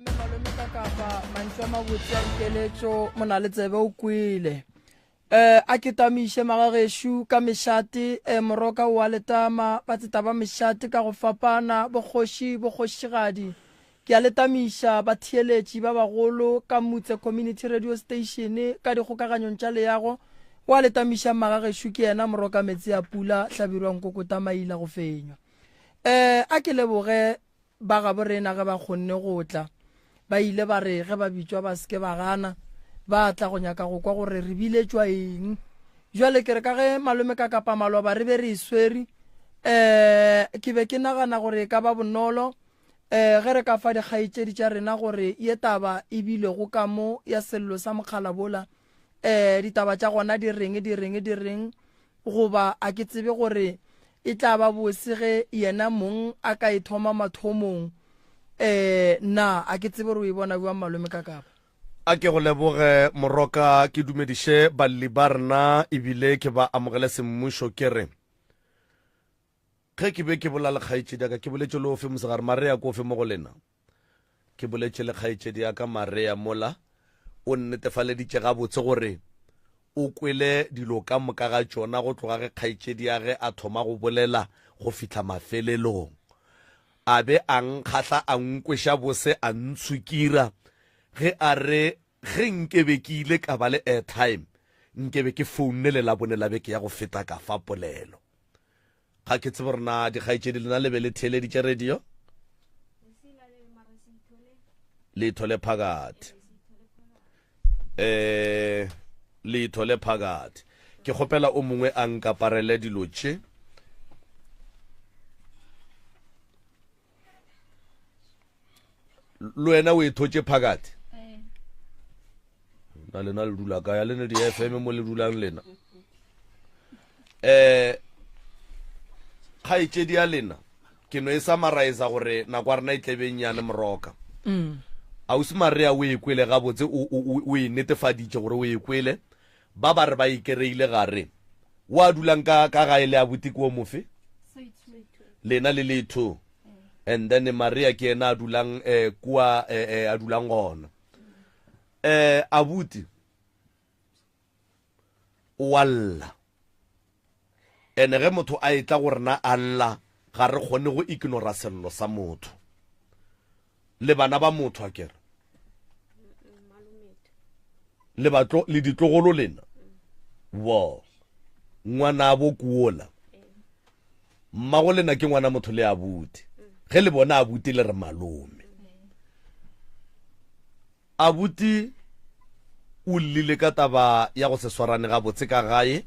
Mme malome ka kapa mantšu a mabotse a dikeletšo mona le tsebe o kwele. Eh a ke tamiše magagešu ka mešate eh moroka o a letama batseta ba mešate ka go fapana bokgoši bokgošigadi ke a le tamiša batheeletši ba bagolo ka Mutse Community Radio Station ka dikgokaganyong tša leago o a le tamiša magagešu ke yena moroka metsi a pula hlabirwa nkokota maila go fenywa eh a ke leboge Ba gabo rena ge ba kgonne go tla, ba ile ba re ge ba bitšwa ba se ke ba gana, ba tla go nyaka go kwa gore re biletšwa eng. Bjale ke re ka ge malome ka kapa maloba re be re e swere, um ke be ke nagana gore e ka ba bonolo um ge re ka fa dikgaetšedi tša rena gore ye taba e bilego ka mo ya sello sa mokgalabola, um ditaba tša gona di reng, di reng, di reng, Goba a ke tsebe gore e tla ba bose ge yena mong a ka e thoma mathomong? Ee, na a ke tsebe gore o e bona bjang malome Kakapa? A ke go leboge Moroka, ke dumediše balli ba rena ebile ke ba amogele semmušo ke re ge ke be ke bola le kgaetšedi ya ka ke boletše le ofe mosegare Maria ke ofe mo go lena? Ke boletše le kgaetšedi ya ka Maria mola, o nnetefaleditše gabotse gore o kwele dilo ka moka ga tšona go tloga ge kgaetšedi ya ge a thoma go bolela go fihla mafelelong. A be a nkgahla a nkweša bose a ntshukira ge a re ge nkebe ke ile ka ba le airtime nkebe ke founne le Labone la beke ya go feta ka fa polelo. Ga ke tsebe gore na dikgaetšedi lena le be le theeleditše radio? Le ithole phakathi. Eh, le ithole phakathi. Ke kgopela o mongwe a nkaparele dilo tše. Le wena o e thotše phakathi? Na lena le dula kae? A le ne di-FM mo le dulang lena? Eh, kgaetšedi ya lena ke no e summarize gore nako ya rena e tlebe nnyane moroka. Mm. Ausi Maria o e kwele gabotse o, o, o e netefaditše gore o e kwele. Ba ba re ba e kereile gare. O a dulang ka, ka gae le abuti ke o mofe? Lena le le two. And then Maria ke yena a dulang eh, kua eh, eh, a dulang gona. Eh, abuti o a lla. Ene ge motho a etla go rena a lla, ga re kgone go ignora sello sa motho. Le bana ba motho a kere. Le batlo le ditlogolo lena. Wo. Ngwanabo kuola. Mmago lena ke ngwana motho le abuti. Ge le bona abuti le re malome. Abuti o llile ka taba ya go se swarane gabotse ka gae,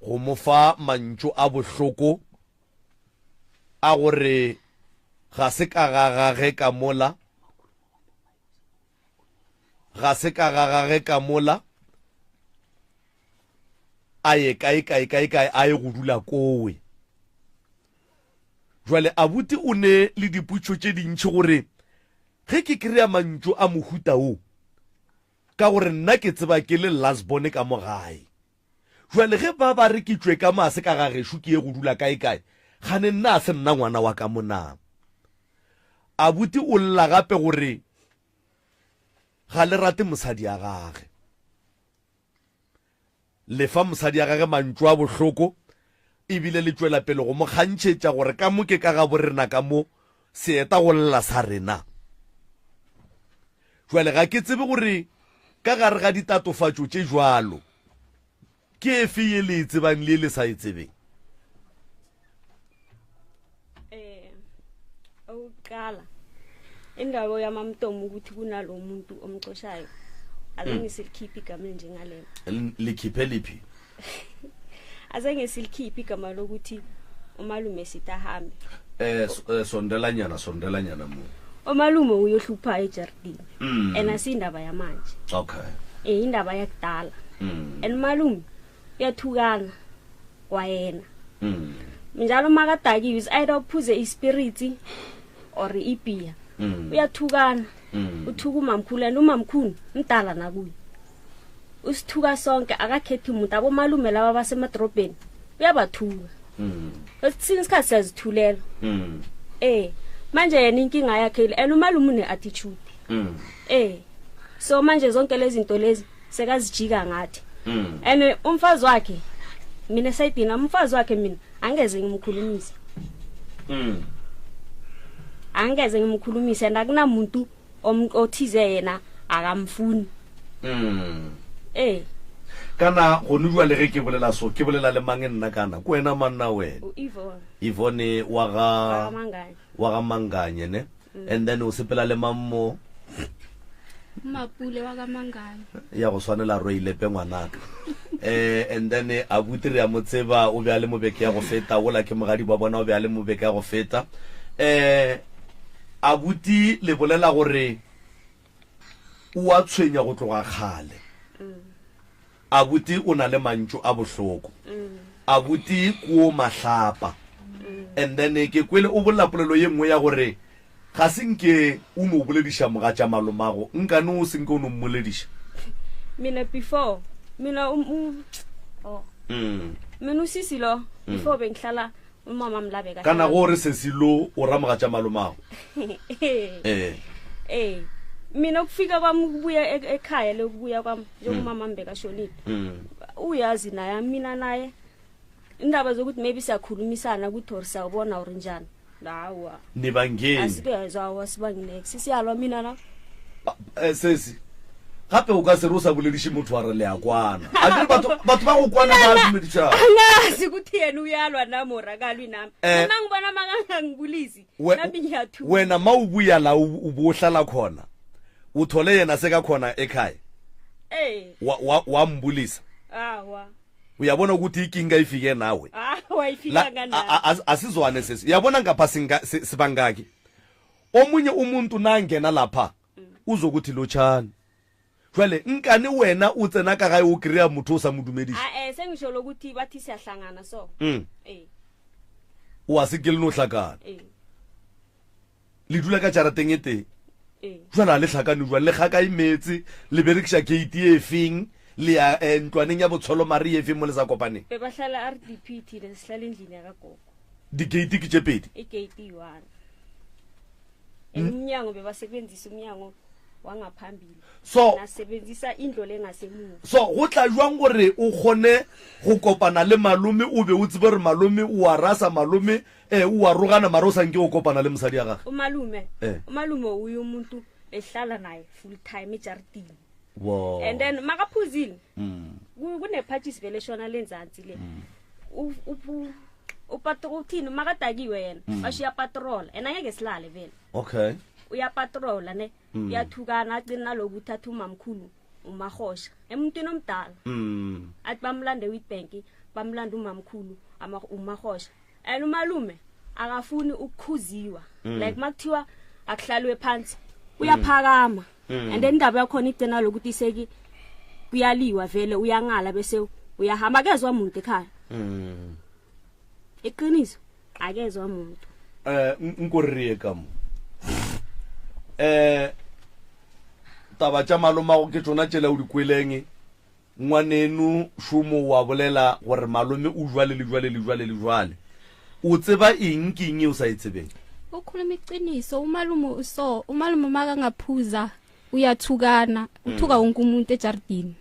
go mo fa mantšu a bohloko a gore ga se ka ga gage ka mola, ga se ka ga gage ka mola, a ye kae kae kae kae a ye go dula kowe. Jwale abuti o ne le dipotšo tše dintši gore Ge ke kry-a mantšu a mohuta wo, ka gore nna ke tseba ke le last born ka mo gae. Jwale ge ba ba re ke tšwe ka mo a se ka ga gešo ke ye go dula kae kae, kgane nna a se nna ngwana wa ka mo na? Abuti o lla gape gore ga le rate mosadi ya gage. Le fa mosadi ya gage mantšu a bohloko e bile le tšwela pele go mo kgantšhetša gore ka mo ke ka gabo rena ka mo, seeta go lla sa rena. Jwale ga ke tsebe gore ka gare ga ditatofatšo tše bjalo ke efe ye le e tsebang le ye le sa e tsebeng. Eh, okokuqala indaba yamamtomo ukuthi kunalo muntu omxoshayo azange mm. silikhiphe igama elinjengalelo likhiphe liphi azange silikhiphe igama lokuthi umalume sithi ahambe eh, eh sondelanyana sondelanyana mu umalume uyohlupha ejardini mm. and asiyindaba yamanje okay eh indaba yakudala mm. and umalume uyathukana kwayena mm. njalo makadakiwe is either uphuze ispiritsi or ibhiya mm. uyathukana mm. uthuka umamkhulu and umamkhulu mdala nakuye usithuka sonke akakhethi umuntu abomalume laba basemadorobheni uyabathuka mm. esinye isikhathi siyazithulela mm. eh Manje yena inkinga yakhe ile and umalume une-attitude. Eh. So manje zonke lezi zinto lezi sekazijika ngathi. And umfazi wakhe mina esayidini umfazi wakhe mina angeze ngimkhulumise. Angeze ngimkhulumise and akunamuntu othize yena akamfuni. Eh. Kana gone jwale ge ke bolela so ke bolela le mang nna kana ke wena mang na wena? U-Yvonne. Yvonne wa ga Wa ga Manganye. Wa ga Manganye ne? And then o sepela le mang mo? Mapule wa ga Manganye. Ya go swanela Roilepe ngwanaka. Eh and then abuti re a mo tseba o be a le mo beke ya go feta wola ke mogadi ba bona o be a le mo beke ya go feta. Eh abuti le bolela gore o a tshwenya go tloga kgale. Abuti o na le mantšu a bohloko. Abuti ko mahlapa. And then ke kwele o bolela polelo ye nngwe ya gore ga se nke o no bolediša mogatša malomago, nkane o se nke o no mmolediša. Mina before mina um, um, oh. Mina usisi lo before bengihlala umama mlabe ka Kana go re sesi lo o ra mogatša malomago. Eh. Eh. Mina ukufika kwami ukubuya e-, ekhaya lokubuya kwami njengoba mm. bekashonile. Mm. Uyazi naye mina naye indaba zokuthi maybe siyakhulumisana ukuthi or siyawubona or njani. Hawa. Nibangeni. Asikezwa asibanginex. Siyalwa mina na. Eh, sesi gape o ka se re o sa bolediše motho wa re le a kwana a kere batho batho ba go kwana ba dumedišana Angazi ukuthi yena uyalwa nami or akalwi nami. Eh. Uma ngibona makangangibulisi We- nami ngiyathuka. wena ma o buya la o o bo o hlala khona o thole yena sekakhona ekhaya Eh, wa, wa, wa mbulisa awa. uyabona ukuthi ikinga ifike nawe Awa La- ifika a- a- as- asizwane sesi uyabona ngapha singa- si- sibangaki omunye umuntu nangena lapha uzokuthi lotshani jwale nkane wena o tsena ka gae o kry-a motho o sa mo dumediše a eh sengisho lokuthi bathi siyahlangana so mm. eh o a se ke le no hlakana eh le dula ka jarateng e tee eh jwale a le hlakane jwang le kgaka e meetse le berekiša gate e feng le ya eh, ntlwaneng ya botsholo mare e feng mo le sa kopaneng bebahlala RDP thina sihlala endlini yakagogo di-gate ke tše pedi igate iyi-one and umnyango bebasebenzisa umnyango wangaphambili So- nasebenzisa indlo lengasemuva so go tla jwang gore o kgone go kopana le malome o be o tsebe gore malome o a rasa malome eh, o a rogana mara o sa nke o kopana le mosadi ya gage umalume Eh. umalume uye umuntu ehlala naye full time ejaridini Wow. and then makaphuzile ku- kunephatshisi vele eshona lenzansi le U- uphu- upatro uthini makadakiwe yena basho uyapatrola and angeke silale vele okay uyapatrola ne uyathukana agcina naloku uthatha umamkhulu umahosha emuntwini omdala mm. athi bamlande witbank bamlande umamkhulu umahosha and umalume akafuni ukukhuziwa mm. like makuthiwa akuhlaliwe phansi uyaphakama mm. and then indaba yakhona igcina lokuthi iseki kuyaliwa vele uyangala bese uyahamba akezwa muntu ekhaya mm. iqiniso akezwa muntu eh nkorrie ka mo eh taba tša malomago ke tšona tšela o di kweleng Ngwaneno Šomo o a bolela gore malome o jwale le jwale le jwale le jwale. O tseba eng? Ke eng ye o sa e tsebeng? Ukhuluma iqiniso umalume uso umalume makangaphuza uyathukana uthuka wonke umuntu ejardini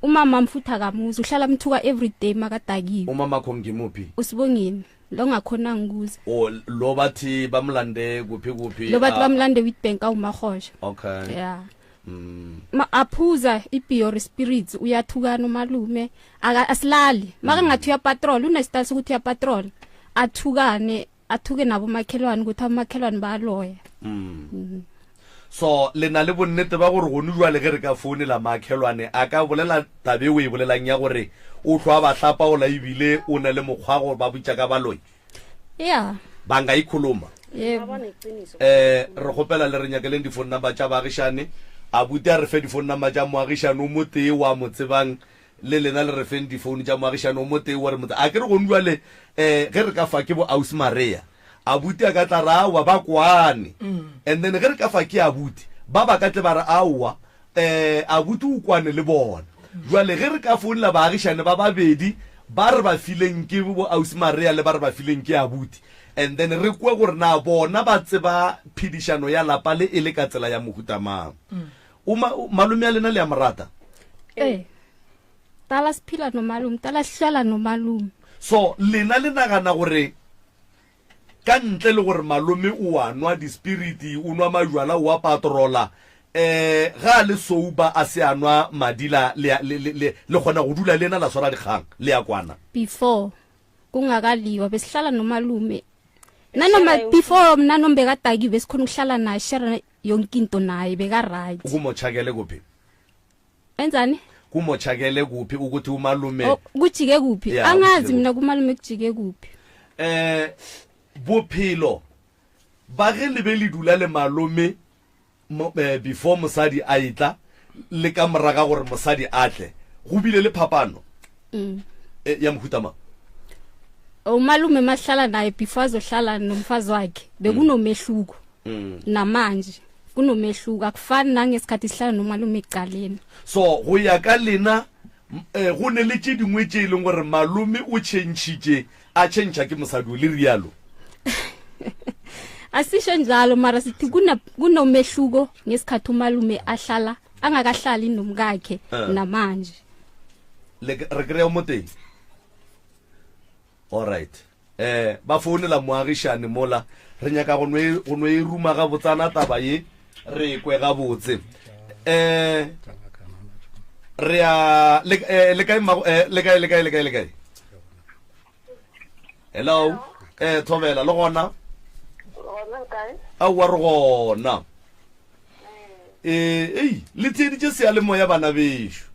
umama mfutha kamuzi uhlala mthuka everyday makadakiwe Umamakho ngimuphi? usibongile lo ngakhonanga ukuza O lo bathi bamlande kuphi kuphi? lo bathi ah, bamlande witbank awumahosha Okay. ya Ma, aphuza i-beer spirits uyathukana umalume Aka- asilali make ngathi uyapatrol unesitayile sokuthi uyapatrol athukane athuke nabomakhelwane ukuthi abomakhelwane bayaloya So le na le bonnete ba gore gone jwale ge re ka founela makhelwane a ka bolela tabe o e bolelang ya gore o hlwa ba hlapaola ebile o na le mokgwa go ba bitša ka baloi? ya Bangaikhuluma. yebo Babona iqiniso Eh re kgopela le re nyakeleng di-phone number tša baagišane. Abuti a re fe di-phone number tša moagišane o motee wa mo tsebang le lena le re feng di-phone tša moagišane o motee wa re mo A ke re gone jwale eh ge re ka fa ke bo ausi Maria. Abuti a ka tla ra aowa ba kwane. And then ge re ka fa ke abuti ba ba ka tle ba re aowa eh abuti o kwane le bona. Jwale ge re ka founela baagišane ba babedi ba re ba fileng ke bo ausi Maria le ba re ba fileng ke abuti. And then re kwe gore na bona ba tseba phedišano ya lapa le e le ka tsela ya mohuta mang. O ma, malome a lena le a mo rata? Ee. Tala siphila nomalume, tala sihlala nomalume. So lena le nagana gore Ka ntle le gore malome o a nwa dispiriti, o nwa majwala, o a patrola, um ge a le sober a se a nwa madila, le, le, le, le, le kgona go dula le yena la swara dikgang, le a kwana? Before kungakaliwa besihlala nomalume nanoma before nanoma bekadakiwe besikhona ukuhlala naye share yonke into naye beka right. Kumotšhakele kuphi? Enzani? Kumotšhakele kuphi ukuthi umalume Oh, kujike kuphi? Ya, Angazi kujike mina kumalume kujike kuphi. eh bophelo ba ge le be le dula le malome mo- eh, before mosadi a etla le ka moraga gore mosadi a tle go bile le phapano Mm. eh, ya mohuta mang Umalume mahlala naye before azohlala nomfazi wakhe bekunomehluko. Mm. Namanje kunomehluko akufani nangesikhathi sihlala nomalume ekuqaleni. So go ya ka lena eh, go ne le tše dingwe tše e leng gore malome o tšhentšhitše a tšhentšha ke mosadi o le rialo? Asisho njalo mara sithi kuna kunomehluko ngesikhathi umalume ahlala angakahlali nomkakhe Eh. namanje. Le re kry-a mo teng. Alright. Eh, ba founela moagišane mola. Re nyaka go no e, go no e ruma gabotsana taba ye, re e kwe gabotse. Eh, re a le, eh, le kae mmago, eh, le kae, le kae, le kae, le kae? Hello? Eh, thobela, le gona? Gona kae? Aowa re gona. Ee, ei, le theeditše seyalemoya bana bešo.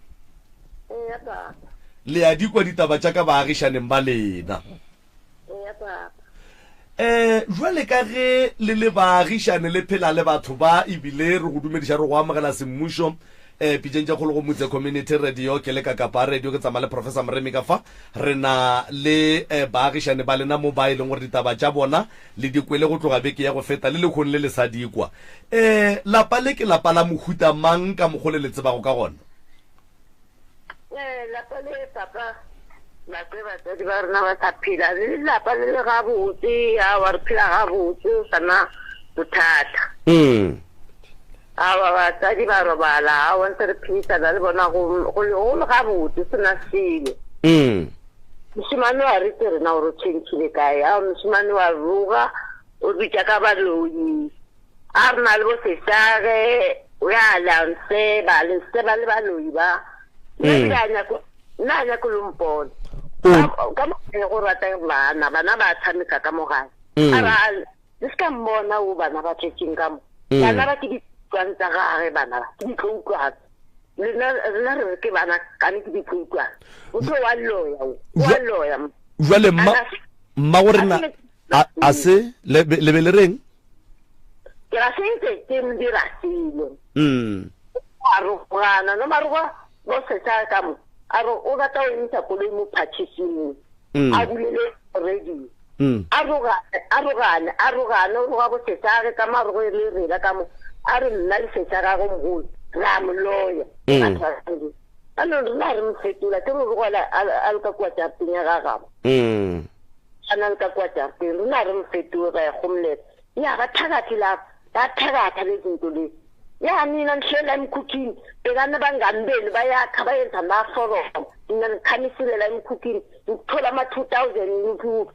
Eya papa. Le a di kwa ditaba tša ka baagišaneng ba lena. Eya papa. Eh, jwale ka ge le le baagišane le phela le batho ba ebile re go dumediša re go amogela semmušo eh pitšeng tša kgolo go Mutse Community Radio ke le ka Kapa Radio ke tsamaya le Professor Moremi ka fa re na le eh, baagišane ba lena mo ba e leng gore ditaba tša bona Le di kwele go tloga beke ya go feta, le lehono le le sa di kwa. Ee, lapa le ke lapa la mohuta mang ka mokgo le le tsebago ka gona? Ee, lapa le, papa, nako e batswadi ba rena ba sa phela, le lapa le le gabotse, aowa re phela gabotse, go sa na bothata. Mm. Aowa batswadi ba robala, aowa ntse re phedisana le bona go go le gabotse, se na selo. Mm. Mošemane wa re tse rena gore o tšhentšhile kae, ao mošemane wa roga, o bitša ka baloi, a re na le bo sesage, o ya le a nseba, le nseba le baloi ba. Nna Mm. ebile a nyako, nna a nyako lo mpona. O- Ka ka mo go rata bana, bana ba tshameka ka mo gae. Mm. A ra Le se ka mmona o bana ba tletšeng ka mo. Mm. Bana ba ke ditlwane tsa gage bana ba, ke ditloutlwane. Lena rena re re ke bana kane ke ditloutlwane. Motho wa loya o, wa loya. Jwale mma mma go rena a a se le le be le reng? Ke ra se ntse ke dira selo. Mm. A rogana no maroga bo setsa ka mo. A re o rata o emisa koloi mo phatšhising. Mm. A bulele radio. Mm. A roga a rogane a rogane o roga bo setsage ka marogo e le rena ka mo a re nna le setsa gagwe mogolo re a mo loya Mm. batho ba re a no rena re mo fetola ke re rogela a le ka kua jarateng ya gagabo Mm. a na le ka kua jarateng rena re mo fetola ra ya gomolela ya ba thakathi lapa ba thakatha le zinto le ya nina nihlela emkhukhwini bhekani bangani benu bayakha bayenza amaforomo nina nikhamisile la emkhukhwini ngithola ama-two thousand ngikuphi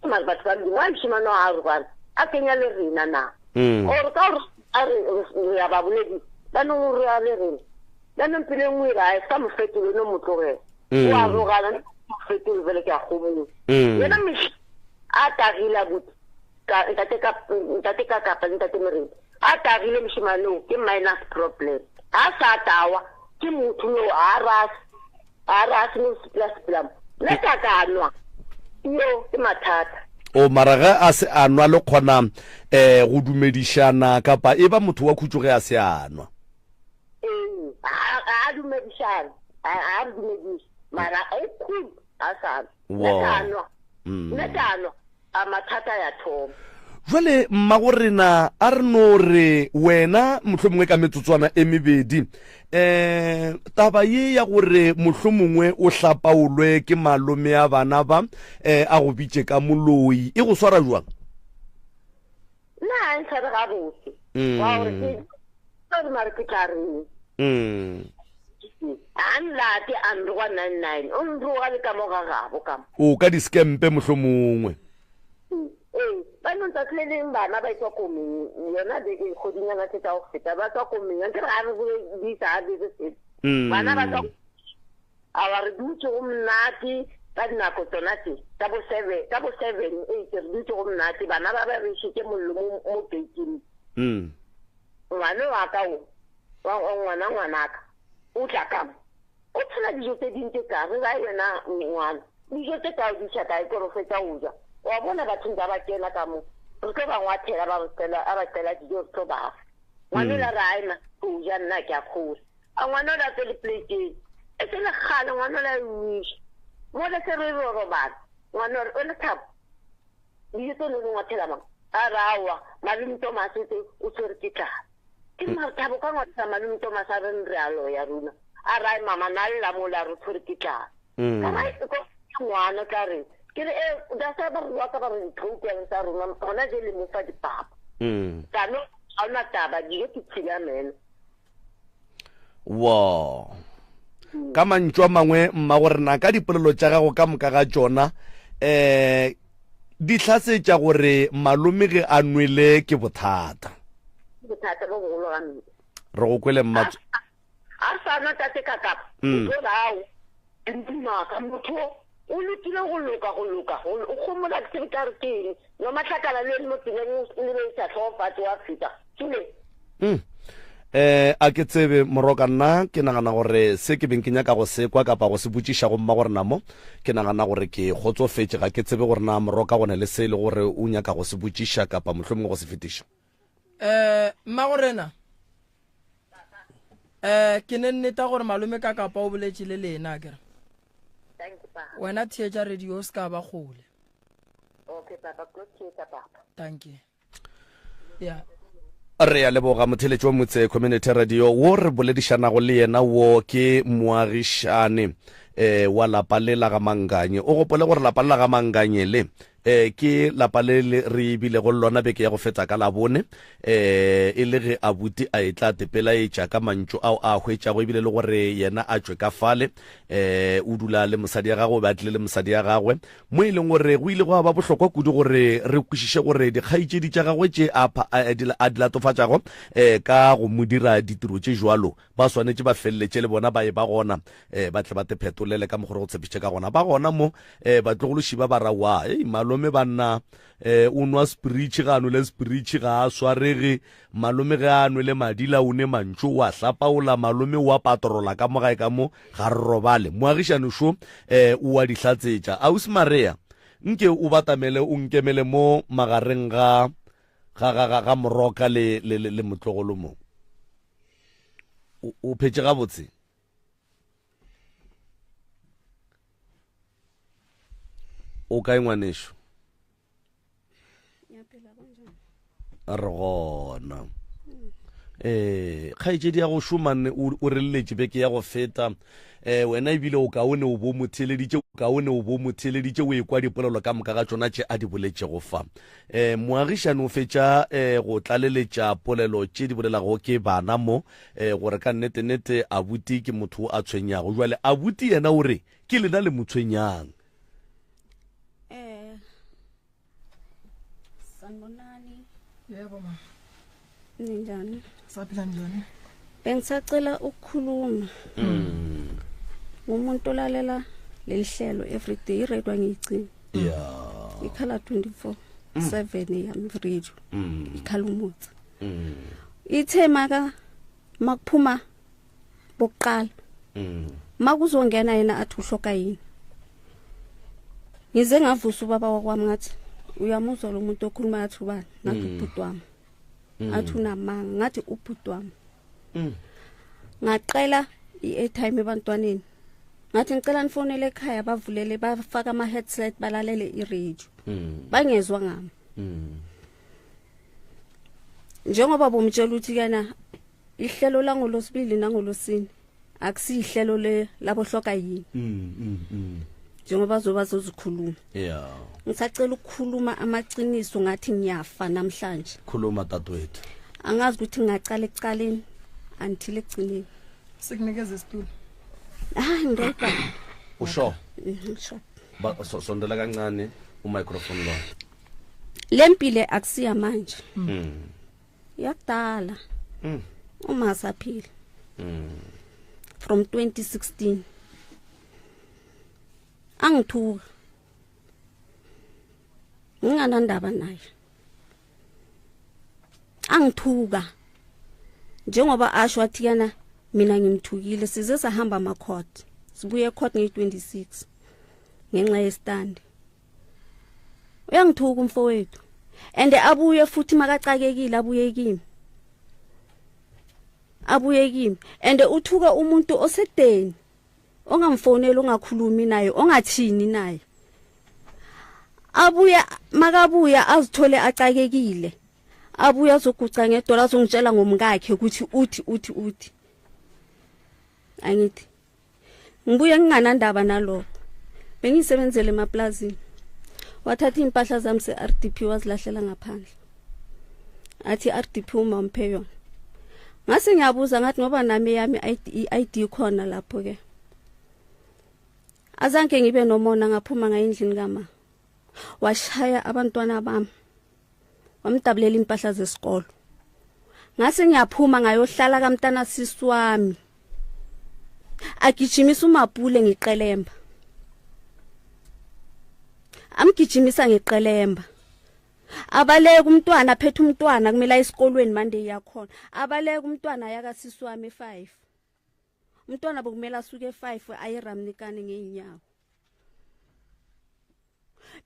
mare batho ba modimo wa mošemane wa gago kwana a kenya le rena na Mm. or ka gore a re re ya ba boledi ba nong re ya le rena jaanong pele nngwe ra e sa mo fetole no mo tlogela Mm. o a rogana mo fetole fele ke a gomola Mm. yena mehla a tagile abuti ka ntate ka ntate ka kapa le ntate morena a tagile mošemane o ke minus problem a sa tawa ke motho yo a rase a rase no sepela sepela mo nna ka ka nwa yo ke mathata O mara ge a se a nwa le kgona um go dumedišana kapa e ba motho wa khutšo ge a se a nwa? Ee, a a dumedišana a re dumediše mara o cool a sa nwa nna ka nwa nna ka nwa A mathata ya thoma. Jwale, mmago rena, a re no re wena, mohlomongwe ka metsotswana e mebedi, um taba ye ya gore mohlomongwe o hlapaolwe ke malome a bana ba, um a go bitše ka moloi, e go swara jwang? Nna a ntshware gabotse. Wa gore ke sorry mare ke tla reng. A nlate a nroga 99 o nroga le ka mo ga gabo ka mo. O ka di-scampe mohlomongwe. Ee, ba no tsatsi le leng bana ba etswa komeng yona beke kgodinyana tse tsa go feta ba tswa komeng a nkere ga re boledisa ga re sepe. Bana ba tswa Awa re dutše go monate ka dinako tsona tše tsa bo seven ka bo seven eight re dutše go monate bana ba ba bešitše mollo mo mo gate-ing. Mm. Ngwana wa ka o wa wa ngwana ngwanaka o tla ka mo o tshela dijo tse ding tse ka re rae wena ngwana dijo tse ka o di iša kae ko re fetsa o ja wa bona batho ba ba kena ka mo re tlo ba ngwathela ba re tsela a ba tsela dijo re tlo ba fa ngwana o la re ae ma o ja nna ke a kgora A ngwana o la tswe le plate e se le kgale ngwana o la e wiša. Mole se re ro robala. Ngwana o re, o Lethabo, dijo tse ne o di ngwathela mang? A re, aowa, malome Thomas o tse o tshwere ke tlala. Ke re, mare Thabo o ka ngwathela malome Thomas a re re a loya runa. A re, ai mama, na lla mola a re o tshwere ke tlala. Ka re, ai, ko ngwana o tla reng? Ke re, ee, that's why ba re rwaka ba re di-programs tsa rona gona je le mo fa dipapa. Ka no, ga ona taba, dijo ke tshila meno. Wo. Ka mantšu a mangwe, mmago rena, ka dipolelo tša gago ka moka ga tšona, um di hlasetša gore malome ge a nwele ke bothata. Bothata bo bogolo gampe. Re go kwele mma. A sa nwa tate ka kapa. O tlo rao. Maka motho o lokile go loka go loka o gomola ke tsebe ka re ke eng no mahlakala le mo tseleng le be sa hlogo fatse wa feta tsule mm. eh a ke tsebe moroka nna ke nagana gore se ke beng ke nyaka go se kwa kapa go se botšiša go mma gore na mo ke nagana gore ke kgotsofetše ga ke tsebe gore na moroka go ne le se e le gore o nyaka go se botšiša kapa mohlomongwe go se fetiša eh mma gorena eh ke ne nneta gore malome ka kapa o boletše le lena kere wena theetša radio o se ka ba kgole okay papa ko theetša papa thank you yeah re ya leboga motheletši wa motse community radio wo re boledišanago le yena wo ke moagišane eh wa lapa le la ga manganye o gopole gore lapa le la ga manganye le E, ke lapa le le re bilego le lona beke ya go feta ka Labone, e, e le ge abuti a etla tepelaetša ka mantšu ao a a hwetšago ebile le gore yena a tšwe ka fale. E, o dula le mosadi ya gagwe, o be a tlile le mosadi ya gagwe, mo e leng gore go ile gwa ba bohlokwa kudu gore re kwešiše gore dikgaetšedi tša gagwe tše a, a, a di latofatšago e, ka go mo dira ditiro tše jwalo ba swanetše ba feleletše le bona ba e ba gona um ba tle ba te phetolele ka mokgwa re go tshepišitše ka gona. Ba gona mo um batlogološi ba ba ra wa ei malome banna um o nwa spiritšhi ga a nwele spiritšhi ga a swarege malome ge a nwele madila o ne mantšu o a hlapaola malome o a patrola ka mo gae ka mo ga re robale moagišane šo um o a di hlatsetša ausi Maria nke o batamele o nkemele mo magareng ga ga ga ga ga moroka le le le motlogolo mo o phetše gabotse o kae ngwanešo re gona eh kgaetšedi ya go šomanne o re lletše beke ya go feta eh wena ebile o kaone o bo mo theeleditše kaone o bo mo theeleditše o ekwa dipolelo ka moka ga tšona tše a di boletšego fa E, moagišani o fetša e, go tlaleletša polelo tše di bolelago ke bana mo e, gore ka nnete-nnete abuti ke motho a tshwenyago. Jwale abuti yena o re ke lena le mo tshwenyang. Eh, sanibonani. Yebo ma. Ninjani? Saphila njani? Bengisacela ukukhuluma. Mm. Ngumuntu olalela leli hlelo everyday i-radio angiyigcini. Yeah. Ikhala 24 7 yami radio. Mm. Ikhala umutsi. Mm. Ithe maka makuphuma bokuqala. Mm. Makuzongena yena athi uhloka yini. Ngize ngavusa ubaba wakwami ngathi uyamuzwa lo muntu okhuluma athi ubani ngathi ubhuti wami. Ngathi unamanga ngathi ubhuti wami. Ngaqela i-airtime ebantwaneni. Ngathi ngicela nifonele ekhaya bavulele bafaka ama-headset balalele i-radio. Bangezwa ngami. Njengoba bomtshela ukuthi kana ihlelo langolosibili nangolosine akusihlelo le labohloka yini. Njengoba zoba zozikhuluma. Yeah. Ngisacela ukukhuluma amaqiniso ngathi ngiyafa namhlanje. Khuluma dadewethu. Angazi ukuthi ngingaqala ekuqaleni until ekugcineni. Sikunikeza isitulo. Hayi ngirayibha. Usho. Sho. Ba so, sondela kancane umicrophone lo. Lempile akusiya manje. Yakudala. Uma saphila. From 2016. Angithuka. Nginganandaba naye. Angithuka. Njengoba asho wathi yana mina ngimthukile size sahamba ama court. Sibuye court nge26 ngenxa yestand. Uyangithuka umfowethu. And abuye futhi makacakekile abuye kimi. Abuye kimi and uthuka umuntu osekudeni ongamfoneli ongakhulumi naye ongathini naye. Abuya makabuya azithole acakekile. Abuya azoguca ngedola azongitshela ngomkakhe ukuthi uthi uthi uthi. Angithi ngibuye nginganandaba nalokho. Bengisebenzele emaplazini. Wathatha impahla zami se-RDP wazilahlela ngaphandle. Athi RDP uma umphe yona. Ngase ngiyabuza ngathi ngoba nami yami i-ID khona lapho ke. Azange ngibe nomona ngaphuma ngayindlini kama. Washaya abantwana bami. Wamdabulela impahla zesikolo. Ngase ngiyaphuma ngayohlala kamntana sisi wami. Agijimisa uMapule ngiqelemba. Amgijimisa ngiqelemba. Abaleka umntwana aphethe umntwana kumele aye esikolweni Monday yakhona. Abaleka umntwana yakasisi wami e5. Umntwana bokumele asuke e5 aye eRamnikane ngeenyawo.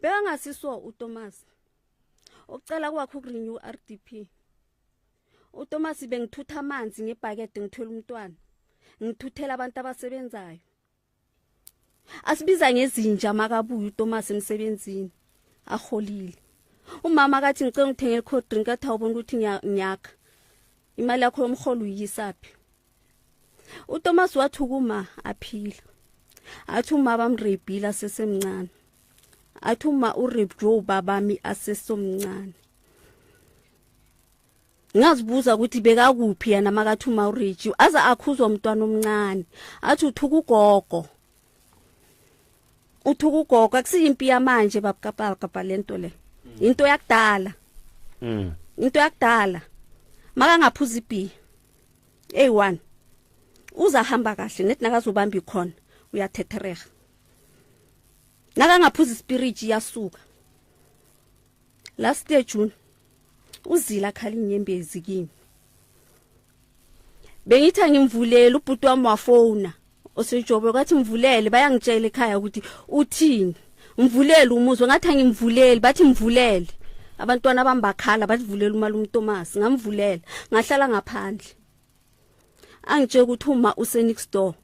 Bekangasiso uThomas. Ukucela kwakhe ukurenew RDP. uThomas bengithutha amanzi ngebhakede ngithwele umntwana. Ngithuthela abantu abasebenzayo. Asibiza ngezinja makabuya uThomas emsebenzini. Aholile. Umama kathi ngicela ngithengele cold drink athi awubona ukuthi ngiyakha. Imali yakho yomholo uyisaphi? uThomas wathi ukuma aphila. Athi uma bamrepile asesemncane. Athi uma urepjwe ubabami asesomncane. Ngazibuza ukuthi bekakuphi yena makathi uma urejiwe aze akhuzwa umntwana omncane. Athi uthuka ugogo. Uthuka ugogo akusiyimpi yamanje babukapaka lento le. Into yakudala. Into yakudala. Makangaphuza ibhiya. A1 uzahamba kahle nethi nakazobamba ikhona uyathethereha. Nakangaphuza ispirit iyasuka. Last year June uzila khala inyembezi kimi. Bengithi angimvulele ubhuti wami wafona osejobe kwathi mvulele bayangitshela ekhaya ukuthi uthini. Mvulele umuzwe ngathi angimvuleli bathi mvulele. Abantwana bambakhala bathi vulela umalume Thomas ngamvulela ngahlala ngaphandle. Angitshela ukuthi uma use next door.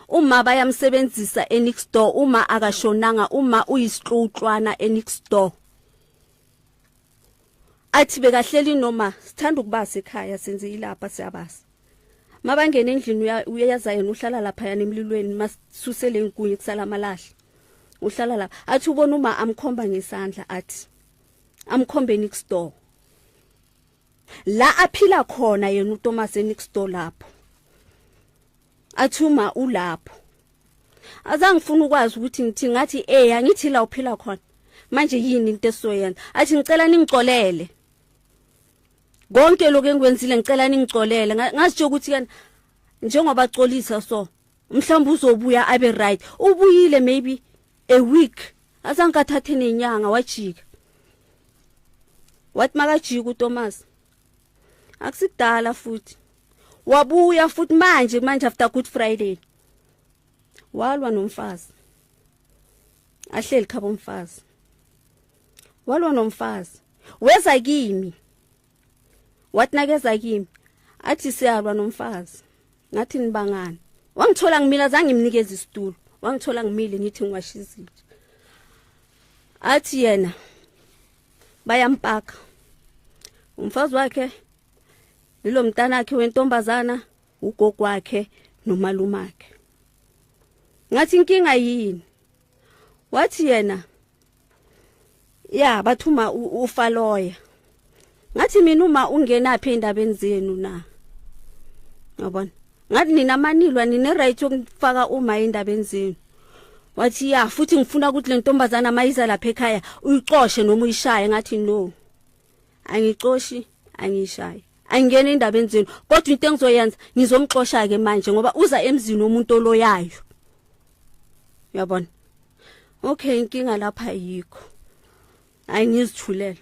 Uma bayamsebenzisa e next door uma akashonanga uma uyisihluhlwana e next door. Athi bekahleli noma sithanda ukubasa ekhaya senze ilapha siyabasa. Mabangena endlini uyaza yena uhlala lapha yana emlilweni masusele inkunyi kusala amalahle. Uhlala lapha athi ubona uma amkhomba ngesandla athi amkhombe next door. La aphila khona yena uThomas next door lapho. Athi uma ulapho. Azange ngifuna ukwazi ukuthi ngithi ngathi eh angithi la uphila khona. Manje yini into esizoyenza? Athi ngicela ningicolele. Konke lokho engikwenzile ngicela ningicolele. Ngazitsho ukuthi kana njengoba axolisa so mhlawumbe uzobuya abe right. Ubuyile maybe a week. Azange athathe nenyanga wajika. Wathi makajika uThomas. Akusikudala futhi. Wabuya futhi manje manje after Good Friday. Walwa nomfazi. Ahleli khabo umfazi. Walwa nomfazi. Weza kimi. Wathi nakeza kimi athi siyalwa nomfazi. Ngathi nibangani. Wangithola ngimile azange ngimnikeze isitulo. Wangithola ngimile ngithi ngiwasha izinto. Athi yena bayampaka. Umfazi wakhe yilo mntana wakhe wentombazana ugogo wakhe nomalumakhe. Ngathi inkinga yini? Wathi yena ya bathuma ufaloya. Ngathi mina uma ungenaphi endabeni zenu na? Yabona? Ngathi nina manilwa nine right yokufaka uma endabeni zenu. Wathi ya futhi ngifuna ukuthi le ntombazana mayiza lapha ekhaya uyicoshe noma uyishaye ngathi no. Angicoshi angishayi. Angingena endabeni zenu kodwa into engizoyenza ngizomxosha ke manje ngoba uza emzini womuntu oloyayo. Uyabona? Okay inkinga lapha ayikho. Hayi ngizithulela.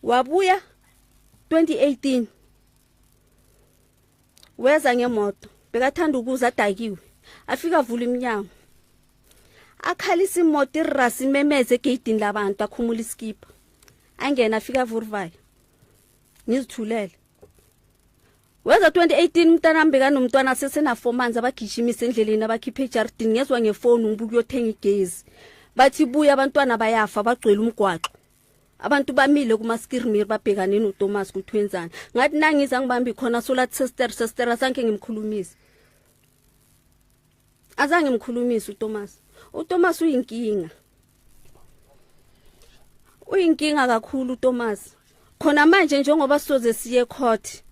Wabuya 2018 weza ngemoto bekathanda ukuza adakiwe afika avula iminyango akhalisa imoto irasi imemeze egeyidini labantu akhumula iskipa angena afika avuruvaya ngizithulele weza 2018 umntanami bekanomntwana sesena-four months abagijimisa endleleni abakhiphe ejardini ngezwa ngefoni ngibuka uyothenga igezi bathi buya abantwana bayafa bagcwele umgwaqo abantu bamile kumaskirmir babhekane noThomas ukuthi wenzani ngathi nangiza ngibambi khona solathi sister sister azange ngimkhulumise azange ngimkhulumise uThomas uThomas uyinkinga uyinkinga kakhulu uThomas khona manje njengoba sizoze siye court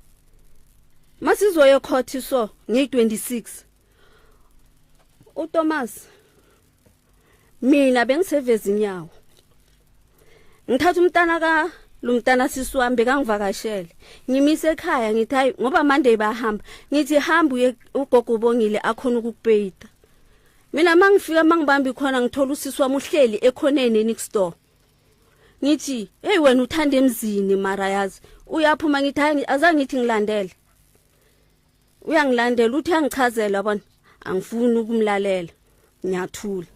masizoye court so ngeyi-26 uThomas mina bengiseveza inyawo ngithatha umntana ka lo mntana sisi wami bekangivakashele ngimise ekhaya ngithi hayi ngoba Monday bayahamba ngithi hamba uye ugogo ubongile akhona ukukupeyita mina mangifika mangibamba ikhona ngithola usisi wami uhleli ekhoneni next door ngithi hey wena uthanda emzini mara yazi uyaphuma ngithi hayi azange ngithi ngilandele uyangilandela uthi angichazela yabona angifuni ukumlalela ngiyathula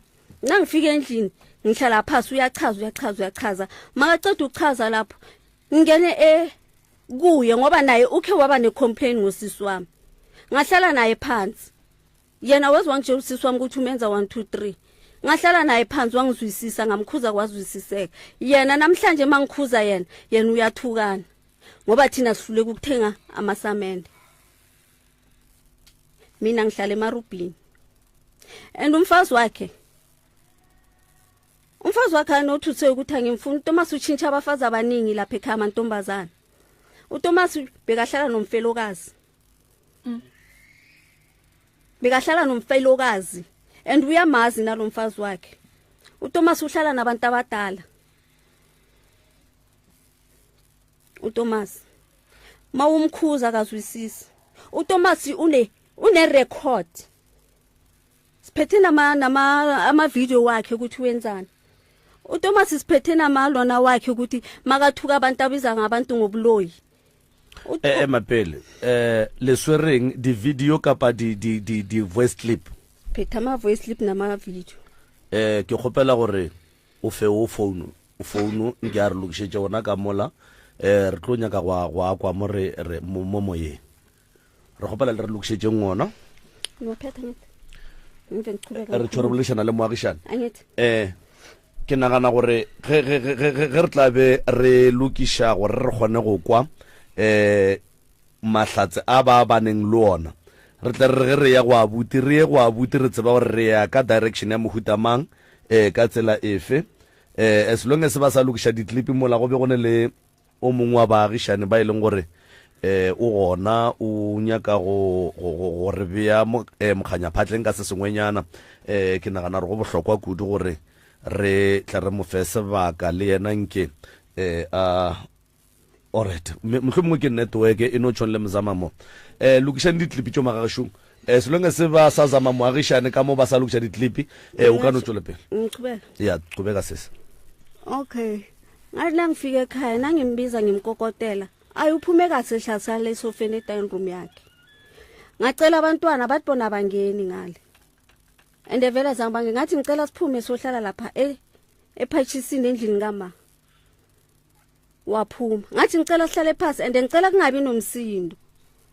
nangifika endlini ngihlala phansi uyachaza uyachaza uyachaza makaceda ukuchaza lapho ngingene e kuye ngoba naye ukhe waba necomplain ngosisi wami ngahlala naye phansi yena wezwa wangitshela usisi wami ukuthi umenza 1 2 3 ngahlala naye phansi wangizwisisa ngamkhuza kwazwisiseka yena namhlanje mangikhuza yena yena uyathukana ngoba thina sihluleka ukuthenga amasamende mina ngihlala emarubhini and umfazi wakhe umfazi wakhe anothuthe ukuthi angimfuni uThomas utshintsha abafazi abaningi lapha ekhaya amantombazana uThomas bekahlala nomfelokazi mm. bekahlala nomfelokazi and uyamazi nalomfazi wakhe uThomas uhlala nabantu abadala uThomas mawumkhuza akazwisisi uThomas une une record siphethe nama nama ama video wakhe ukuthi wenzani uThomas siphethe namalona wakhe ukuthi makathuka abantu abiza ngabantu ngobuloyi eh, eh mapele eh le swereng di video kapa di di di di voice clip phetha ama voice clip nama video eh ke kgopela gore o fe o phone founu nke a re lokišetše ona ka mola um re tlo nyaka go a go a kwa mo re re mo mo moyeng re kgopela le re lokišetšeng ona re tshwere boledišana le moagišane um ke nagana gore ge ge ge ge ge re tla be re lokiša gore re kgone go kwa um mahlatse a ba ba neng le ona re tle re re ge re ya go abuti re ye go abuti re tseba gore re ya ka direction ya mohuta mang um ka tsela efe um as long as ba sa lokiša diklipi mola go be go ne le o mongwe wa baagišane ba e leng gore um o gona o nyaka go go re bea eh, mokganyaphatleng ka se sengwenyana um ke nagana gore go bohlokwa kudu gore re tle re mo fe sebaka le yena nke um a Alright, mohlomongwe ke network e no tšhong le mzama mo. Eh lokišang ditlipi tšo magagešong. Eh so long as ba sa zama moagišane ka mo ba sa lokiša ditlipi, eh o ka no tšwela pele. Ngiqhubeka. Ya, qhubeka sesi. Okay. Ngathi nangifika ekhaya nangimbiza ngimkokotela. Ayi uphume kahle hlasala esofeni e-dining room yakhe. Ngacela abantwana bathi bona bangeni ngale. And vele zange bange ngathi ngicela siphume sohlala lapha e ephathisini endlini kama. Waphuma. Ngathi ngicela sihlale phansi and ngicela kungabi nomsindo.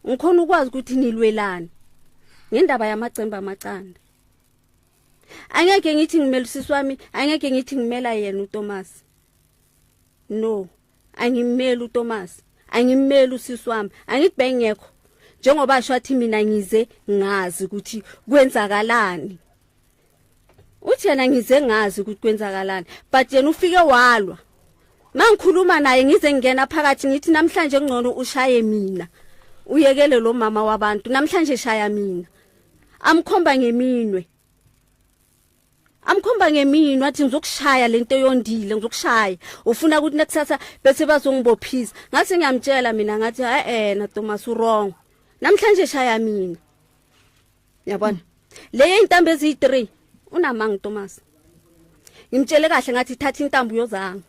Ngikhona ukwazi ukuthi nilwelani. Ngendaba yamacembe amacanda. Angeke ngithi ngimela usisi wami, angeke ngithi ngimela yena uThomas. No, angimmeli uThomas. Angimmeli usisi wami. Angithi bengekho. Njengoba asho athi mina ngize ngazi ukuthi kwenzakalani. Uthi yena ngize ngazi ukuthi kwenzakalani but yena ufike walwa. Mangikhuluma naye ngize ngingena phakathi ngithi namhlanje ngcono ushaye mina. Uyekele lo mama wabantu namhlanje shaya mina. Amkhomba ngeminwe. Amkhomba ngeminwe athi ngizokushaya lento yondile ngizokushaya. Ufuna ukuthi nekusasa bese bazongibophisa. Ngathi ngiyamtshela mina ngathi eh eh na Thomas wrong. Namhlanje shaya mina. Yabona? Le intambo eziyi3 unamanga Thomas. Ngimtshele kahle ngathi thatha intambo uyozanga.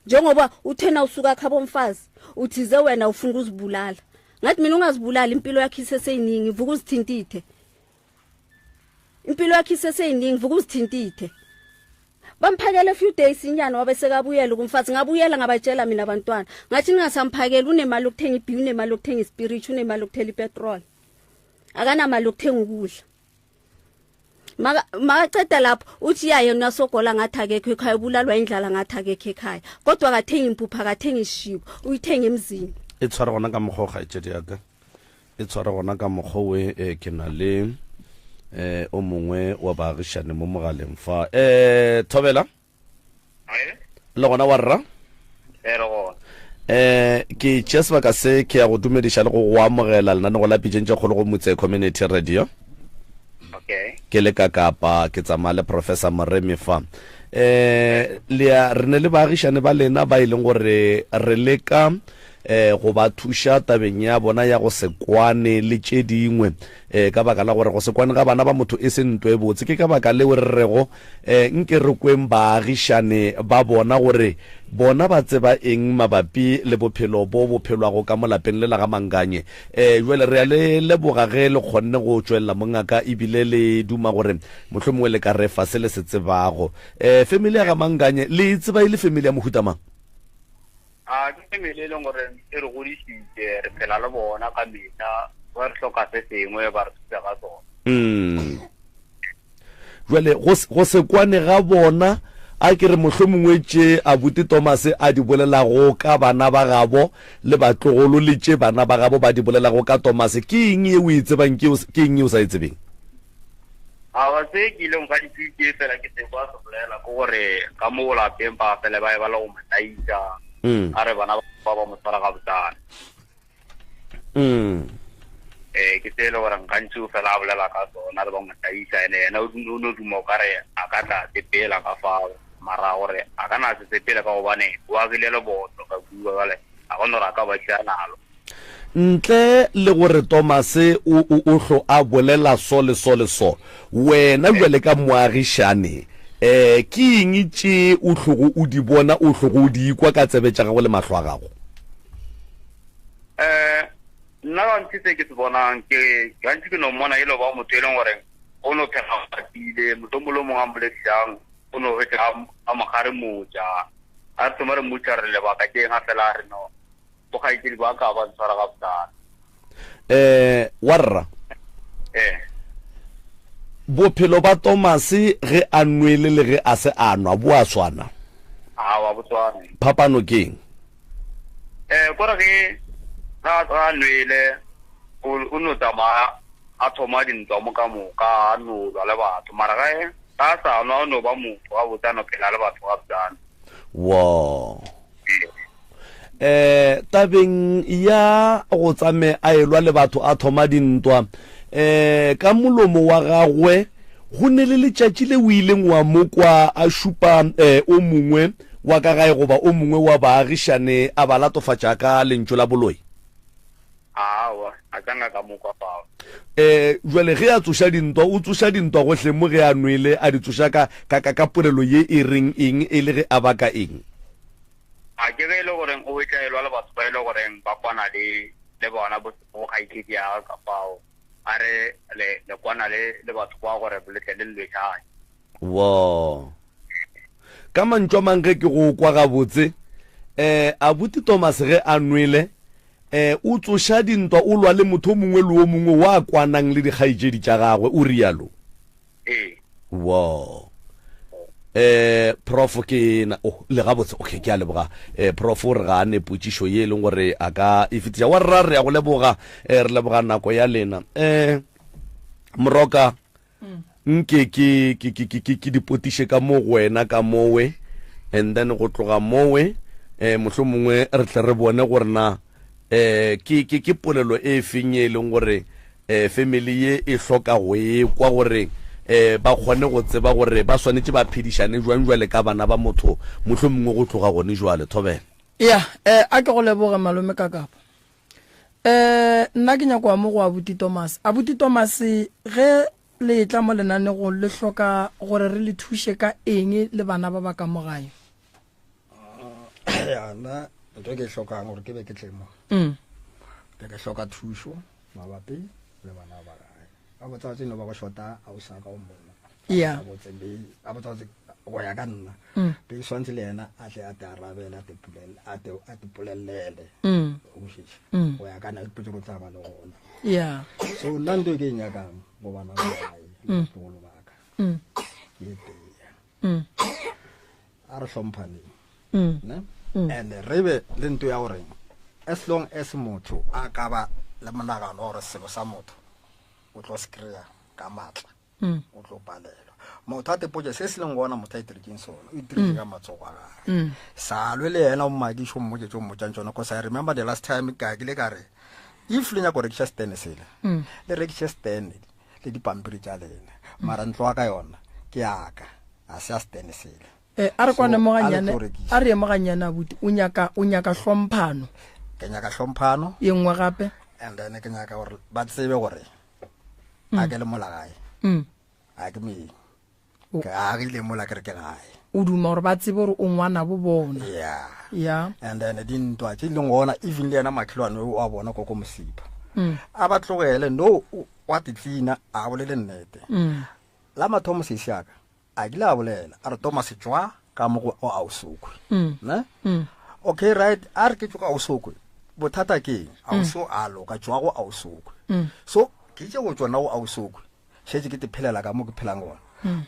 Njengoba uthena usuka khabo mfazi uthize wena ufuna ukuzibulala. Ngathi mina ungazibulali impilo yakhe iseseyiningi vuka uzithintithe. Impilo yakhe iseseyiningi vuka uzithintithe. Bamphakela a few days inyana wabe sekabuyela kumfazi ngabuyela ngabatshela mina abantwana ngathi ningasamphakeli unemali yokuthenga ibhiya unemali yokuthenga ispirit unemali yokuthela ipetrol. Akanamali yokuthenga ukudla. Maka makaceda lapho uthi yaye unasogola ngathi akekho ekhaya ubulalwa indlala ngathi akekho ekhaya kodwa akathengi impuphu akathengi ishibo uyithenga emzini. E tshware gona ka mokgwa o kgaetšedi ya ka. E tshware gona ka mokgwa we eh, ke na le eh o mongwe wa baagišane mo mogaleng fa. Eh Thobela. Le gona wa rra? E re gona. Eh ke tšea sebaka se ke ya go dumediša le go go amogela lenanego la Pitšeng tše Kgolo go Motse Community Radio. Okay. Ke le ka Kapa ke tsamaya le Professor Moremi fa. Eh le ya re ne le baagišane ba lena ba e leng gore re leka eh go ba thuša tabeng ya bona ya go se kwane le tše dingwe eh ka baka la gore go se kwane ga bana ba motho e se ntwa e botse. Ke ka baka leo re rego eh nke re kweng baagišane ba bona gore bona ba tseba eng mabapi le bophelo bo bo phelwago ka mo lapeng le la ga Manganye. Eh jwale re a le leboga ge le kgonne go tšwelela mongaka ebile le duma gore mohlomongwe le ka re fa se le se tsebago. Eh family ya ga Manganye le e tseba e le family ya mohuta mang? A ke family e leng gore e re godišitše, re phela le bona ka mehla, ge re hloka se sengwe ba re thuša ka sona. Mm. Jwale go, go se kwane ga bona, a ke re mohlomongwe tše abuti Thomas a di bolelago ka bana ba gabo le batlogolo le tše bana ba gabo ba di bolelago ka Thomas, ke eng ye o e tsebang, ke, ke eng ye o sa e tsebeng? Awa, se ke ileng ka di ke fela ke se kwa se bolela ke gore ka mo lapeng ba fele ba e ba le go mo taisa mm. a re bana ba ba mo tshwara gabotsana mm. eh ke se e le gore gantsi o fela a bolela ka sona re ba mo taisa ene yena o no duma o kare a ka tla sepela ka fao mara gore a ka na se sepele ka gobane o agile leboto ka bua jale a gona gore a ka ba tšea nalo Ntle le gore Tomase o, o, o hlo a bolela so le so le so, wena bjale ka moagišane, eh, ke eng tše o hlogo o di bona, o hlogo o di ikwa ka tsebe tša gago le mahlo a gago? Eh, nna gantši se ke se bonang ke, gantši ke no mmona e lo ba motho e leng gore o no phela a kwatile, mohlomong le o mongwe a mmoledišang o no hwetša a mo kgaremotša, a re thoma re mmotša re lebaka ke eng, a fela a re no. Bokgaetšedi ba ka ba ntshwara gabotsana. Eh, warra. Eh. Bophelo ba Tomase ge a nwele le ge a se a nwa bo a swana? Aowa, bo swane. Phapano ke eng? Eh, kore ge ga a nwele o no tsamaya a thoma dintwa mo ka moka a no lwa le batho mara ge a sa nwa o no ba motho gabotse a no phela le batho gabotsana. Wo. Eh, tabeng ya go tsame a elwa le batho a thoma dintwa, eh, ka molomo wa gagwe go ne le letšatši le o ileng wa mo kwa a šupa eh, o mongwe wa ka gae goba o mongwe wa baagišane a ba latofatša ka lentšu la boloi. Aowa, a ka nka ka mo kwa fao. Eh, jwale ge a tsoša dintwa, o tsoša dintwa gohle mo ge a nwele, a di tsoša ka, ka, ka, ka polelo ye e reng eng, e le ge a baka eng? A ke ge e le goreng o hwetša e lwa le batho ba e le goreng ba kwana le le bona bo bo kgaetšedi ya gagwe ka fao, a re le le kwana le le batho ba gore le tle le lwešane. Wo. Ka mantšu a mang ge ke go kwa gabotse, eh, abuti Thomas ge a nwele, eh, o tsoša dintwa, o lwa le motho o mongwe le o mongwe wa kwanang le dikgaetšedi tša gagwe, o rialo. Ee. Wo. Eh, prof ke na, oh, le gabotse, okay, ke a leboga. Eh, prof o re ga a ne potšišo ye e leng gore a ka e fetiša. Wa rra, re ya go leboga, eh, re leboga nako ya lena. Eh, Moroka, mm. Nke ke, ke, ke, ke, ke, ke di potiše ka mo go wena ka mowe, and then go tloga mowe, eh, mohlomongwe re tle re bone gore na, eh, ke, ke, ke polelo e feng ye e leng gore, eh, family ye e hloka go e kwa gore, eh, ba kgone go tseba gore ba swanetše ba phedišane jwang jwale ka bana ba motho, mohlomongwe go tloga gone jwale. Thobela. Ya, eh, a ke go leboge malome Kakapa. Eh, nna ke nyako mo go abuti Thomas. Abuti Thomas, ge le etla mo lenanegong le hloka gore re le thuše ka eng le bana ba ba ka mo gae? Ya, nna ntho e ke e hlokang gore ke be ke tle mo. Ke ke hloka thušo mabapi le bana ba gae. Ga botsa tse no ba go shota a o sa ka o mmona. Yeah. Ga botse be ga botsa tse go ya ka nna. Be swantse le yena a tle a te arabele a te pulele a te a te pulelele. O kwešiša? Go ya ka nna ke potse go tla ba le gona. Yeah. So nna ntho e ke e nyakang go bana ba gae le batlogolo ba ka. Ke e tee. A re hlomphaneng. Ne? And re be le ntho ya gore as long as motho a ka ba le monagano wa gore selo sa motho o tlo se kry-a ka maatla o tlo palelwa. Motho a tepotše se se leng gona motho a itiretšeng sona o itiretše ka matsogo a gage. Sa lwe le yena o mmakiše o mmotše tše o mmotšang tšona cause I remember the last time ka kile ka re if le nyaka go rekiša stene sela le rekiše stene le dipampiri tša lena mara ntlo wa ka yona ke yaka ga se ya stene sela. Eh, a re kwane mo ganyane, a re ye mo ganyane abuti, o nyaka, o nyaka hlomphano. Ke nyaka hlomphano. Ye nngwe gape. And then ke nyaka gore ba tsebe gore a ke le mola gae. A ke moeng. Ke agile mola ke re ke gae. O duma gore ba tsebe gore o ngwana bo bona. Yeah. Yeah. And then dintwa tše leng gona even le yena makhelwane o a bona koko Mosipha. A ba tlogele no wa titlina a bolele nnete. La mathomo sesi aka A kile a bolela a re Thomas tšwa ka mo go Ausokwe. Ne? Okay right a re ke tšwa ka Ausokwe. Bothata ke eng? Auso a loka tšwa go Ausokwe. So ke tše go tšwa na go Ausokwe. Šetše ke te phelela ka mo ke phelang gona.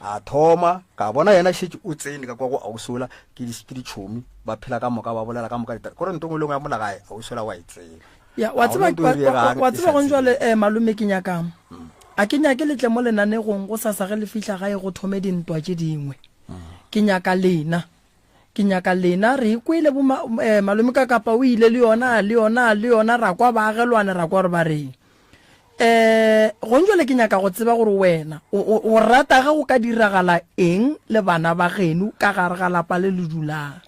A thoma ka bona yena šetše o tsene ka kwa go Ausola ke di ke ditšhomi ba phela ka moka ba bolela ka moka ditaba. Kore ntho engwe le engwe ya mola gae Ausola wa e tseba. Ya, wa tseba, wa tseba gong jwale eh, malome ke nyakang. A ke nyake le tle mo lenanegong go sasa ge le fihla gae go thome dintwa tše dingwe. Ke nyaka lena. Ke nyaka lena re e kwele bo ma, eh, malome ka kapa o ile le yona, le yona, le yona ra kwa baagelwane ra kwa gore ba reng. Eh, gong jwale ke nyaka go tseba gore wena o, o, o rata ge go ka diragala eng le bana ba geno ka gare ga lapa le le dulang.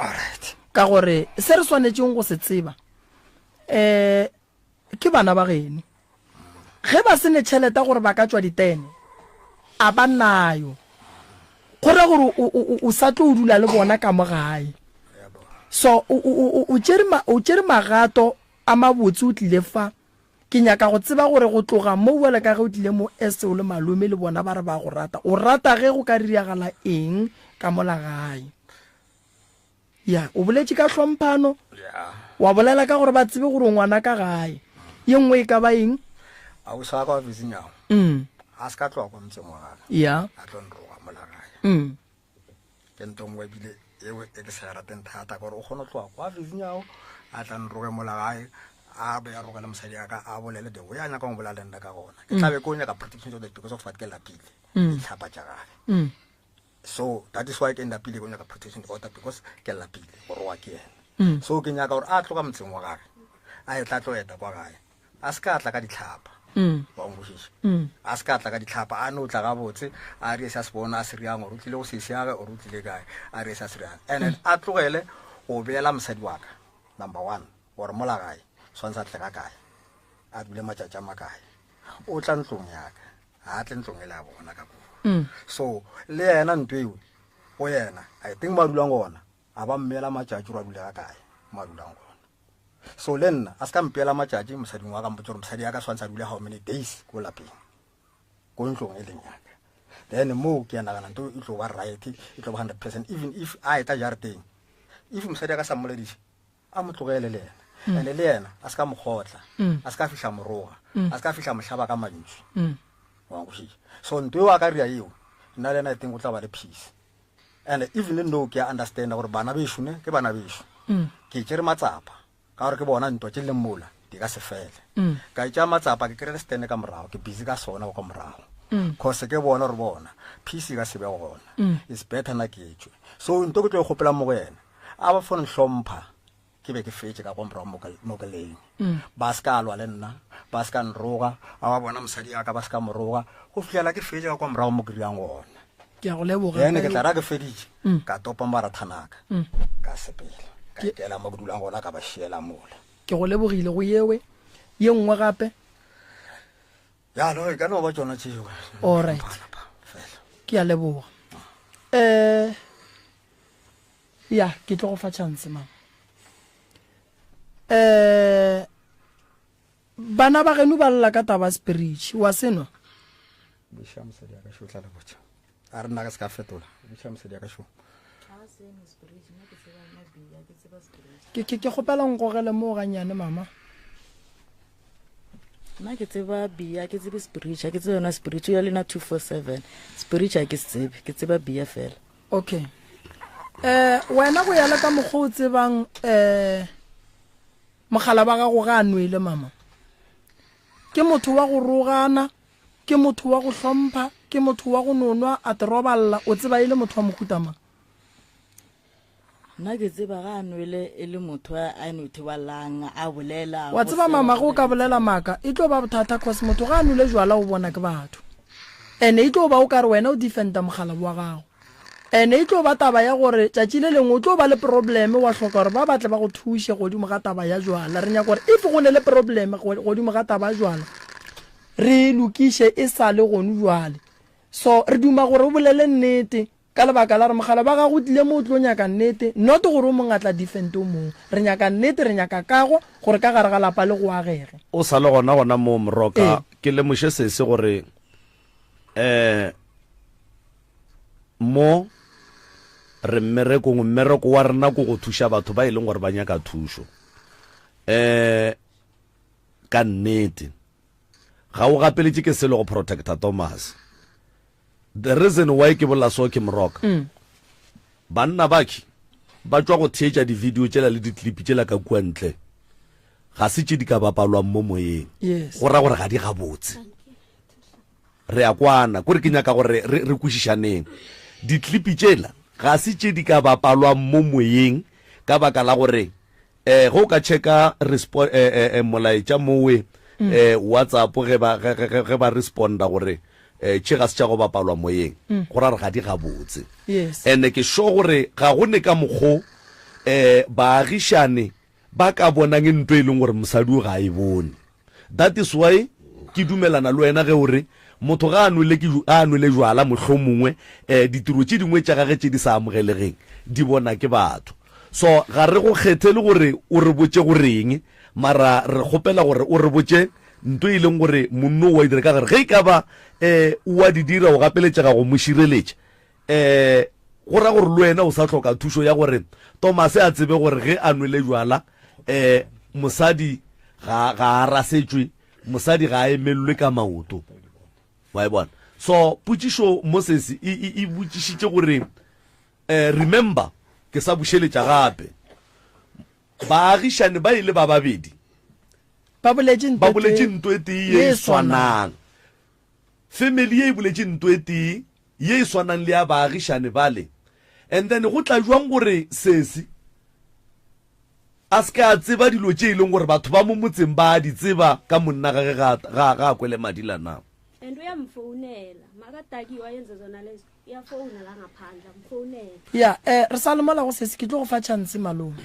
Ka gore se re swanetšeng go se tseba um ke bana ba geno ge ba se ne tšhelete gore ba ka tšwa ditene a ba nayo go ra gore o sa tlo o dula le bona ka mo gae so o tšere magato a mabotse o tlile fa ke nyaka go tseba gore go tloga mo bjale ka ge o tlile mo ese o le malome le bona ba re ba go rata o rata ge go ka diragala eng ka mola gae Ya, o boletše ka hlomphano. Ya. Wa bolela ka gore ba tsebe gore o ngwana ka gae. Ye nngwe e ka ba eng? Ausi wa ka wa Vizinyago. A se ka tloga kwa motseng wa gagwe. Ya. A tlo nroga mola gae. Ke nto nngwe ebile eo e ke sa e rateng thata ka gore o kgona go tloga kwa Vizinyago a tla nroge mola gae a be a roge le mosadi ya ka a bolele the way a nyakang go bolela le nna ka gona. Ke tla be ke o nyaka protection so that because of what ke lapile. Ditlhapa tša gage. So that is why ke lapile go nyaka protection order because ke lapile go roa ke yena. Mm. So ke nyaka gore a tloga motseng wa gage a e tla tlo eta kwa gae a se ka tla ka ditlhapa. Mm. Wa nkwešiša? Mm. A se ka tla ka ditlhapa a no tla gabotse a re se a se bona a se riang gore o tlile go sesi age or o tlile kae a re se a se riang and then mm. a tlogele go beela mosadi wa ka number one gore mola gae swantse a tle ga kae a dule matšatši a makae o tla ntlong yaka ga a tle ntlong e le a bona ka koo mm. so le yena nto eo go yena i think mo a dulang gona a ba mmeela matšatši gore a dule ga kae mo a dulang gona so le nna a se ka mpeela matšatši mosading wa ka mpotse gore mosadi ya ka swantse a dule how many days ko lapeng ko ntlong e leng yaka then moo ke ya nagana nto e tlo ba right e tlo ba 100 percent even if a eta jareteng if mosadi a ka sa mmolediše A mo tlogele le yena. And le yena a se ka mo kgotla. A se ka fihla moroga. A se ka fihla mohlaba ka mantšu. Wa nkwešiša? So nto eo a ka ria eo, nna le yena I think o tla ba le peace. And even though ke a understanda gore bana bešo ne, ke bana bešo. Ke tšere matsapa ka gore ke bona ntwa tše leng mola di ka se fele. Ka tšea matsapa ke kry-e le stand ka morago, ke busy ka sona ka morago. Cause ke bona gore bona peace e ka se be gona. It's better na ke tšwe. So nto ke tlo e kgopela mo go yena, a ba fo nhlompha ke be ke fetše ka kwa morago mo ke- mo ke leng. Ba se ka lwa le nna, ba se ka nroga, a ba bona mosadi ya ka ba se ka mo roga, go fihlela ke fetše ka kwa morago mo ke dirang gona. Ke a go leboga. Then ke tla ra ke feditše, ka topa marathanaka, ka sepela, ka ikela mo ke dulang gona, ka ba šiela mola. Ke go lebogile go yewe. Ye nngwe gape? Ya no, e ka no ba tšona tšeo. All right. Ke a leboga. Eh ya, ke tlo go fa chance mama. Eh bana ba geno ba lla ka taba spirit wa senwa. Buša mosadi ya ka šo tla le botša. A re nna ka se ka fetola. Buša mosadi ya ka šo. Ke ke ke kgopela nkogele mo ganyane mama. Nna ke tseba bia, ke tsebe spirit, ke tsebe yona spirit ya lena 247. Spirit ha ke se tsebe, ke tseba bia fela. Okay. Eh wena go ya le ka mokgwa o tsebang eh mogala ba gago ga a nwele mama. Ke motho wa go rogana, ke motho wa go hlompha, ke motho wa go nonwa a te roballa, o tseba e le motho wa mohuta mang? Nna ke tseba ga a nwele e le motho a no ithobalang a bolela. Wa tseba mama ge o ka bolela maaka e tlo ba bothata cause motho ga a nwele jwala o bona ke batho ene e tlo ba o kare wena o defenda mogala wa gago ene e tlo ba taba ya gore tšatši le lengwe o tlo ba le probleme wa hloka gore ba batle ba go thuše godimo ga taba ya jwala. Re nyaka gore if go ne le probleme godimo ga taba ya jwala re e lokiše e sa le gonu jwale. So re duma gore o bolele nnete Ka lebaka la gore mogala ba gago o tlile mo o tlo nyaka nnete, not gore o mongwe a tla defend o mongwe. Re nyaka nnete, re nyaka kago gore ka gare ga lapa le go agege. O sa le gona gona moo Moroka, ke lemoše sese gore um mo re mmerekong, mmereko wa rena ko go thuša batho ba e leng gore ba nyaka thušo. Um ka nnete ga o gapeletše ke selo go protecta Thomas. The reason why ke bolela so ke Moroka. Mm. Banna bakhi ba tšwa go theetša di-video tšela le di-clip tšela ka kua ntle. Ga se tše di ka bapalwang mo moyeng. Yes. Go ra gore ga di gabotse. Re a kwana, kore ke nyaka gore re, re kwešišaneng. Di-clip tšela ga se tše di ka bapalwang mo moyeng ka baka la gore Eh, ge o ka checka respo, eh, eh, eh, molaetša mowe mm. eh, WhatsApp ge ba, ge, ge, ge ba responda gore eh, tše ga se tša go bapalwa moyeng mm. go ra re ga di gabotse yes. ene ke sure gore ga go ne ka mokgo eh, baagišane ba ka bonang nto e leng gore mosadi o ga e bone That is why ke dumelana le wena ge o re motho ga a nwele ke a nwele jwala mohlomongwe eh, ditiro tše dingwe tša gage tše di sa amogelegeng di bona ke batho. So ga re go kgethele gore o re botše go reng, mara re kgopela gore o re botše nto e leng gore monno o a e dira ka gore ge e ka ba eh, o a di dira o gapeletšega go mo šireletša eh go ra gore le wena o sa hloka thušo ya gore Tomase a tsebe gore ge a nwele jwala eh mosadi ga ga a rasetšwe mosadi ga a emelelwe ka maoto wa e bona so potšišo Moses e, e, e botšišitše gore eh, remember ke sa bušeletša gape baagišane ba ile ba babedi ba boletše ba boletše nto e tee ye e swanang Family ye e boletše nto e tee ye e swanang le ya baagišane bale. And then go tla jwang gore sesi a se ke a tseba dilo tše e leng gore batho ba mo motseng ba a di tseba ka monna gage ga, ga, ga a kwele madila na? And uyamfonela makadakiwe ayenze zona lezo uyafona la ngaphandle amfonela ya eh re sa le mola go sesi ke tlo go fa chance malome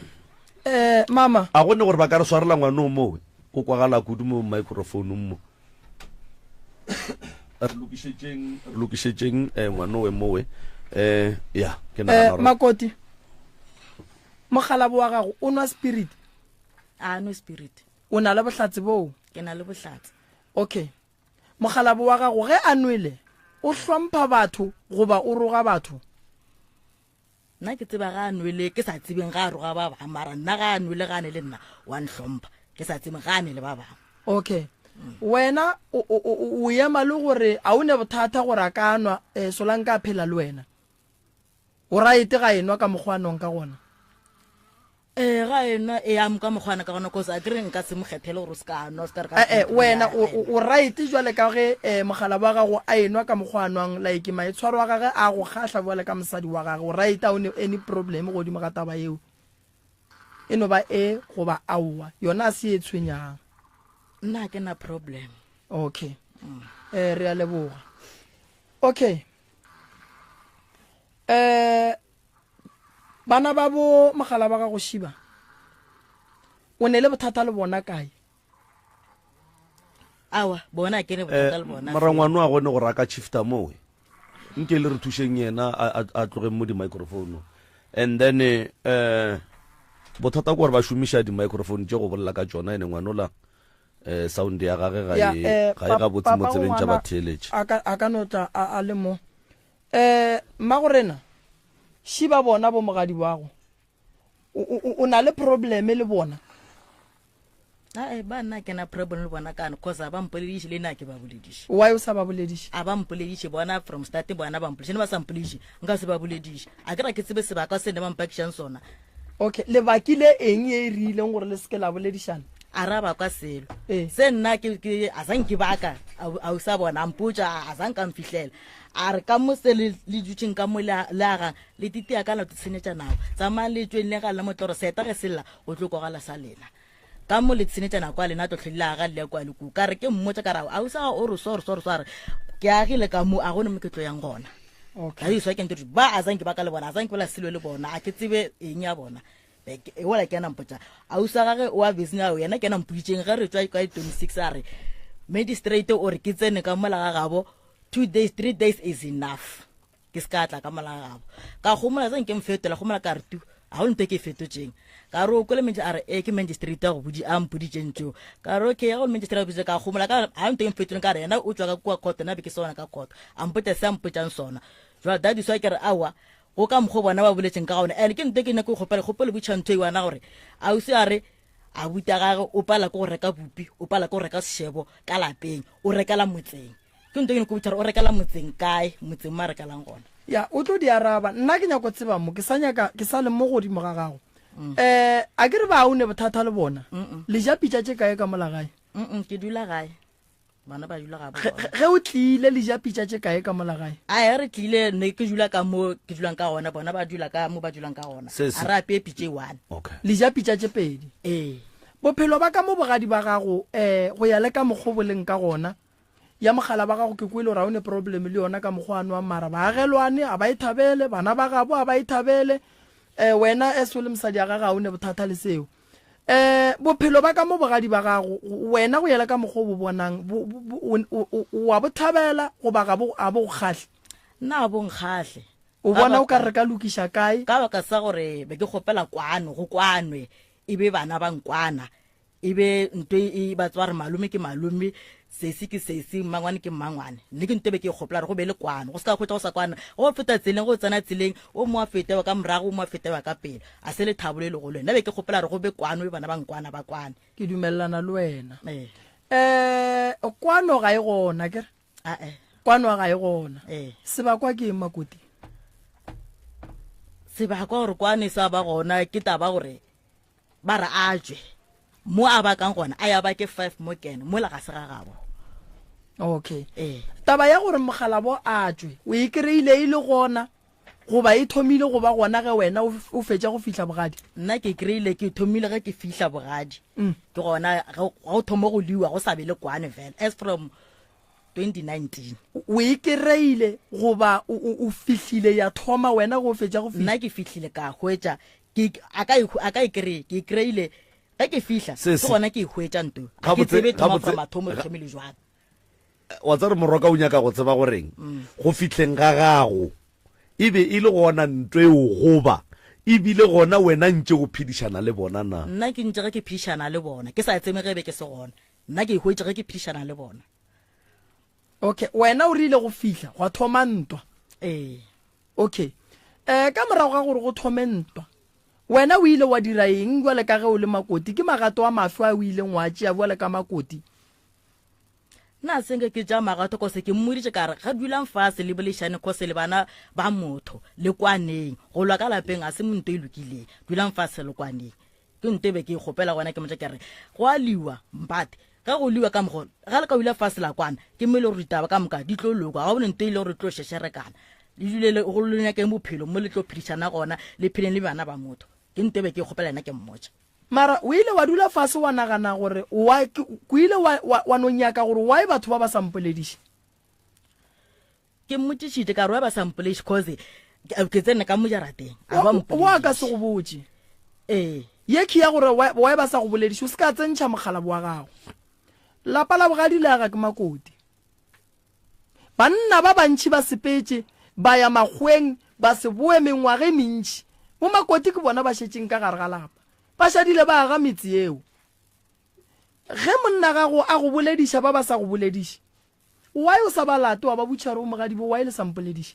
eh mama A go ne gore ba ka re swarela ngwana o mowe o kwagala kudu mo microphone mo. Re lokišetšeng, re lokišetšeng eh, ngwanowe mowe eh, ya ke eh nagana gore makoti mogalabo wa gago o nwa spirit a nwe spirit o na le bohlatse boo ke na le bohlatse okay mogalabo wa gago ge a nwele o hlompha batho goba o roga batho Nna ke tseba ga a nwele ke sa tsebeng ga a roga ba bang mara nna ga a nwele ga a ne le nna wa nhlompha ke sa tsebeng ga a ne le ba bang. Okay wena o, o, o, o ema le gore a o ne bothata gore a ka nwa eh, solanka a phela le wena o right ga enwa ka mokgwa a nwang ka gona? Ee, ga enwa e a ka mokgwana ka gona cause a kere nka se mo kgethele gore o se ka nwa o se ka re ka Eh, eh, wena o, o, o right jwale ka ge eh, mogala wa gago a enwa ka mokgwa a nwang like maitshwaro a gage a go kgahla jwale ka mosadi wa gage o right a o ne any problem godimo ga taba yeo e no ba e goba aowa yona a se e tshwenyang nna ga ke na problem okay eh re a leboga okay eh Bana ba bo mogala ba gago Shiba, o ne le bothata le bona kae? Awa, bona ke ne bothata le bona. Eh, mara ngwano a gone gore a ka shifta mowe nke le re thušeng yena a tlogeng mo di-microphone and then um bothata ke gore ba šomiša di-microphone tše go bolela ka tšona ene ngwanola um sound ya gage ga e, eh, ga e gabotse mo tsebeng tša batheeletše a ka no tla a le mo Eh, mmagorena, šiba bona bo mogadi wago. O, o, o na le probleme le bona? Ae, ba nna ke na problem le bona kane cause a ba mpolediše le nna ke ba bolediše. Why o sa ba bolediše? A ba mpolediše bona from starting bona ba mpolediše ne ba sa mpolediše nka se ba bolediše. A ke ra ke tsebe sebaka se ne ba mpakišang sona. Okay, lebakile eng ye e rileng gore le seke la boledišana? A ra ba kwa selo. Eh. Se nna ke ke a sa nke baka a o sa bona a mpotša a sa nka mfihlela. A re ka mo se le le dutšeng ka mo le le agang le titia ka la tshenyetša nako. Tsamayang le tšweng le ga le motloro seta ge sella go tlo kwagala sa lena. Ka mo le tshenyetša nako a lena tlo hlwe le aga le ya kwa le ku. Ka re ke mmotša ka ra a o sa o re so re so re so a re ke agile ka mo a gone mo ke tlo yang gona. Okay. Ka iswa ke ntse ba a zanke ba ka le bona a zanke ba la selo le bona a ke tsebe eng ya bona. Ola ke ena mpotša ausi wa gage wa busy ao yena ke ena mpoditšeng ge re tšwa ka 26 a re magistrate o re ke tsene ka mola ga gabo two days three days is enough ke se ka tla ka mola ga gabo ka gomola tseng ke mfetola gomola ka re tu ga go nto ke e fetotšeng ka re o kwele mentši a re e ke magistrate a go bodi a mpoditšeng tšeo ka re okay ya go magistrate a boditše ka gomola ka ga nto ke mfetoleng ka re yena o tšwa ka kua court nna be ke sona ka court a mpotša se a mpotšang sona jwale that is why ke re aowa go ka mokgwa bona ba boletseng ka gona and ke nto ke nyako kgopela kgopelo botšha ntho e wana gore ausi a re a buta gage o pala ke go reka bupi o pala ke go reka sešebo ka lapeng o rekela motseng ke nto ke nyako botša gore o rekela motseng kae motseng mo a rekelang gona ya o tlo di araba nna ke nyako tseba mo ke sa nyaka ke sa le mo godimo ga gago um a ke re ba o ne bothata le bona le ja pitša tše kae ka mola gae ke dula gae bana ba dula gabo Ge- ge ge o tlile le ja pitša tše kae ka mola gae a re tlile ne ke dula ka mo ke dulang ka gona bona ba dula ka mo ba dulang ka gona Se- se- a re apeye pitše e one okay le ja pitša tše pedi ee bophelo ba ka mo bogadi ba gago um go ya le ka mokgwa o bo leng ka gona ya mogala ba gago ke kwele gore ga o ne problem le yona ka mokgwa a nwang mara baagelwane a ba e thabele bana ba gabo a ba e thabele um wena as o le mosadi ya gage ga o ne bothata le seo Um bophelo ba ka mo bogadi ba gago, wena go yela ka mokgwa o bo bonang, bo, bo, bo, o, o, o, o a bo thabela goba ga bo, a bo go kgahle? Nna a bo nkgahle. O Ka bona o ka baka, re ka lokiša kae? ka baka sa gore be ke kgopela kwano, go kwanwe, e be bana ba nkwana, e be nto e, e ba tseba gore malome ke malome, Sesi ke sesi, mmangwane ke mmangwane. Nne ke nto be ke e gopola gore go be le kwano, go se ka hwetša go sa kwana. Ge o feta tseleng, ge o tsena tseleng, o mongwe a fete wa ka morago, o mongwe a fete wa ka pele. A se lethabo le legolo. Nna be ke gopola gore go be kwano, be bana ba nkwana ba kwane. Ke dumelelana le wena. Ee. Eh, kwano ga e gona, akere? Ae. Kwano ga e gona. Ee. Sebakwa ke eng, Makoti? Sebakwa gore kwano e sa ba gona ke taba gore Ba re a tšwe mo a bakang gona, a ya bake five mo kene mola ga se ga gabo. Okay. Ee. Taba ya gore mogalabo a tšwe, o e kry-ile e le gona goba e thomile go ba gona ge wena o fetša go fihla bogadi? Nna ke kry-ile ke thomile ge ke fihla bogadi. Ke gona ge go thoma go liwa go sa be le kwane fela as from 2019. O e kereile goba o, o, o fihlile ya thoma wena go fetša go fihla? Nna ke fihlile ka hwetša ke a ka e a ka e kry ke e kry-ile ge ke fihla Se, ke se. gona ke e hwetša nto ga ke Gabotse, tsebe thoma gabotse, from mathomo re ga- thomile jwang. Wa tseba gore morwaka o nyaka go tseba goreng go fihleng ga gago e be e le gona nto eo goba e bile gona wena ntše o phedišana le bona na? Nna ke ntše ge ke phedišana le bona ke sa tsebe ge be ke se gona nna ke e hwetša ge ke phedišana le bona. Okay, wena o rile go fihla gwa thoma ntwa. Ee. Okay. Eh ka morago ga gore go thome ntwa, wena o ile wa dira eng bjale ka ge o le makoti? Ke magato a mafe a o ileng wa tšea bjale ka makoti? Nna a senke ke tša magato kose ke mmoditše ka re ga dulang fase le bolešane kose le bana ba motho le kwaneng go lwa ka lapeng a se nto e lokileng dulang fase le kwaneng ke nto e be ke e kgopela gona ke motša ke re go a liwa mbate ge go liwa ka mogo ga le ka dula fase la kwana ke mo e le gore ditaba ka moka di tlo lokwa ga bone nto e le gore tlo šešerekana le dule le go le nyakeng bophelo mo le tlo phedišana gona le pheleng le bana ba motho ke nto e be ke e kgopela yena ke mmotša. Mara o ile wa dula fase wa nagana gore why, ke, o ile wa, wa, wa no nyaka gore why batho ba ba sa mpolediše? Ke mmotšišitše ka re why ba sa mpolediše cause ke, ke tsene ka mo jarateng a ba Wa ka se go botše. Ee. Ye ke ya gore why, why ba sa go bolediše, o se ka tsentšha mokgalabo wa gago. Lapa la bogadi le aga ke makoti. Banna ba bantši ba sepetše ba ya makgoweng ba se boe mengwaga e mentši. Bomakoti ke bona ba šetšeng ka gare ga lapa. Ba šadile ba aga metse yeo. Ge monna gago a go bolediša ba ba sa go bolediše, why o sa ba late wa ba botšiša gore o mogadibo why le sa mpolediše?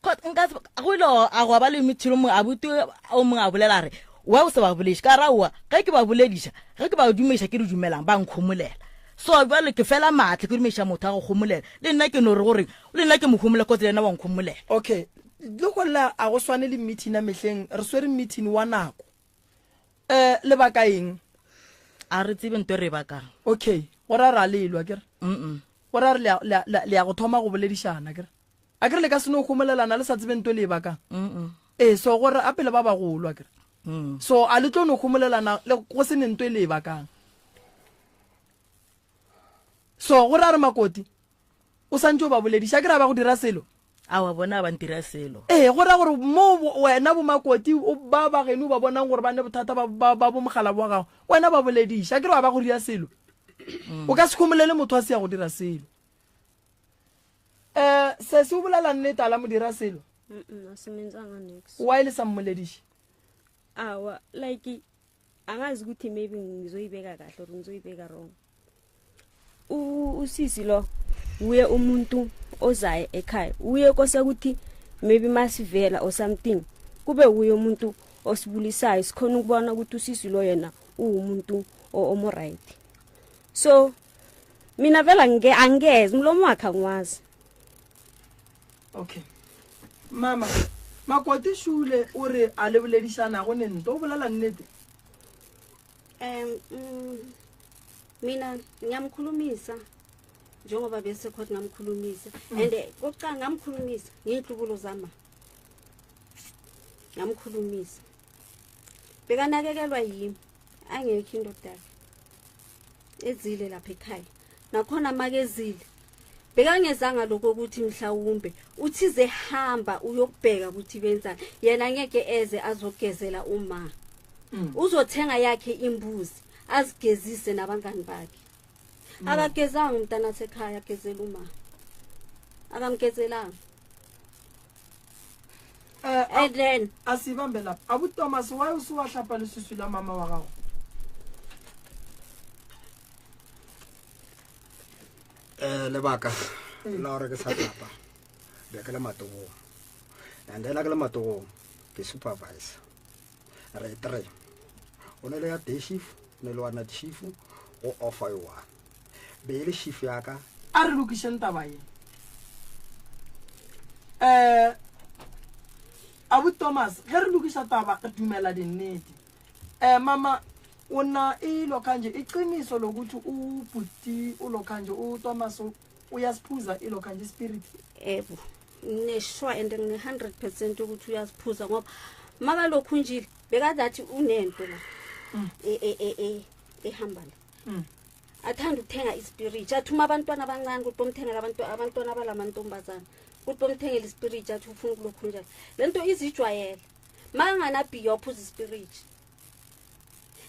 Nka go ile a go ba le methilo mongwe abuti o mongwe a bolela re wa o sa ba bolediše ka raowa ge ke ba bolediša ge ke ba dumediša ke di dumelang ba nkgomolela so jale ke fela maatla ke dumediša motho a go kgomolela le nna ke no re gore le nna ke mo kgomolela kotsi le yena wa nkgomolela. Okay le go lla a go swane le meeting ya mehleng re swere meeting wa nako um lebaka eng? A re tsebe nto e re e bakang. Okay go ra re a lelwa ke re go ra re le ya go thoma go boledišana ke re. A ke re le ka se no homolelana le sa tsebe nto le e bakang? Ee, so gore a pele ba bagolo a ke re. So a le tlo no homolelana le go se ne nto e le e bakang. So gore a re makoti o santse o ba bolediša a ke re a ba go dira selo? Aowa bona a ba ntira selo. Ee, go ra gore mo wena bo makoti ba ba geno ba bonang gore ba ne bothata ba ba ba bo mogala wa gago, wena ba bolediša a ke re ba ba go dira selo. O ka se homolele motho a se ya go dira selo. Eh, sesi o bolela nnete a la mo dira selo? Mm-mm, asimenzanga niks. Why le sa mmolediše? Awa, like angazi ukuthi maybe ngizoyibeka kahle or ngizoyibeka wrong. U- Usisi lo uye umuntu ozayo ekhaya. Uye kose ukuthi maybe masivela or something kube uye umuntu osibulisayo sikhona ukubona ukuthi usisi lo yena uwumuntu o- omo right. So mina vele ange angeze umlomo wakhe angiwazi okay mama makoti shule o re a le boledišanago ne nto o bolela nnete um mm, mina ngiyamkhulumisa njengoba bese khona ngamkhulumisa mm. and eh, kokuqala ngamkhulumisa ngiyinhlubulo zama ngamkhulumisa bekanakekelwa yimi angekho indoda yakhe ezile lapha ekhaya nakhona makezile bekangezanga lokho ukuthi mhlawumbe uthize hamba uyokubheka ukuthi benzani yena ngeke eze azogezela uma mm. uzothenga yakhe imbuzi azigezise nabangani bakhe mm. akagezanga umntana asekhaya agezela uma akamgezelanga Eh, and then a se bambe lapa abu thomas why o se wa hlapa leswiswi la mama wa gago um lebaka la gore ke sa tlapa be ke le matogong and then a ke le matogong ke supervisor re three o ne le ya day shift o ne le wa night shift go offer e one be e le shift ya ka a re lokišeng taba ye um abu thomas ge re lokiša taba re dumela dinnete um mama o na e lokhanje iqiniso lokuthi ubhuti ulokhanje uthomas uyasiphuza ilokhanje ispirit ebo ngineshwa and ngine-hundred percent ukuthi uyasiphuza ngoba makalokhu njile bekadathi unento la mm. e, e, e, e, ehamba la mm. athanda ukuthenga ispiriji athuma abantwana abancane ukuthi bomthengela abantwana abalamantombazana ukuthi bomthengela ispiriji athi ufuna ukulokhu njalo le nto izijwayele makanganabhiya waphuza ispiriji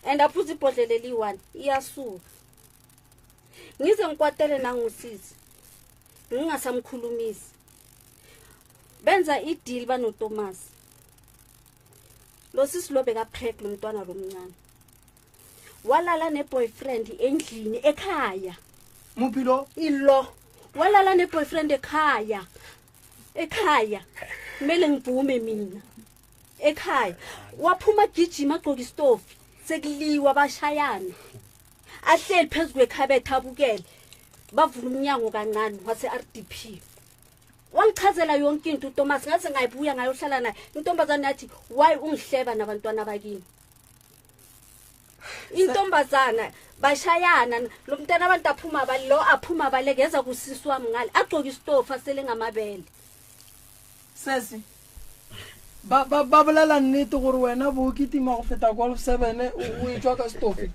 and aphuza ibhodlela eliyi-one iyasuka ngize ngikwatele nangusisi ngingasamkhulumisi benza idili banotomasi lo sisi lo bekapreg lo mntwana lo mncane walala ne-boyfriend endlini ekhaya muphi lo ilo walala ne-boyfriend ekhaya ekhaya kumele ngibhume mina ekhaya waphuma gijima agqoka isitofi sekuliwa bashayana. Ahleli phezu kwekhabethe abukele. Bavula umnyango kancane wase-r d p. Wangichazela yonke into uThomas ngaze ngayibuya ngayohlala naye. Intombazane yathi why ungihleba nabantwana bakini? Intombazana bashayana lo mntana abantu aphuma bale lo aphuma baleke yeza kusisi wami ngale agcoke isitofu asele ngamabele. Sesi ba ba ba bolela nnete gore wena bo o kitima go feta golf 7 o e tswa ka stofi.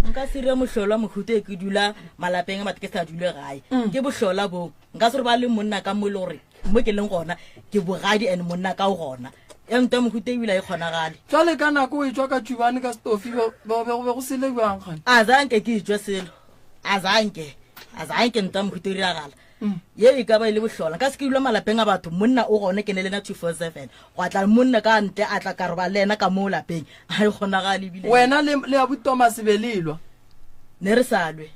Nka se dire mohlolo wa mohuta e ke dula malapeng a batho ke sa dule gae. Ke bohlola boo. Nka se re ba le monna ka mo e le gore mo ke leng gona ke bogadi and monna ka o gona. Ya nto ya mohuta ebile a e kgonagale. Jwale ka nako o e tswa ka tšubane ka stofi be be go be go sele bjang gane? A zanke ke etswe selo. A zanke. A zanke nto ya mohuta e diragala. Ye e ka ba e le bohlola. Nka se ke dula malapeng a batho, monna o gone ke ne le yena 247. Gwa tla monna ka ntle a tla ka roba le yena ka moo lapeng. Ga e kgonagale ebile. Wena le le abuti Thomas be le lwa? Ne re sa lwe.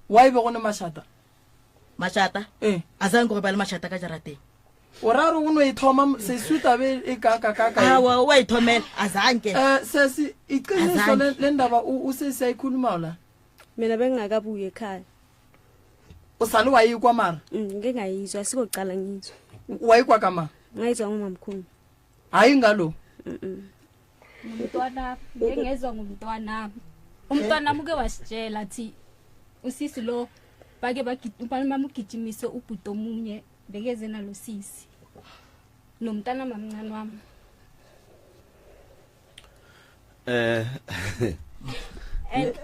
Why be go ne mašata? Mašata? Ee. A sa nko go ba le mašata ka jarateng. O ra re o no e thoma sesi o tabe e ka ka ka ka. Awa o a ithomela a zanke. Eh sesi iqiniso le le ndaba o o sesi a ikhuluma la. Mina bengingakabuyi ekhaya. O sa le wa ikwa mara? Ngike ngayizwa asikokuqala ngizwa. Wa ikwa ka mang? Ngayizwa ngomamkhulu. Hayi ngalo. Ngumntwana ngike ngezwa ngumntwanami. Umntwanami uke wasitshela athi usisi lo bake bamugijimise ubhuti omunye bekeze nalo sisi. Nomntana mamncane wami. Eh And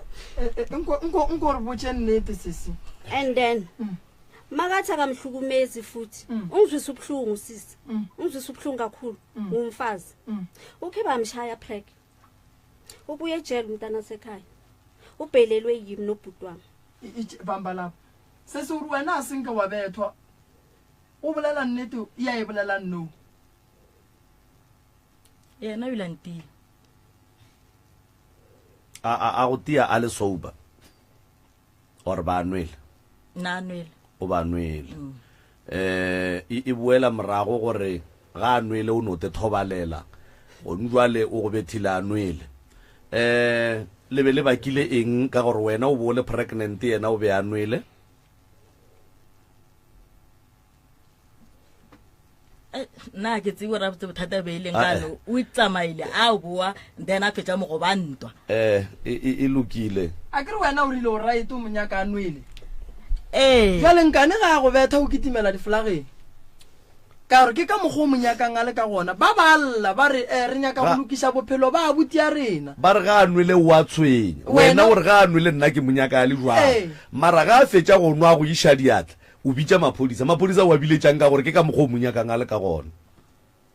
Nko nko nko re botše nnete sesi. And then makathi akamhlukumezi futhi ungizwisa ubuhlungu sisi. Ungizwisa ubuhlungu kakhulu ngumfazi. Ukhe bamshaya prek. Ubuye ejele umntana sekhaya. Ubhelelwe yimi nobhuti wami. Bamba lapho. Sesi o re wena a senke wa bethwa. O bolela nnete ya e bolela no. Yena o ile a ntia. A a a go tia a le sober or ba nwele? Na nwele. O ba nwele. Eh e e boela morago gore ga a nwele o no te thobalela. Gone jwale o go bethile a nwele. Eh le be le bakile eng ka gore wena o bo o le pregnant yena o be a nwele? Nna ke tsebe gore botse bothata be e leng kano o tsamaile a boa then a fetša mo go ba ntwa. Eh e lokile. A ke re wena o rile o right o monyaka a nwele. Ee. Jwale nkane ga a go betha o kitimela diflageng. Ka gore ke ka mokgwa o monyakang a le ka gona. Ba ba lla ba re eh re nyaka go lokiša bophelo ba abuti ya rena. Ba re ga a nwele o a tshwenya. Wena o re ga a nwele nna ke monyaka a le jwang. Mara ga a fetša go nwa go iša diatla O bitša maphodisa. Maphodisa o a biletšang ka gore ke ka mokgwa o mo nyakang a le ka gona.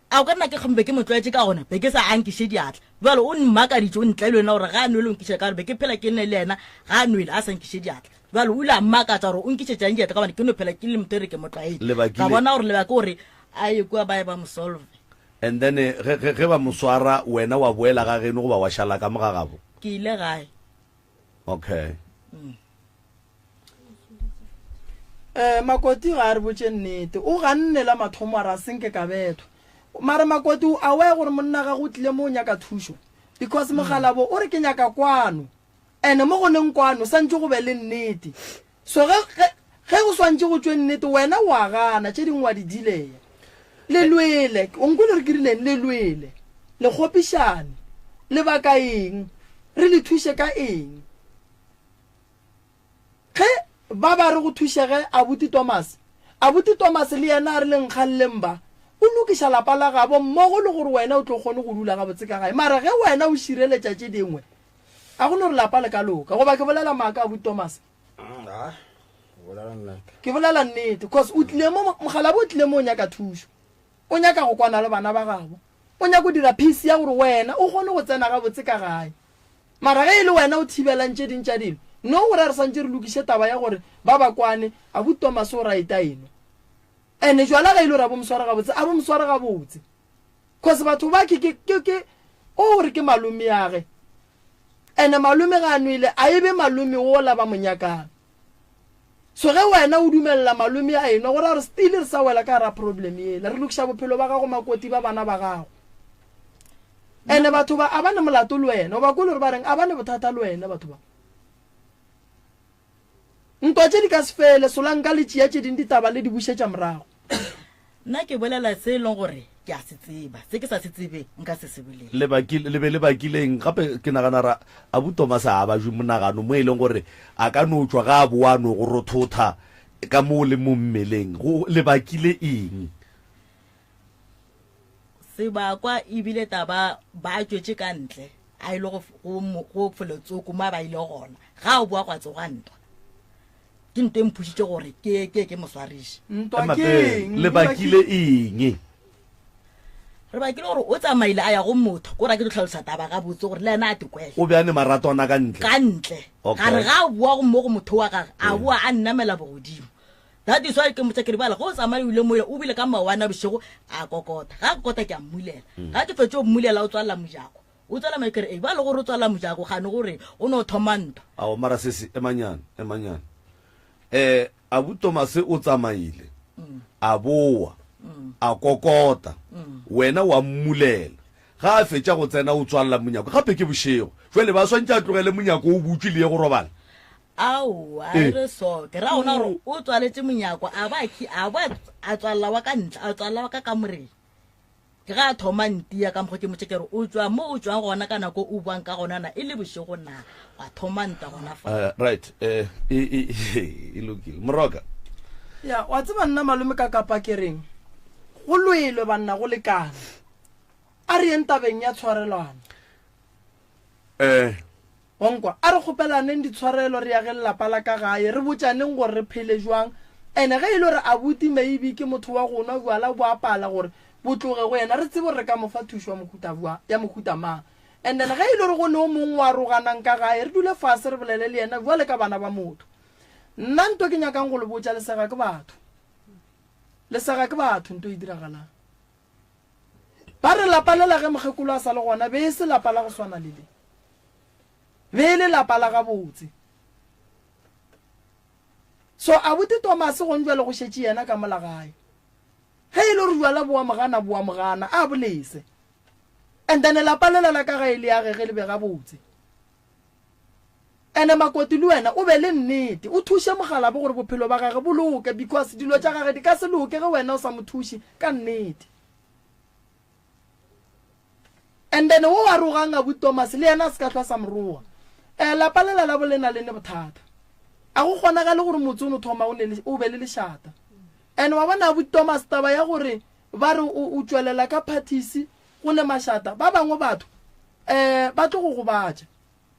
A o ka nna ke kgome be ke mo tlwaetše ka gona, be ke sa a nkiše diatla. Bjale o mmakaditše, o ntlele wena gore ga a nwele o nkiša ka gore be ke phela ke nne le yena ga a nwele a sa nkiše diatla. Bjale o ile a mmakatša gore o nkišetšang diatla ka gobane ke no phela ke le motho e re ke mo tlwaetše. Ka bona gore lebaka gore a ye kua ba ye ba mo solve. And then ge, ge, ge ba mo swara wena wa boela ga geno goba wa šala ka mo ga gabo? Ke ile gae. Okay. Um Makoti ga a re botše nnete. O ganne la mathomo a re a senke ka bethwa. Mare Makoti o aware gore monna gagwe o tlile mo o nyaka thušo because mogalabo o re ke nyaka kwano and mo go neng kwano santše go be le nnete. So ge, ge, ge go swantše go tšwe nnete wena o a gana tše dingwe wa di dileya. Le lwele, o nkwele gore ke rileng? Le lwele, le kgopišane. Lebaka eng? Re le thuše ka eng? Ge ba ba re go thušege abuti Thomas, abuti Thomas le yena a re le nkgalleng ba, o lokiša lapa la gabo mmogo le gore wena o tlo kgone go dula gabotse ka gae. Mara ge wena o šireletša tše dingwe, a go no re lapa le ka loka. Goba ke bolela maaka abuti Thomas? Ke bolela nnete, cause o tlile mo, mokgalabje o tlile mo o nyaka thušo. O nyaka go kwana le bana ba gabo. O nyaka go dira peace ya gore wena o kgone go tsena gabotse ka gae. Mara ge e le wena o thibelang tše ding tša dilo, no gore re santše re lokiše taba ya gore ba ba kwane, abuti Thomas o right a enwa. Ene jwala ge e le gore a bo mosware gabotse, a bo mosware gabotse. Cause batho ba ke ke ke ke o re ke malome ya ge. Ene malome ga a nwele, a e be malome wola ba mo nyakang. So ge wena o dumelela malome a enwa, go ra gore still re sa wela ka gara problem yela. Re lokiša bophelo ba gago makoti ba bana ba gago. Ene batho ba a ba ne molato le wena. O ba kwele gore ba reng? A ba ne bothata le wena batho ba. Ntwa tše di ka se fele, solanka le tšea tše ding ditaba le di bušetša morago. Nna ke bolela se e leng gore ke a se tseba, se ke sa se tsebeng nka se se bolele. Le bakile, le be le bakile eng? Gape ke nagana ra Abu Thomas a bajwe monagano mo e leng gore a ka no tšwa ga a boa a no go rothotha ka mo le mo mmeleng. Go, le bakile eng? Sebakwa e bile taba ba tšwetše ka ntle a ile go, go, go felotsoko mo a ba ile gona. Ga a boa gwa tsoga ntwa. Ke nto e mphušitše gore ke ke ke mo swariše. Ntwa Ema ke pele, eng? le bakile eng? Re bakile gore o tsamaile a ya go motho, ko ra ke tlo tlhalosa taba gabotse gore le yena a tekwele. O be a ne maratwana ka ntle. Ka ntle. Okay. Ga re ga a boa go mo go motho wa gage, a boa a nnamela bogodimo. That is why ke mmotša ke re bjale ge o tsamaile o ile mola o bile ka maowana bošego a kokota. Ga a kokota ke a mmulela. Ga ke fetše go mmulela o tswalela mojako. O tswala mojako ke re e bjale gore o tswalela mojako gane gore o no thoma ntwa. Ao mara sesi emanyana emanyana. Eh abu Tomase o tsamaile a boa a kokota wena wa mmulela ga a fetša go tsena o tswalela monyako gape ke bošego jwale ba swantše a tlogele monyako o butšwe le ye go robala. Aowa Eh. e re so ke ra gona gore o tswaletše monyako a ba a ba a tswalela wa ka ntle a tswalela wa ka kamoreng. Ke ge a thoma ntia ka mokgwa ke motše ke re o tšwa mo o tšwang gona ka nako o buang ka gona na e le bošego na wa thoma ntwa gona fa. Uh, right eh e e e lokile moroka. Ya wa tseba nna malome ka kapa ke reng go lwelwe banna go lekane a re yeng tabeng ya tshwarelwana. Eh Wa nkwa? A re kgopelaneng ditshwarelo re ageng lapa la ka gae, re botšaneng gore re phele jwang. Ene ge e le gore abuti maybe ke motho wa go nwa bjala bo a pala gore bo tloge go yena, re tsebe gore re ka mo fa thušo ya mohuta bjang, ya mohuta mang. And then ge e le gore go ne o mongwe o aroganang ka gae, re dule fase re bolele le yena bjale ka bana ba motho. Nna nto ke nyakang go le botša, lesega ke batho. Lesega ke batho nto e diragalang. Ba re lapa lela ge mokgekolo a sa le gona be e se lapa la go swana le le. Be e le lapa la gabotse. So abuti Tomase gong jwale go šetše yena ka mola gae. Ge e le gore jwala bo a mo gana bo a mo gana, a bo lese. And then lapa lela la ka gae le agege le be gabotse. Ene makoti le wena o be le nnete o thuše mokgalabo gore bophelo ba gage bo loke because dilo tša gage di ka se loke ge wena o sa mo thuše ka nnete. And then wo a rogang abuti Thomas le yena a se ka hlwa sa mo roga. Eh lapa lela la bo lena le ne bothata. A go kgonagale gore motse o no thoma o ne o be le lešata. And wa bona abuti Thomas taba ya gore ba re o tšwelela ka parties go ne mašata ba bangwe batho eh ba tlo go gobatša.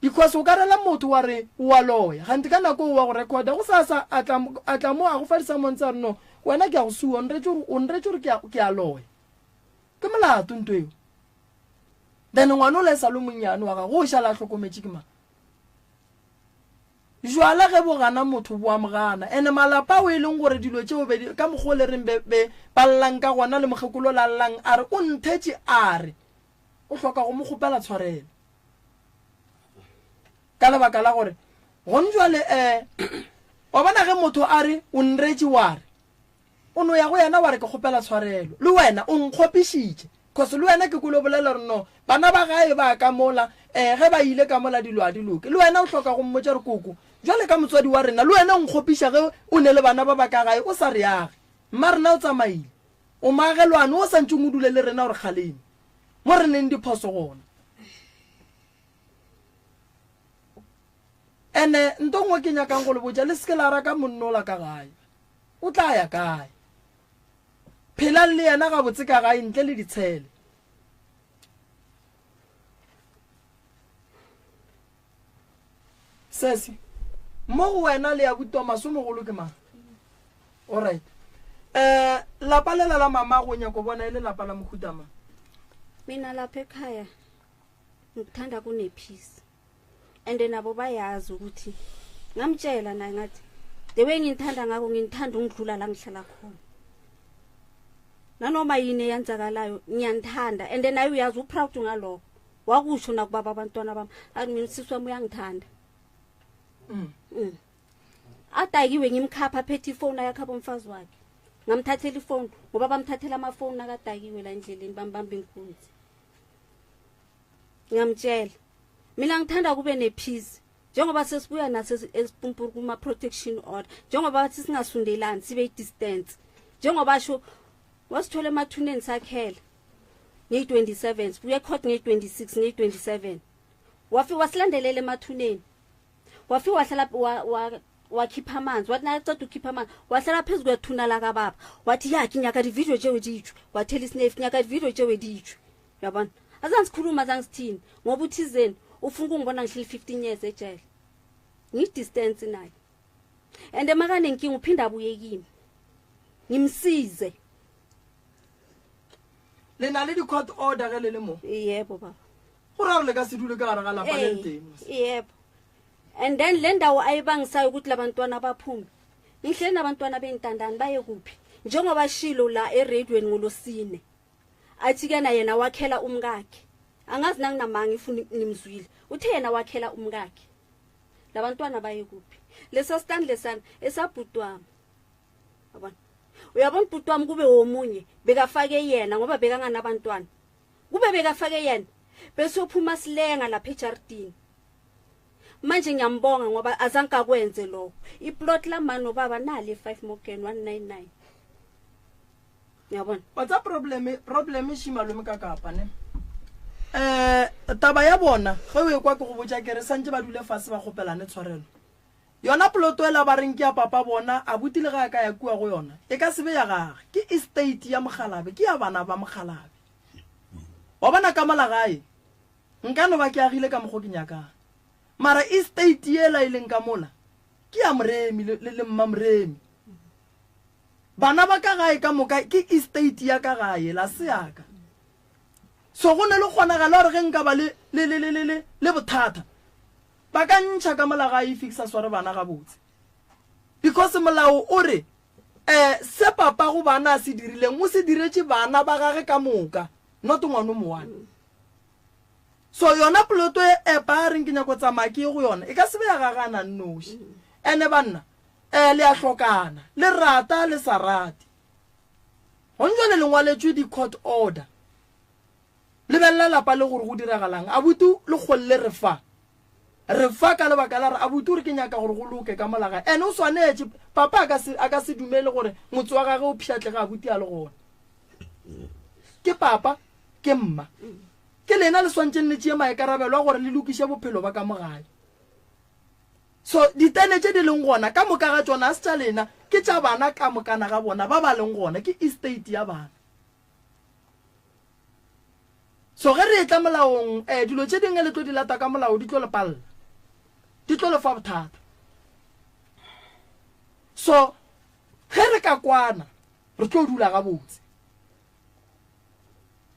Because o ka rela motho wa re o a loya, kganthe ka nako o wa go recorda, gosasa a tla, a tla mo a go fa di-summons a re no, wena ke a go sua, o nretše gore, o nretše gore ke a, ke a loya. Ke molato nto eo. Then ngwana ola e sa le monnyane wa gago, o šala a hlokometše ke mang? Jwala ge bo gana motho bo a mo gana. Ene malapa ao e leng gore dilo tšeo be, ka mokgwa o le reng be, be ba llang ka gona le mokgekolo o la llang a re o nthetše a re o hloka go mo kgopela tshwarelo. Ka lebaka la gore gone jwale um wa bona ge motho a re o nretše wa re o no ya go yena wa re ke kgopela tshwarelo le wena o nkgopišitše cause le wena ke kolo bolela gore no bana ba gae ba ka mola um ge ba ile ka mola dilo a di loke le wena o hloka go mmotša re koko jwale ka motswadi wa rena le wena o nkgopiša ge o ne le bana ba ba ka gae o sa re age mma rena o tsamaile o maagelwane o sa ntšeng o dule le rena gore kgaleme mo re neng diphoso gona. Ene nto nngwe ke nyakang go le botša, le seke la raka monnola ka gae. O tla ya kae? Phelang le yena gabotse ka gae ntle le ditshele. Sesi, mo go wena le ya Thomas o mogolo ke mang? Alright. Eh, lapa lela la mama go nyako bona e le lapa la mohuta mang? Mina lapha ekhaya ngikuthanda kune-peace and nabo bayazi ukuthi ngamtshela naye ngathi the way nginithanda ngako nginithanda ungidlula la ngihlala khona nanoma yini eyenzakalayo ngiyanithanda and naye uyazi uproud ngalokho wakusho nakubaba abantwana bami athi mina usisi wami uyangithanda mm. mm. adakiwe ngimkhapha aphethe ifoni ayakhapha umfazi wakhe ngamthathela ifoni ngoba bamthathela amafoni akadakiwe la endleleni bambamba inkunzi ngiyamtshela mina ngithanda kube nepeace. Njengoba sesibuya naso esipumpuru kuma-protection order, njengoba bathi singasundelani sibe i-distance, njengoba sho wasithola emathuneni sakhela ngeyi-27, sibuya ecourt ngeyi-26, ngeyi-27 wafika wasilandelela emathuneni, wafika wahlala wakhipha amanzi, wathi nakaceda ukukhipha amanzi wahlala phezu kwethuna lakababa, wathi ya ke nyaka di-video tšeo di tšwe, wathela isinefu, nyaka di-video tšeo di tšwe. Uyabona, azange sikhuluma, azange sithini, ngoba uthizeni ufuna ukungibona ngihleli 15 years ejele, ngiyi-distance naye, and makanenkinga uphinda abuye kimi ngimsize. Le na le di-court order ge le le mo? Yebo baba. Go ra gore le ka se dule ka gare ga lapa le teng? Yebo. And then le ndawo ayibangisayo ukuthi labantwana baphume, ngihleli nabantwana bentandane, baye kuphi? Njengoba shilo la eradweni ngolosine, athi kena yena wakhela umkakhe, angazi nanginamanga if nimzwile, uthe yena wakhela umkakhe, labantwana baye kuphi? Lesa stand lesana esabhuti wami, yabona, uyabona ubhuti wami kube womunye bekafake yena, ngoba bekanganabantwana, kube bekafake yena bese uphuma silenga lapha ejardini. Manje ngiyambonga ngoba azange akwenze lokho. Iplot lamani nobaba nali 5 Morgan 199, uyabona. Wa tsa problem e šimalome ka kapa ne taba ya bona ge o e kwa ke go botša ke re santse ba dule fase ba kgopelane tshwarelo. Yona poloto ela ba reng ke ya papa bona, abuti le ge a ka ya kua go yona e ka se be ya gage, ke estate ya Mokgalabe, ke ya bana ba Mokgalabe. Wa bona ka mola gae nka no ba ke agile ka mokgo ke nyakang, mara estate yela e leng ka mola ke ya Moremi le mma Moremi. Bana ba ka gae ka moka ke estate ya ka gae la se ya ka. So go ne le kgonagalo gore ge nka ba le bothata ba ka ntšha ka mola gae if ke sa sware bana gabotse, because molao o re se papa go bana a se dirileng o se diretše bana ba gage ka moka, not ngwana o mowane. So yona poloto e epa a reng ke nyako tsamaya ke ye go yona e ka se be ya gage a na nnoši. Ene banna le a hlokana, le rata le sa rate. Gone jwale le ngwaletšwe di-court order. Lebelela lapa le gore go diragalang. Abuti le kgolle re fa. Re fa ka lebaka la re abuti o re ke nyaka gore go loke ka mola gae. Ene o swanetše, papa a ka se dumele gore motse wa gage o pšhatlege abuti a le gona. Ke papa, ke mma. Ke lena le swantšeng le tšee maikarabelo a gore le lokiše bophelo ba ka mo gae. So ditene tše di leng gona ka moka ga tšona a se tša lena, ke tša bana ka mokana ga bona ba ba leng gona, ke estate ya bana. So ge re etla molaong, dilo tše dingwe le tlo di lata ka molao di tlo le palela, di tlo le fa bothata. So ge re ka kwana re tlo dula gabotse,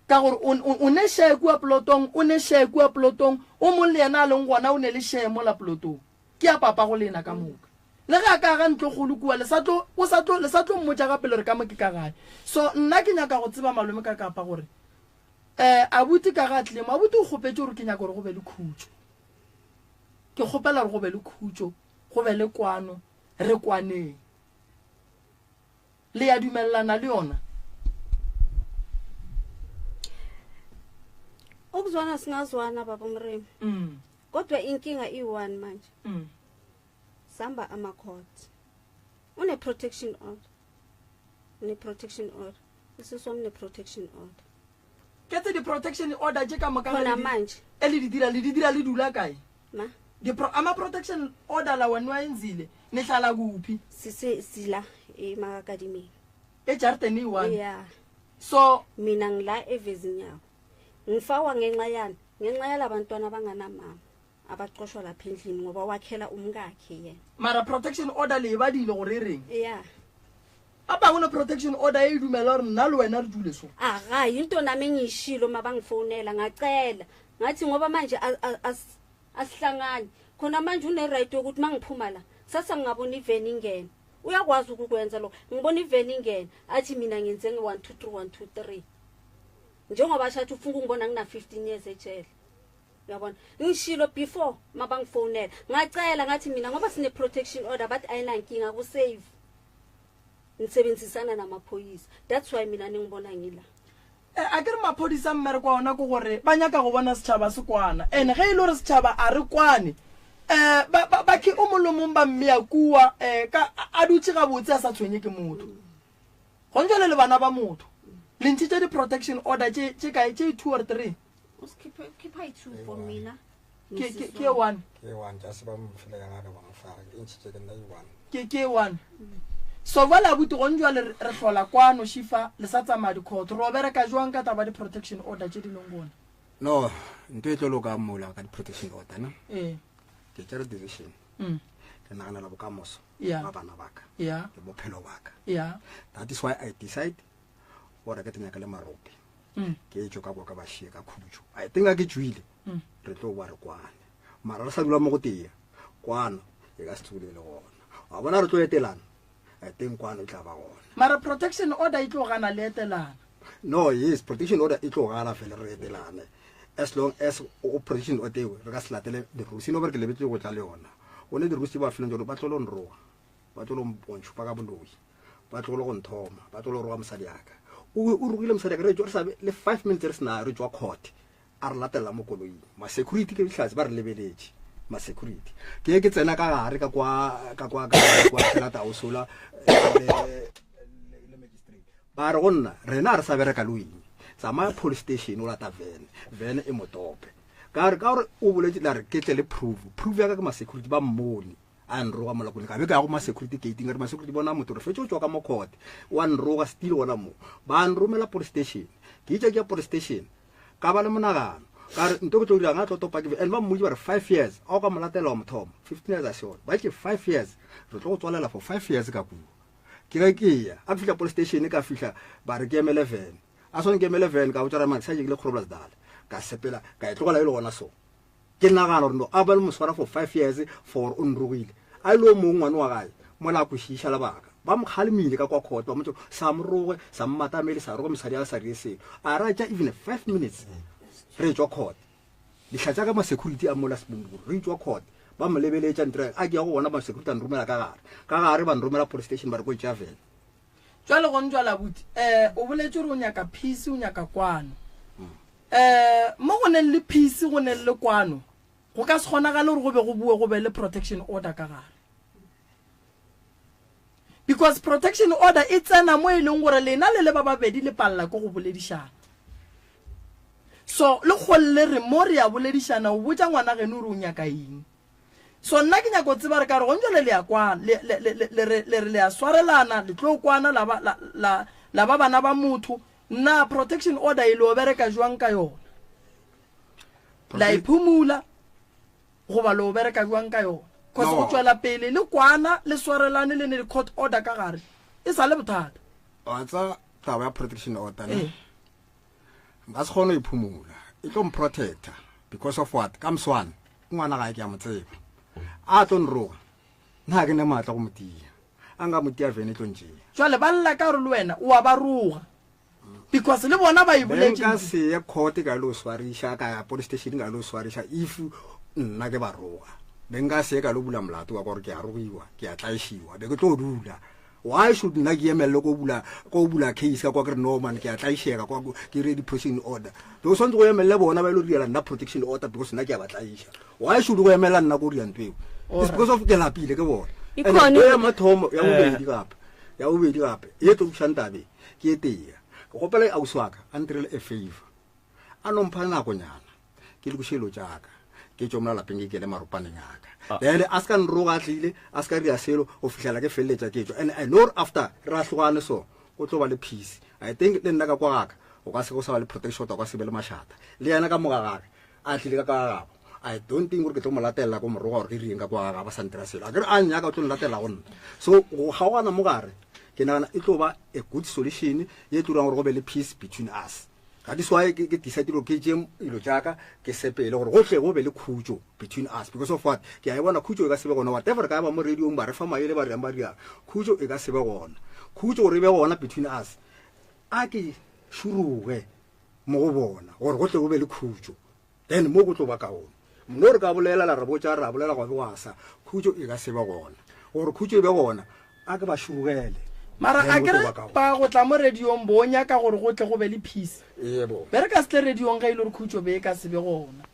ka gore o ne share kua plotong, o ne share kua plotong, o mong le yena a leng gona o ne le share mola plotong, ke ya papa go lena ka moka. Le ge a ka aga ntlokgolo kua, le sa tlo, o sa tlo, le sa tlo mmotša gape le re ka mo ke ka gae. So nna ke nyaka go tseba malome ka kapa gore, abuti ka ga tlile mo, abuti o kgopetše gore ke nyaka gore go be le khutšo. Ke kgopela gore go be le khutšo, go be le kwano, re kwaneng. Le ya dumelelana le yona? Ukuzwana singazwana baba Moremi. Kodwa inkinga iyi-one manje. Samba ama-court. Une protection order. Une protection order. Usisi wami une protection order. Ke tse di-protection order tše ka moka ge Khona manje. E le di dira, le di dira le dula kae? Ma? Ama protection order lawa niwayenzile nihlala kuphi? Sise sila emakadimeni. Ejarideni eyi-one? Yeah. So mina ngila eVezinyawo. Ngifakwa ngenxa yani? Ngenxa yalabantwana abanganamama abaxoshwa lapha endlini ngoba wakhela umkakhe yena. Mara protection order le e badile gore e reng? Yeah. Ba bangwe no protection order e dumela gore nna le wena re dule so. Aga into nami engiyishilo mabangifonela ngacela ngathi ngoba manje asihlangani khona manje une right yokuthi mangiphuma la sasa ngingabona iveni ingena, uyakwazi ukukwenza lokho, ngibona iveni ingena athi mina ngenze nge 1 2 3 1 2 3, njengoba ashathi ufuna ukungibona ngina 15 years ejele. Uyabona, ngishilo before mabangifonela ngacela ngathi mina ngoba sine protection order, bathi ayinankinga ku save nisebenzisana namaphoyisa, that's why mina ningibona ngila. A ke re maphodisa mmereko wa ona ke gore ba nyaka go bona setšhaba se kwana, and ge e le gore setšhaba a re kwane. Um ba, ba, ba ke o molomong ba mmea kua, um ka, a, a dutše gabotse a sa tshwenye ke motho. Gone jwale le bana ba motho. Le ntšhitše di-protection order tše, tše kae, tše two or three? O se khiphe, khipha i-two for mina. Ke, ke, ke one. Ke one, just ba mo file ya gagwe ba mo fa, e ntšhitše ke nna e one. Ke, ke one. So jwale abuti gone jwale re, re hlola kwano šifa le sa tsamaya di-court. Ro bereka jwang ka taba di-protection order tše di leng gona? No, nto e tlo loka mola ka di-protection order, ne? Ee. Ke tšere decision. Mm. Ke naganela bokamoso Yeah. ba bana ba ka. Yeah. Le bophelo ba ka. Yeah. That is why I decide gore ke tenya ke le marope. Mm. Ke tšo ka kwa ka ba šie ka khutšo. I think a ke tšwile. Mm. Re tlo boa re kwane. Mara re sa dula mo go tee. Kwano e ka se tsogile e le gona. Wa bona re tlo etelana. I think kwano e tla ba gona. Mara protection order e tlo gana le etelana. No, yes, protection order e tlo gana fela re etelane. As long as o protection order eo re ka se latele di-rules. No gore ke lebetse go tla le yona. Go ne di-rules tse ba fileng tsone ba tlo lo nroga. Ba tlo lo ntšhupa ka boloi. Ba tlo lo go nthoma. Ba tlo lo roga mosadi ya ka. O o rogile mosadi ya ka re tšwa re sa be le 5 minutes re se na re tšwa court. A re latelela mo koloing. Ma-security ke dihlatse ba re lebeletše. Ma-security. Ke ke tsena ka gare ka kwa ka kwa ka kwa Senate House ola le le magistrate. Ba re go nna rena a re sa bereka le wena. Tsamaya police station o lata van. Van e mo tope. Ka re ka gore o boletše la re ke tle le proof. Proof ya ka ke ma-security ba mmone. A nroga mola kone ka be ka ya go ma-security gating ka re ma-security bona motho re fetše o tšwa ka mo court. Wa nroga still gona mo. Ba nromela police station. Ke itše ke ya police station. Ka ba le monagano. Ka re nto ke tlo dirang a tlo topa ke and ba mmotse ba re 5 years a o ka mo latela wa mothomo 15 years a se yona. Ba tše 5 years re tlo go tswalela for 5 years ka kua. Ke ge ke ya a ke fihla police station ka fihla ba re ke emele van. A swane ke emele van ka botša gore man ke sa ke le Groblersdal. Ka sepela ka e tlogela e le gona so. Ke nagana gore no a ba le moswara for 5 years for o nrogile. A ile o mongwe ngwane wa gae mola a kwešiša lebaka. Ba mo kgalemile ka kwa court ba mo tšo sa mo roge sa mo matamele sa roge mosadi a sa dire selo. A ra tša even 5 minutes re tšwa court. Dihla tša ka ma security a mola Sebumburu re tšwa court ba mo lebeletša ntre a ke ya go bona ma security a nromela ka gare. Ka gare ba nromela police station ba re ko tšea van. Jwale gone jwale abuti eh o boletše gore o nyaka peace o nyaka kwano. Eh mo go neng le peace go neng le kwano go ka se kgonagale gore go be go boe go be le protection order ka gare. Because protection order e tsena mo e leng gore lena le le ba babedi le palela ke go boledišana. So le kgolle re mo re ya boledišana o botša ngwana geno gore o nyaka eng. So nna ke nyaka go tseba re ka re gong jwale le ya kwa le le le le re le re le ya swarelana le tlo kwana la ba la la la ba bana ba motho na protection order e lo bereka jwang ka yona la e phumula goba lo bereka jwang ka yona cause go tšwela pele le kwana le swarelane le ne di court order ka gare e sa le bothata wa tsa taba ya protection order ne nka se kgone go iphumula e tlo mprotecta because of what ka moswane ngwana ga ke a mo tseba a tlo nroga nna ke ne maatla go mo tia a nka mo tia vene e tlo ntšea jwale ba lla ka gore le wena o a ba roga because le bona ba e boletše nka se ye court ka lo swariša ka ya police station ka lo swariša if nna ke ba roga be nka se ka lo bula molato wa gore ke a rogiwa ke a tlaišiwa be ke tlo dula Why should nna ke emelele ko bula ko bula case ka kwa ke re no man ke a tlaišega kwa ke re di-protection order be o swanetse go emelele bona ba ile go direla nna protection order because nna ke a ba tlaiša why should go emelela nna ko dira ntho eo it's because of ke lapile ke bona Ikhona ya mathomo ya bobedi gape ya bobedi gape e tlo bušang tabeng ke e tea ke gopela ausi wa ka a ntirele a favor a no mpha nakonyana ke lokiše dilo tšaka ke tšo mola lapeng ke kele maropaneng aka ah. then a se ka nroga a tlile a se ka ria selo go fitlhela ke feleletša ke tšwa and i know after re a hlogane so o tlo ba le peace i think le nna ka kwa gaka o ka se go sa ba le protection o ka se be le mašata le yena ka moga gaka a tlile ka ka gabo i don't think gore ke tlo mo latelela ko moroga gore ke rieng ka kwa gaka ba sa ntira selo a kere a nnyaka o tlo nlatela go nna so go kgaogana mo gare ke nagana e tlo ba a good solution ye tlo dirang gore go be le peace between us That is why ke decide gore ke tše dilo tša ka ke sepele gore go tle go be le khutšo between us because of what ke a e bona khutšo e ka se be gona whatever re ka ba mo radiong ba re fa maele ba riang ba riang khutšo e ka se be gona khutšo gore e be gona between us a ke šuruge mo go bona gore go tle go be le khutšo Then mo go tlo ba kaone. Mno re ka bolela la re botša ra bolela gwa be gwa sa. Khutšo e ka se be gona. Gore khutšo e be gona, a ke ba šurugele. Mara Then a go ke tlo re ba kaone. ba go tla mo radiong bo nyaka gore go tle go be le peace. Yebo. Be re ka se tle radiong ge e le gore khutšo be e ka se be gona.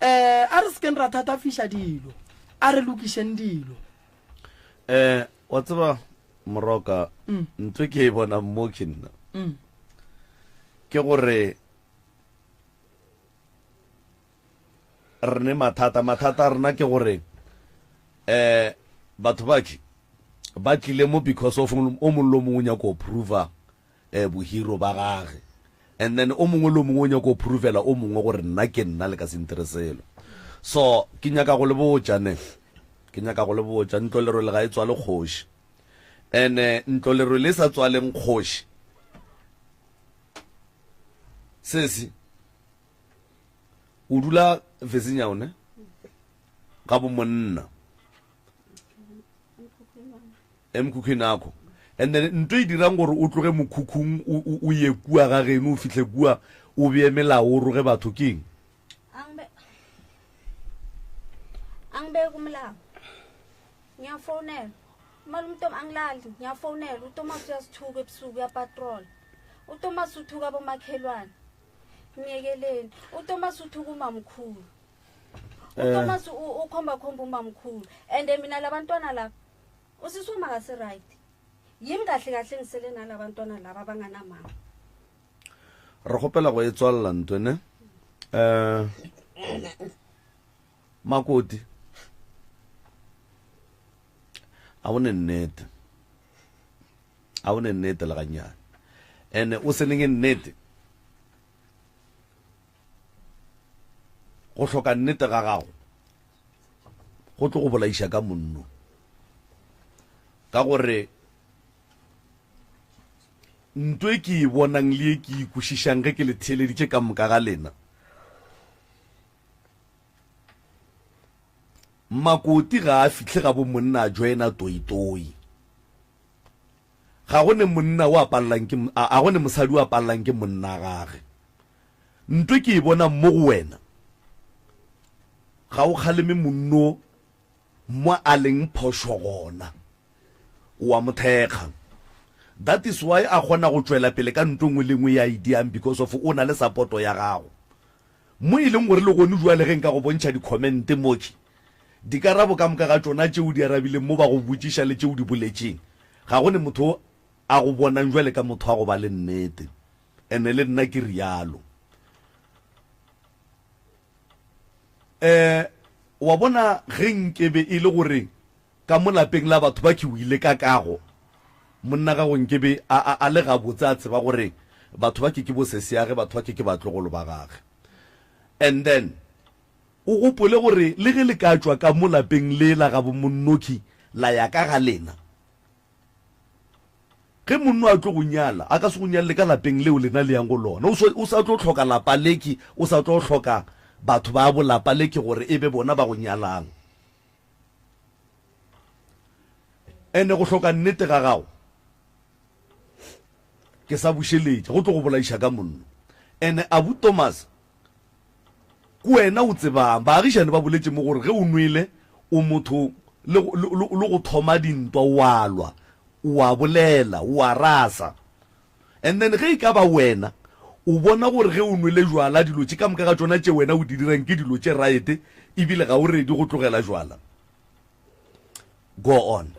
Um a re se keng ra thatafiša dilo. A re lokišeng dilo. Um wa tseba Moroka, ntho e ke e bonang mo ke nna ke gore re ne mathata. Mathata a rena ke gore um batho ba ke ba tlile mo because of o mongwe le o mongwe o nyaka go prova um bohero ba gage and then o mongwe le o mongwe o nyaka go provela o mongwe gore nna ke nna le ka se ntire selo. So ke nyaka go le botša ne, ke nyaka go le botša ntlo lerole ga e tswale kgoši and ntlo lerole e sa tswaleng kgoši sesi o dula Vezinyao ne ga bo monna emkhukhwini akho and then nto e dirang gore o tloge mokhukhung o ye kua ga geno o fihle kua o bee melao o roge batho keng? Angibeki umlawo ngiyafonela umalume utom angilali ngiyafonela utomas uyasithuka ebusuku uyapatrola utomas uthuka abomakhelwane myekeleni utomas uthuka umamkhulu eh. utomas ukhomba khomba umamkhulu and mina labantwana laba usisi wami akasi-right yimi kahle kahle ngisele nalabantwana laba abanganamama re kgopela go e tswalela ntwe ne um makoti a o ne nnete a o ne nnete le gannyane ene o seneng nnete go hloka nnete ga gago go tlo go bolaiša ka monno ka gore nto e ke e bonang le e ke e kwešišang ge ke le theeleditše ka moka ga lena makoti ga a fihle ga bo monna a joina toitoi Ga go ne monna o a pallang ke, a, a go ne mosadi o a pallang ke monna gage. Nto ke e bonang mo go wena, ga o kgaleme monno mo a leng phošo gona. O a mo thekga. That is why a kgona go tšwela pele ka nto nngwe le nngwe ye a e diang because of o na le sapoto ya gago. Mo e leng gore le gone jwale ge nka go bontšha di-comment mo ke, Dikarabo ka moka ga tšona tše o di arabileng mo ba go botšiša le tše o di boletšeng, ga go ne motho a go bonang bjale ka motho wa go ba le nnete. Ene le nna ke realo. Um wa bona ge nkebe e le gore ka mo lapeng la batho ba ke o ile ka kago, monna gago nkebe a, a, a le gabotse a tseba gore batho ba ke ke bosesiage, batho ba ke ke batlogolo ba gage. And then O gopole gore le ge le ka tšwa ka mo lapeng le la gabo monnoki la ya ka ga lena, ge monno a tlo go nyala, a ka se go nyalele ka lapeng leo lena le yang go lona. O, o sa tlo hloka lapa leki, o sa tlo hloka batho ba bo lapa leki gore e be bona ba go nyalang. Ene go hloka nnete ga gago, ke sa bušeletša, go tlo go bolaiša ka monno. Ene Abu Thomas, Ke wena o tsebang. Baagišane ba boletše mo gore ge o nwele o motho le, le, le, le go thoma dintwa, o a lwa, o a bolela, o a rasa. And then ge e ka ba wena o bona gore ge o nwele jwala dilo tše ka moka ga tšona tše wena o di dirang ke dilo tše right ebile ga o ready go tlogela jwala, go on.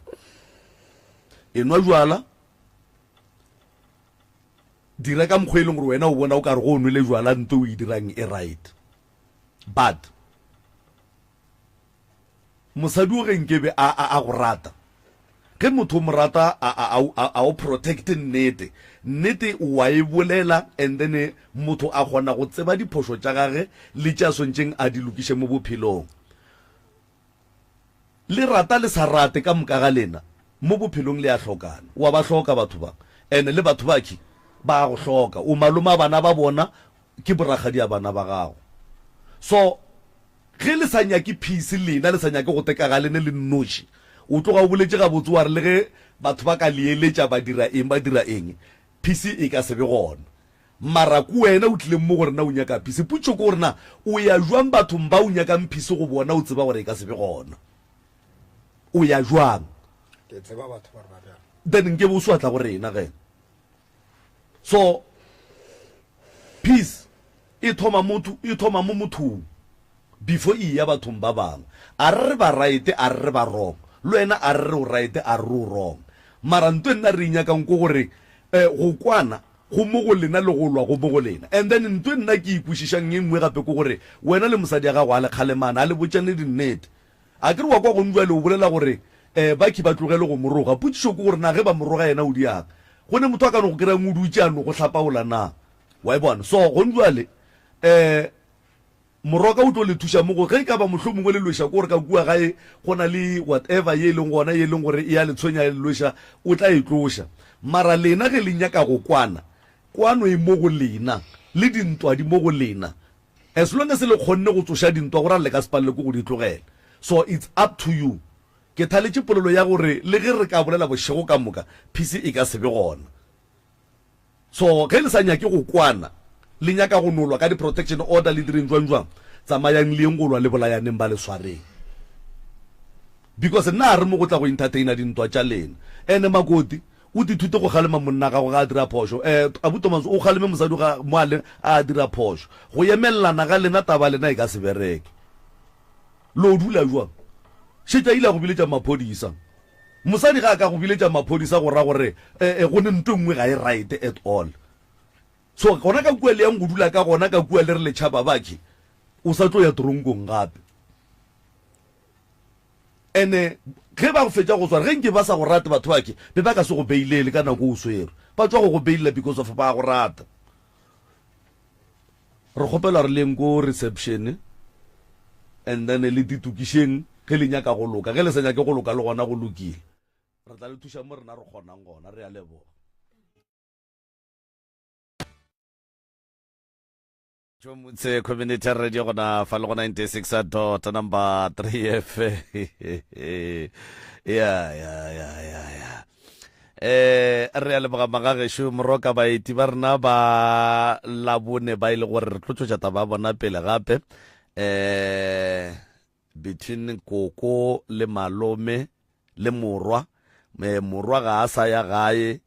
Enwa jwala. Dira ka mokgwa e leng gore wena o bona o ka re go o nwele jwala nto o e dirang e right. But mosadi o ge nkebe a, a, a go rata, ge motho o mo rata a, a, a, a o protect nnete, nnete wa e bolela and then motho a kgona go tseba diphošo tša gage le tše a swantšeng a di lokiše mo bophelong. Le rata le sa rate ka moka ga lena mo bophelong le a hlokana. Wa ba hloka batho ba and le batho bakhi ba a go hloka. O malome a bana ba bona ke borakgadi a bana ba gago. So ge le sa nyake peace lena le sa nyake go teka ga lene le nnoši o tloga o boletše gabotse wa re le ge batho ba ka le eletša ba dira eng ba dira eng peace e ka se be gona. Mara ke wena o tlileng mo go rena o nyaka phisi. Potšo ke gore na o ya jwang bathong ba o nyakang phisi go bona o tseba gore e ka se be gona. O ya jwang? Ke tseba batho ba re ba bjang. Then nke be o se wa tla go rena ge. So peace e thoma motho e thoma mo mothong. Before e eya bathong ba bangwe. A re re ba right, a re re ba wrong. Le wena a re re o right, a re re o wrong. Mara nto e nna re e nyakang ke gore eh, go kwana go mo go lena le go lwa go mo go lena. And then nto e nna ke e kwešišang e nngwe gape ke gore wena le mosadi ya gago a le kgalemana, a le botšane dinnete. A ke re wa kwa gong bjale o bolela gore eh, bakhi ba tlogele go mo roga. Potšišo ke gore na ge ba mo roga yena o diang? Go ne motho a ka no go kry-ang o dutše a no go hlapaola na? Wa e bona? So gong bjale eh, Moroka o tlo le thuša mo go ge e ka ba mohlomongwe le lweša ke gore ka kua gae go na le whatever ye e leng gona ye e leng gore e a le tshwenya e le lweša, o tla e tloša. Mara lena ge le nyaka go kwana, kwano e mo go lena, le dintwa di mo go lena. As long as le kgonne go tsoša dintwa go ra le ka se palelwe ke go di tlogela. So it's up to you. Ke thaletše polelo ya gore le ge re ka bolela bošego ka moka, peace e ka se be gona. So ge le sa nyake go kwana, le nyaka go no lwa ka di protection order le direng jwang jwang, tsamayang le yeng go lwa le bolayaneng ba le swareng. Because nna a re mo go tla go entertainer dintwa tša lena. Ene makoti, o tithute go kgalema monna gago ga a dira phošo. Eh, Abu Thomas, o kgaleme mosadi ga mo a le a dira phošo. Go emelelana ga lena taba lena e ka se bereke. Lo dula jwang? Šetša ile a go biletša maphodisa. Mosadi ga a ka go biletša maphodisa go ra gore eh, eh, go ne nto nngwe ga e right at all. So gona ka kua le yang go dula ka gona ka kua le re le tšhaba bakhe, o sa tlo ya toronkong gape. Ene ge ba go fetša go swara, ge nke ba sa go rate batho bakhe, be ba ka se go beilele ka nako o swerwe. Ba tšwa go go beilela because of ba go rata. Re kgopela re leng ko reception and then le ditokišeng ge le nyaka go loka. Ge le sa nyake go loka le gona go lokile. Re tla le thuša mo rena re kgonang gona. Re a leboga. Motse Community Radio gona fa le go 96 dot number 3 F. Ya ya ya ya ya. Eh re a leboga magagešo moroka baeti ba rena ba labone ba ile e gore re tlo tšwetša taba ya bona pele gape eh between koko le malome le morwa eh, morwa ga a sa ya gae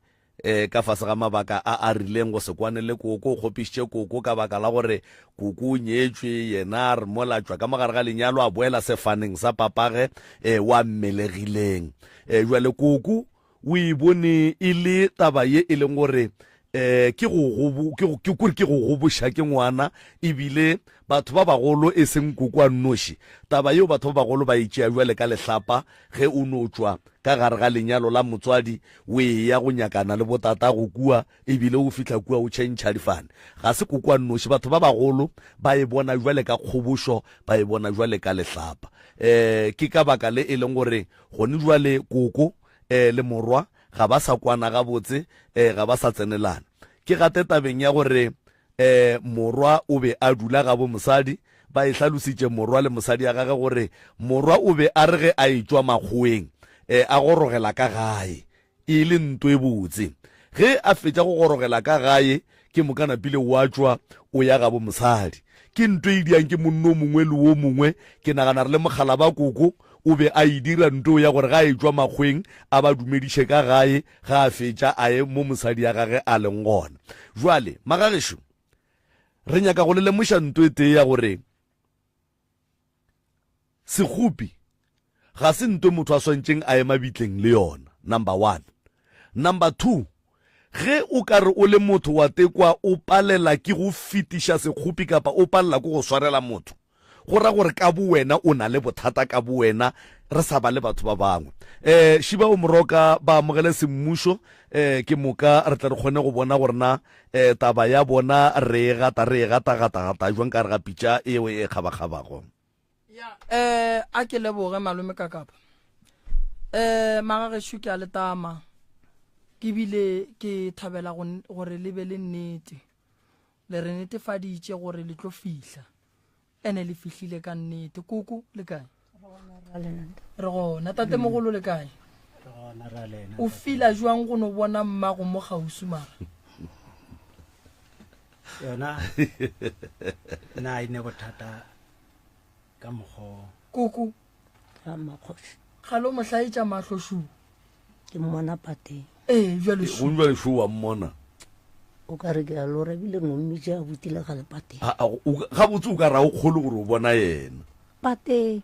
eh ka fase ga mabaka a a rileng go se kwane le koko o kgopišitše koko ka baka la gore koko o nyetšwe yena a re mola tšwa ka mogare ga lenyalo a boela sefaneng sa papage eh wa mmelegileng E, jwale koko o e bone e le taba ye e leng gore um ke go ke ke kore ke go goboša ke ngwana ebile batho ba bagolo e seng koko a nnoši taba yeo batho ba bagolo ba e tšea jwale ka lehlapa ge o no tšwa ka gare ga lenyalo la motswadi o e ya go nyakana le botatago kua ebile o fihla kua o tšhentšha difane ga se koko a nnoši batho ba bagolo ba e bona jwale ka kgobošo ba e bona jwale ka lehlapa um ke ka baka le e leng gore Gone jwale koko eh, le morwa ga ba sa kwana gabotse eh, ga ba sa tsenelana. Ke gate tabeng ya gore eh, morwa o be a dula gabo mosadi. Ba e hlalositše morwa le mosadi ya gage gore morwa o be a re ge a etšwa makgoweng eh, a gorogela ka gae E le nto e botse. Ge a fetša go gorogela ka gae, ke moka napile wa tšwa o ya gabo mosadi. Ke nto e diang ke monno o mongwe le wo mongwe. Ke nagana re le mokgalaba koko o be a e dira nto ya gore ga a etšwa makgweng a ba dumediše ka gae, ga a fetša a ye mo mosadi ya gage a leng gona. Jwale, magagešo, re nyaka go le lemoša nto e tee ya gore Sekgopi ga se nto motho a swantšeng a ye mabitleng le yona, number one. Number 2, ge o ka re o le motho wa tekwa o palela ke go fetiša sekgopi kapa o palela ke go swarela motho, go ra gore ka bowena o na le bothata ka bowena, re sa ba le batho ba bangwe. Um Šiba o Moroka ba amogele semmušo, um ke moka re tle re kgone go bona gore na um taba ya bona re e gata re e gata gata gata jwang ka re ga pitša eo e kgabakgabago. Ya, eh a ke leboge malome ka kapa. Eh magagešo ke a letama. Ke bile ke thabela gore le be le nnete. Le re netefaditše gore le tlo fihla. Ene le fihlile ka nnete. Koko le kae? Re gona. Tate mogolo le kae? O fila jwang go no bona mmago mo kgauswi mara? Yona na e ne bothata ka mokgwa Koko. Ramakgoši. Ga lo mo hlaetša mahlo šu. Ke mmona pateng. Ee, bjale šu. Go bjale šu wa mmona. O ka re ke a lora ebile no mmitša a butile ga lepateng. A, a, o, gabotse o ka re a o kgole gore o bona yena. Pateng.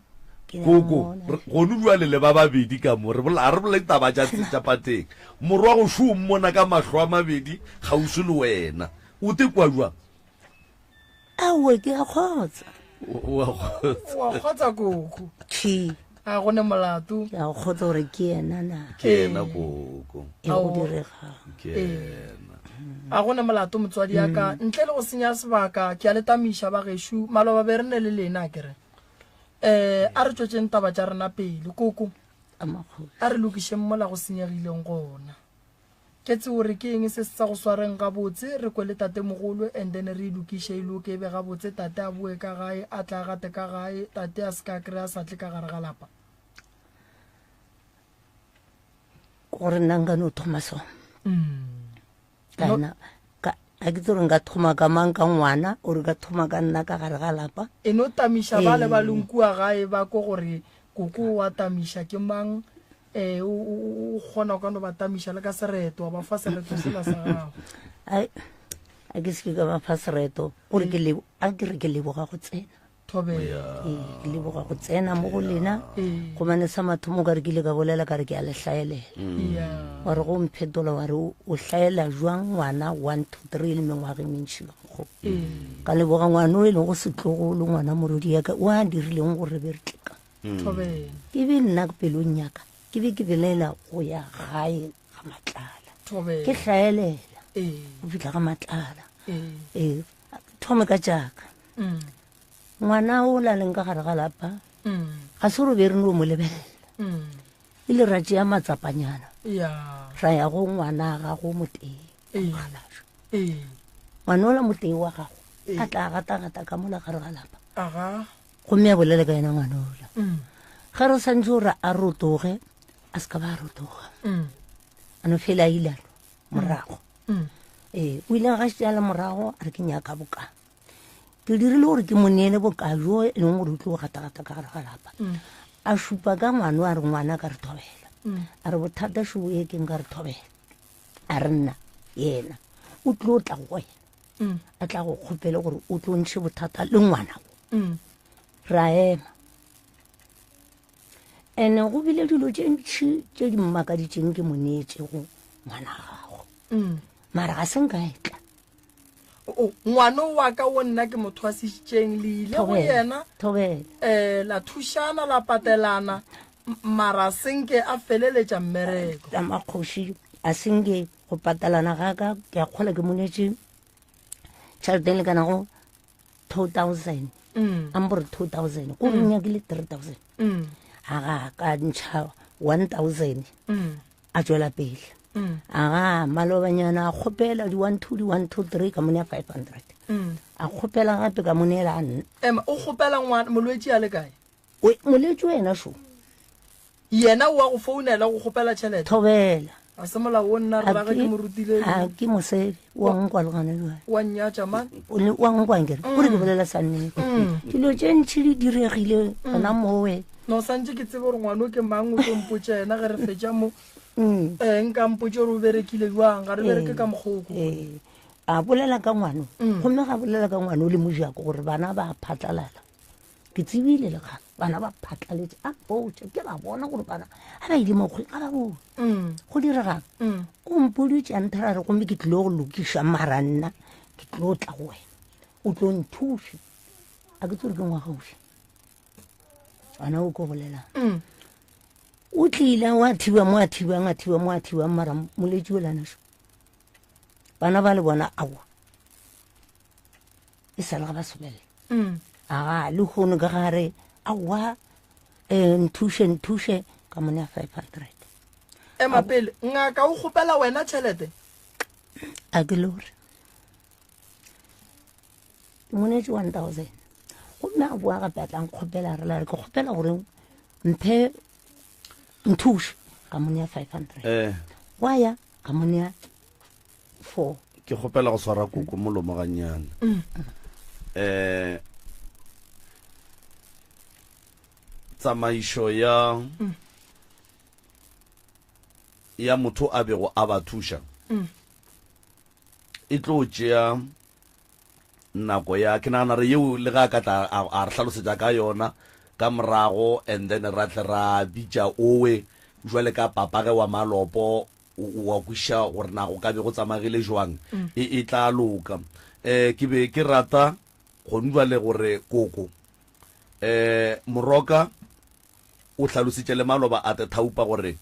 Ke a Koko, mmona. re, gonu bjale le ba babedi ka mo, re bola, ga re bolele taba tša, tša pateng. Morwa go šo o mmona ka mahlo a mabedi kgauswi le wena. O te kwa bjang? Aowa, ke a kgotsa. O, o a kgotsa. O a kgotsa koko. Tšhi. A go ne molato. Ke a kgotsa gore ke yena na. Ke yena koko. E go diregang. Ke yena. A go ne molato motswadi ya ka. Ntle le go senya sebaka, ke a le tamiša ba gešo. Maloba be re ne le lena a ke re. Eh, a re tšwetšeng taba tša rena pele koko. A re lokišeng mola go senyegileng gona. Ke tse gore ke eng se se sa go swareng gabotse, re kwe le tatemogolo and then re e lokiše e loke e be gabotse, tate a boe ka gae, a tle a gate ka gae, tate a se ka kry a sa tle ka gare ga lapa. Gore nna nka no thoma so. Ka nna, ka, a ke tse gore nka thoma ka mang ka ngwana ore ka thoma ka nna ka gare ga lapa. E no tamiša bale ba leng kua gae ba ko gore koko wa tamiša ke mang Ee, o, o, o kgona o ka no ba tamiša le ka sereto, wa ba fa sereto sela sa gago. Ai, a ke seke ka ba fa sereto, gore ke lebo, a ke re ke leboga go tsena. Thobela. Ee, ke leboga go tsena mo go lena. Gobane sa mathomo ka re ke ile ka bolela ka re ke a le hlaelela. Wa re go mphetola wa re o hlaela jwang ngwana 1 2 3 le mengwaga e mentši ka mokgo. Ka leboga ngwana o e leng go setlogolo ngwana morodi ya ka o a dirileng gore re be re tle ka. Thobela. Ke be nna pelong ya ka ke be ke belaela go ya gae ga Matlala. Thobela. Ke hlaelela Ee. go fihla ga Matlala. Ee. Ee, thome ka tšaka. Mm. Ngwana o la leng ka gare ga lapa Mm. ga se gore be re no mo lebelela. Mm. Ile ra tšea matsapanyana Ya. ra ya go ngwana gago motee. Ee. Ee. Ngwana ola motee wa gago Ee. a tla gata-gata ka mola gare ga lapa. Aga. Gomme a bolela ka yena ngwana ola. Mm. Ge re santse gore a rotoge, a se ka ba a rotoga. Mm. A no fela a ile a morago. Mm. Ee, o ile ga šetše a le morago, a re ke nyaka boka. Ke dirile gore ke mo neele boka jo e leng gore o tlo gata-gata ka gare ga lapa. Mm. A šupa ka ngwana, a re ngwana ka re thobela. Mm. A re bothata šo e ke nka re thobela. A re nna yena o tlo tla go wena. Mm. A tla go kgopele gore o tlo ntšhe bothata le ngwana wo. Mm. Ra ema. Ene go bile dilo tše ntši tše di mmakaditšeng ke mo neetšego ngwana gago. Mm. Mara ga se nka e tla. O, ngwana wa ka wo nna ke mo thwasitšeng, le ile go Thobela, yena, thobela. La thušana, la patelana, mara a senke a feleletša mmereko. La makgoši, a senke go patelana ga ka, ke a kgola ke mo neetše tšhelete e lekanago 2000. Mm. A mpore 2000, ko re Mm. nyakile 3000. Mm. A ga ka ntšha 1000. Mm. A tšwela pele. Mm. A ga malobanyana a kgopela di 1 2 di 1 2 3 ka mo nea 500. Mm. A kgopela gape ka mo neela nna. Ema, o kgopela ngwana molwetši a le kae? O, molwetši wena šo. Yena o a go founela go kgopela tšhelete? Thobela. A se molao o nna A rra ge ke ke- mo rutile. a ke mosebe, o a nkwa le gona jwale. Wa nnyatša man. O le, wa nkwa nkere? O re ke Mm. bolela sa nnete. Mm. Dilo tše ntši di diregile gona mowe. No santše ke tsebe gore ngwana o ke mang, o tlo mpotša yena ge re fetša mo. Mm. Nka mpotše gore o berekile jwang, ga re bereke Ee. ka mokgwa o ko. Ee. A bolela ka ngwano. Mm. Gomme ga bolela ka ngwano le mojako gore bana ba phatlalala. Ke tsebile le kgale, bana ba phatlaletše, a mpotše, ke ba bona gore bana ga ba ile mokgweng, ga ba bone. Mm. Go diregang? Mm. O mpoditše a nthera re gomme ke tlilo go lokiša mara nna, ke tlilo tla go wena. O tlo nthuša. A ke tsebe gore ke ngwaga ofe. Ngwana o ko bolelang. Mm. O tlile wa thiba mo a thibang, a thiba mo a thibang, mara moletši o lana šo. Bana ba le bona aowa. E sa le ga ba sobelela. Mm. Aga, le kgono ka gare, aowa, nthuše, nthuše, ka mo nea 500. Ema pele, ngaka o kgopela wena tšhelete? A ke lore. Ke mo neetše 1000. Gomme a boa gape a tla nkgopela, a re la re, ke kgopela gore mphe nthuše, ka mo nea 500. Wa ya, ka mo nea 4. Ke kgopela go swara koko molomo gannyane. Mm. Tsamaišo ya Mm. ya motho a bego a ba thuša Mm. E tlo tšea nako ya, ke nagana re yeo le ge a ka tla a, a re hlalosetša ka yona ka morago, and then ra tle ra bitša owe jwale ka papage wa malopo, wa kwešiša gore na go ka be go tsamagile jwang, e, e tla loka. Um ke be ke rata gone jwale gore koko, um Moroka o hlalositše le maloba a Tethaupa gore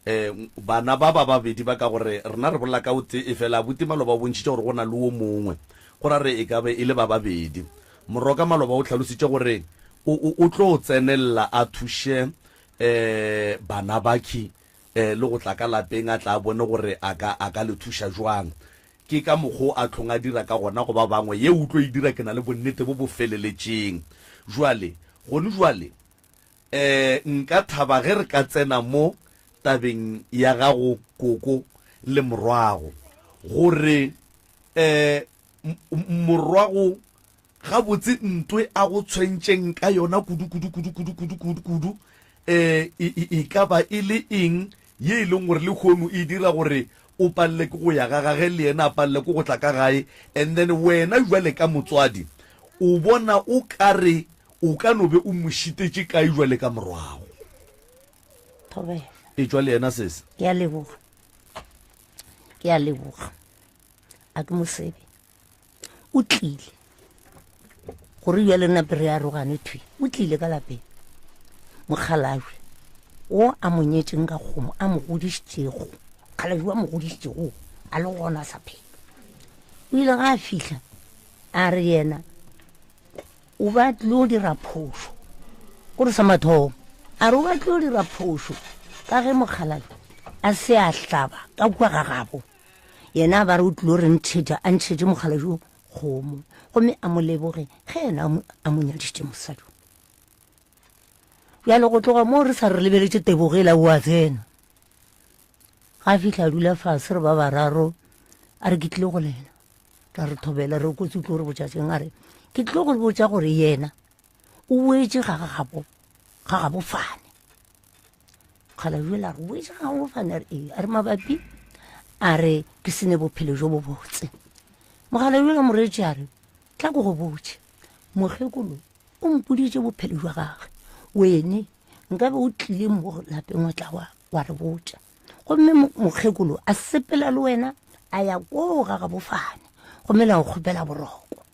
um bana ba ba babedi ba ka gore rena re bolela ka o tee efela abuti maloba o bontšhitše gore go na le wo mongwe go ra re e ka be e le ba babedi. Moroka maloba o hlalositše gore o, o, o tlo tsenelela a thuše um bana bakhi um le go tla ka lapeng a tla a bone gore a ka, a ka le thuša jwang. Ke ka mokgo a tlhong a dira ka gona go ba bangwe, ye o tlo e dira ke na le bonnete bo bo feleletšeng. Jwale, gone jwale, um nka thaba ge re ka tsena mo tabeng ya gago koko le morwago, gore um morwago Gabotse ntwe a go tshwentšeng ka yona kudu, kudu, kudu, kudu, kudu, kudu, kudu, e, e, e, e ka ba e le eng ye e leng gore lehono e dira gore o palele ke go ya ga gage le yena a palele ke go tla ka gae, and then wena jwale ka motswadi o bona o ka re o ka no be o mo šitetše kae jwale ka morwago? Thobela. E tšwa le yena sese. Ke a leboga. Ke a leboga. A ke mosebe. O tlile gore bjale nape re arogane thwi o tlile ka lapeng mokgalabje o a mo nyetšeng ka kgomo a mo godišitšego mokgalabje a mo godišitšego a le gona a sa phela o ile ga a fihla a re yena o ba tlilo dira phošo gore sa mathomo a re o ba tlilo dira phošo ka ge mokgalabje a se a hlaba ka kua ga gabo Yena a ba re o tlilo re ntšhetša, a ntšhetše mokgalabje wo kgomo, gomme a mo leboge ge yena a mo, a mo nyadišitše mosadi wo. Bjale go tloga moo re sa re lebeletše tebogo ela o a tsena. Ga a fihla a dula fase re ba bararo, a re ke tlile go lena. Ra re thobela re kotsi o tlo re botša tšeng, a re ke tlile go le botša gore yena o boetše ga gabo, ga gabo fane. Kgalabje la re boetše ga gabo fane, a re ee, a re mabapi a re ke sene bophelo jo bo botse. Mokgalabje la moreetši a re tla ko go botše, mokgekolo o mpoditše bophelo jwa gagwe, wene nkabe o tlile mo lapeng wa tla wa, wa re botša. Gomme mokgekolo a sepela le wena a ya koo ga gabo fane, gomme la go kgopela boroko.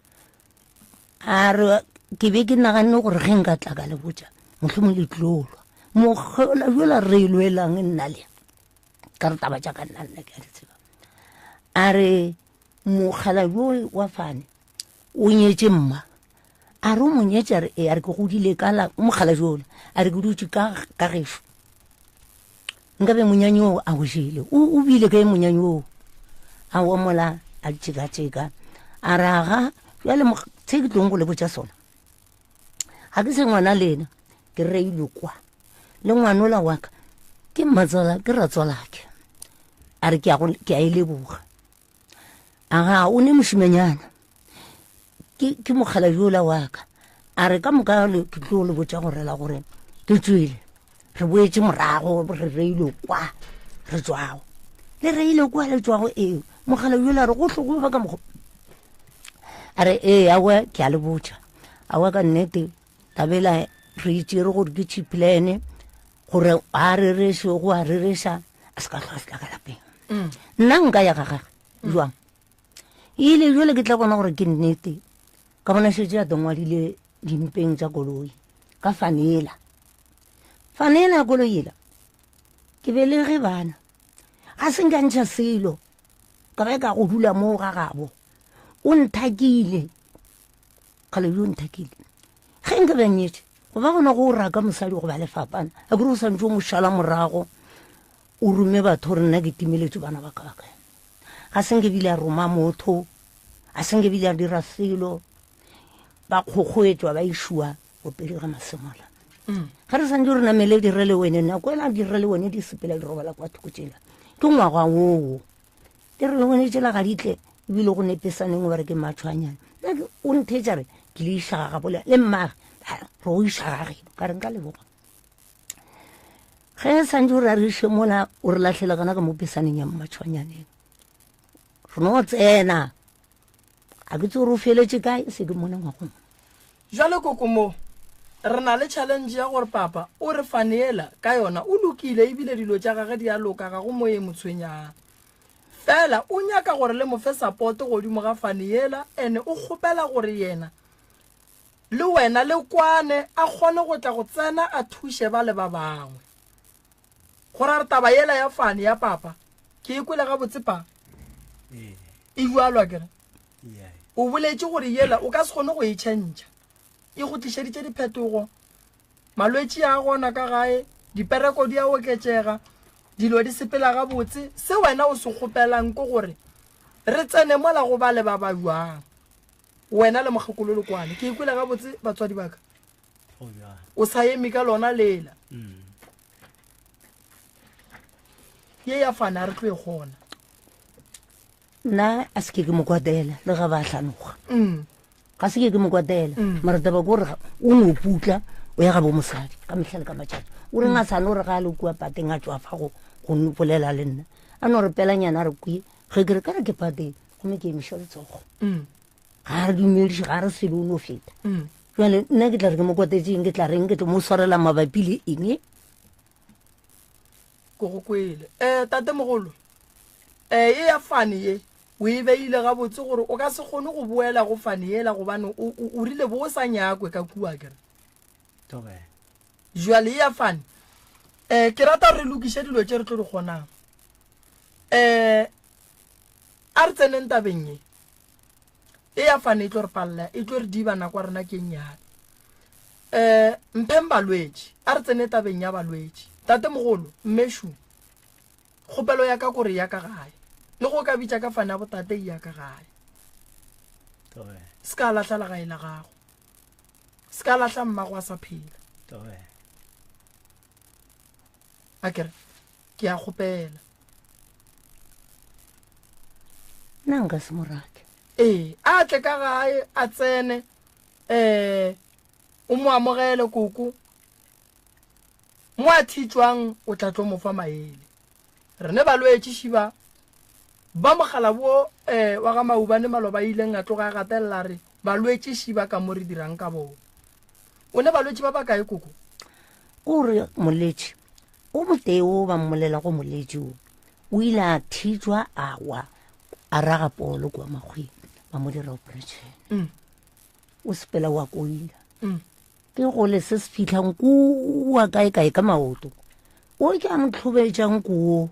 A re ke be ke naganne gore ge nka tla ka le botša mohlomong le tlo lwa. Mokgola yola re e lwelang nna le ka re taba tša ka nna nna ke a di tseba. A re mokgala yo wa fane o nyetše mma. A re o mo nyetše a re ee, a re ke godile ka la mokgala yola a re ke dutše ka ka gešo. Nkabe monyanyi oo a o jele. O, o bile kae monyanyi oo? A omola, a tšeka-tšeka. A re, Aga, bjale se ke tlong go le botša sona, ga ke se ngwana lena, ke reilwe kwa. Le ngwanola wa ka, ke mmatswala, ke ratswalake. A re, ke a go, ke a e leboga. Aga, o ne mošimanyana. Ke, ke mokgalabje yola wa ka. A re, ka moka le, ke tlo le botša gore la gore ke tšwele. Re boetše morago, re reilwe kwa re tšwago. Le reilwe kwa le tšwago, ee. Mokgalabje yola a re, gohle go ba ka mokgo. A re, ee, aowa, ke a le botša. Aowa, ka nnete, tabela re e tšere gore ke cheap plan, gore a rereše, go a rereša, a se ka hlwa a se tla ka lapeng. Nna nka ya ga gage jwang? Ile jwale ke tla bona gore ke nnete, ka bona šetše a tongwadile dimpeng tša koloi ka fanela. Fanela ya koloi ela, ke belege bana, ga se nka ntšha selo, ka ba ka go dula moo ga gabo. O nthakile, kgale yo nthakile. Ge nka be nyetše, go ba gona go raka mosadi go ba lefapana, a kere o santse o mo šala morago, o rome batho gore nna ke timeletše bana ba ka ba kae. Ga se nke bile a roma motho, a se nke bile a dira selo, ba kgokgoetšwa ba išwa bopedi ga masemola. Ga re santse re namele direle wene, nako ela direle wene di sepela di robala kwa thoko tšela, ke ngwaga woo. Direle wene tšela ga di tle, ebile go nepesaneng ba re ke matšhwanyana. Nna ke, o ntheetša re, ke le iša ga gabo le mmage, re go iša ga geno, ka re nka leboga. Ge santse o re a re iše mola, o re lahlele gona ka mo pesaneng ya mmatšhwanyaneng. Re no tsena. A ke tse gore o feletše kae se ke mone ngwagong. Jwale koko mo re na le challenge ya gore papa o re faneela ka yona o lokile ebile dilo tša gage di a loka ga go mo e mo tshwenyang. Fela o nyaka gore le mo fe support godimo ga fane yela ene o kgopela gore yena le wena le kwane a kgone go tla go tsena a thuše ba le ba bangwe. Go ra re taba yela ya fane ya papa ke e kwele gabotse pa? E bjalo akere? O boletše gore yela o ka se kgone go e tšhentšha. E go tlišeditše diphetogo. Malwetši a gona ka gae, dipereko di a oketšega, dilo di sepela gabotse. Se wena o se kgopelang ke gore re tsene mola go ba le ba ba bjang. Wena le mokgekolo le kwane. Ke e kwele gabotse batswadi ba ka? O sa eme ka lona lela. Mm. Ye ya fana re tlo e kgona. Nna a se ke ke mo kwatela le ga ba hlanoga. Mm. Ga se ke ke mo kwatela. Mm. Mara taba ke gore o no putla o ya ga bo mosadi ka mehla le ka matšatši. O reng a sa no re ga a le kua pateng a tšwa fa go go bolela le nna. A no re pelanyana a re kwe ge ke re ka re ke pateng gomme ke emiša letsogo. Mm. Ga re dumediše ga re selo o no feta. Mm. Jale nna ke tla re ke mo kwatetseng ke tla reng ke tlo mo swarela mabapi le eng? Ko go kwele. Eh tate mogolo. Eh ye ya fane ye o e beile gabotse gore o ka se kgone go boela go fane yela gobane o o rile bo o sa nyakwe ka kua kere. Tobe. Jwale ye ya fane eh ke rata re lokiše dilo tše re tlo di kgonang. Eh a re tseneng tabeng ye. E ya fane e tlo re palela e tlo re diba nako ya rena ke nnyane. Eh mpheng balwetši a re tsene tabeng ya balwetši. Tate mogolo mmeshu kgopelo ya ka kore ya ka gae le go ka bitša ka fane ya botate ya ka gae. Se ka lahla legae la gago. Se ka lahla mmago a sa phela. A kere ke a kgopela. Nna nka se mo rate. Ee, a tle ka gae a tsene eh o mo amogele koko. Mo a thitšwang o tla tlo mo fa maele. Re ne balwetši šiba ba mogala bo eh wa ga Maubane maloba ileng a tloga a gatelela re balwetši šiba ka mo re dirang ka bona. O ne balwetši ba bakae koko? Gore moletši o motee o ba mmolela go moletši o o ile a thitšwa a wa a raga polo kwa makgweng ba mo dira operation. Mm. O sepela wa koila. Mm. Ke gole se se fitlhang kua kae kae ka maoto. O ke a mo tlhobetšang koo.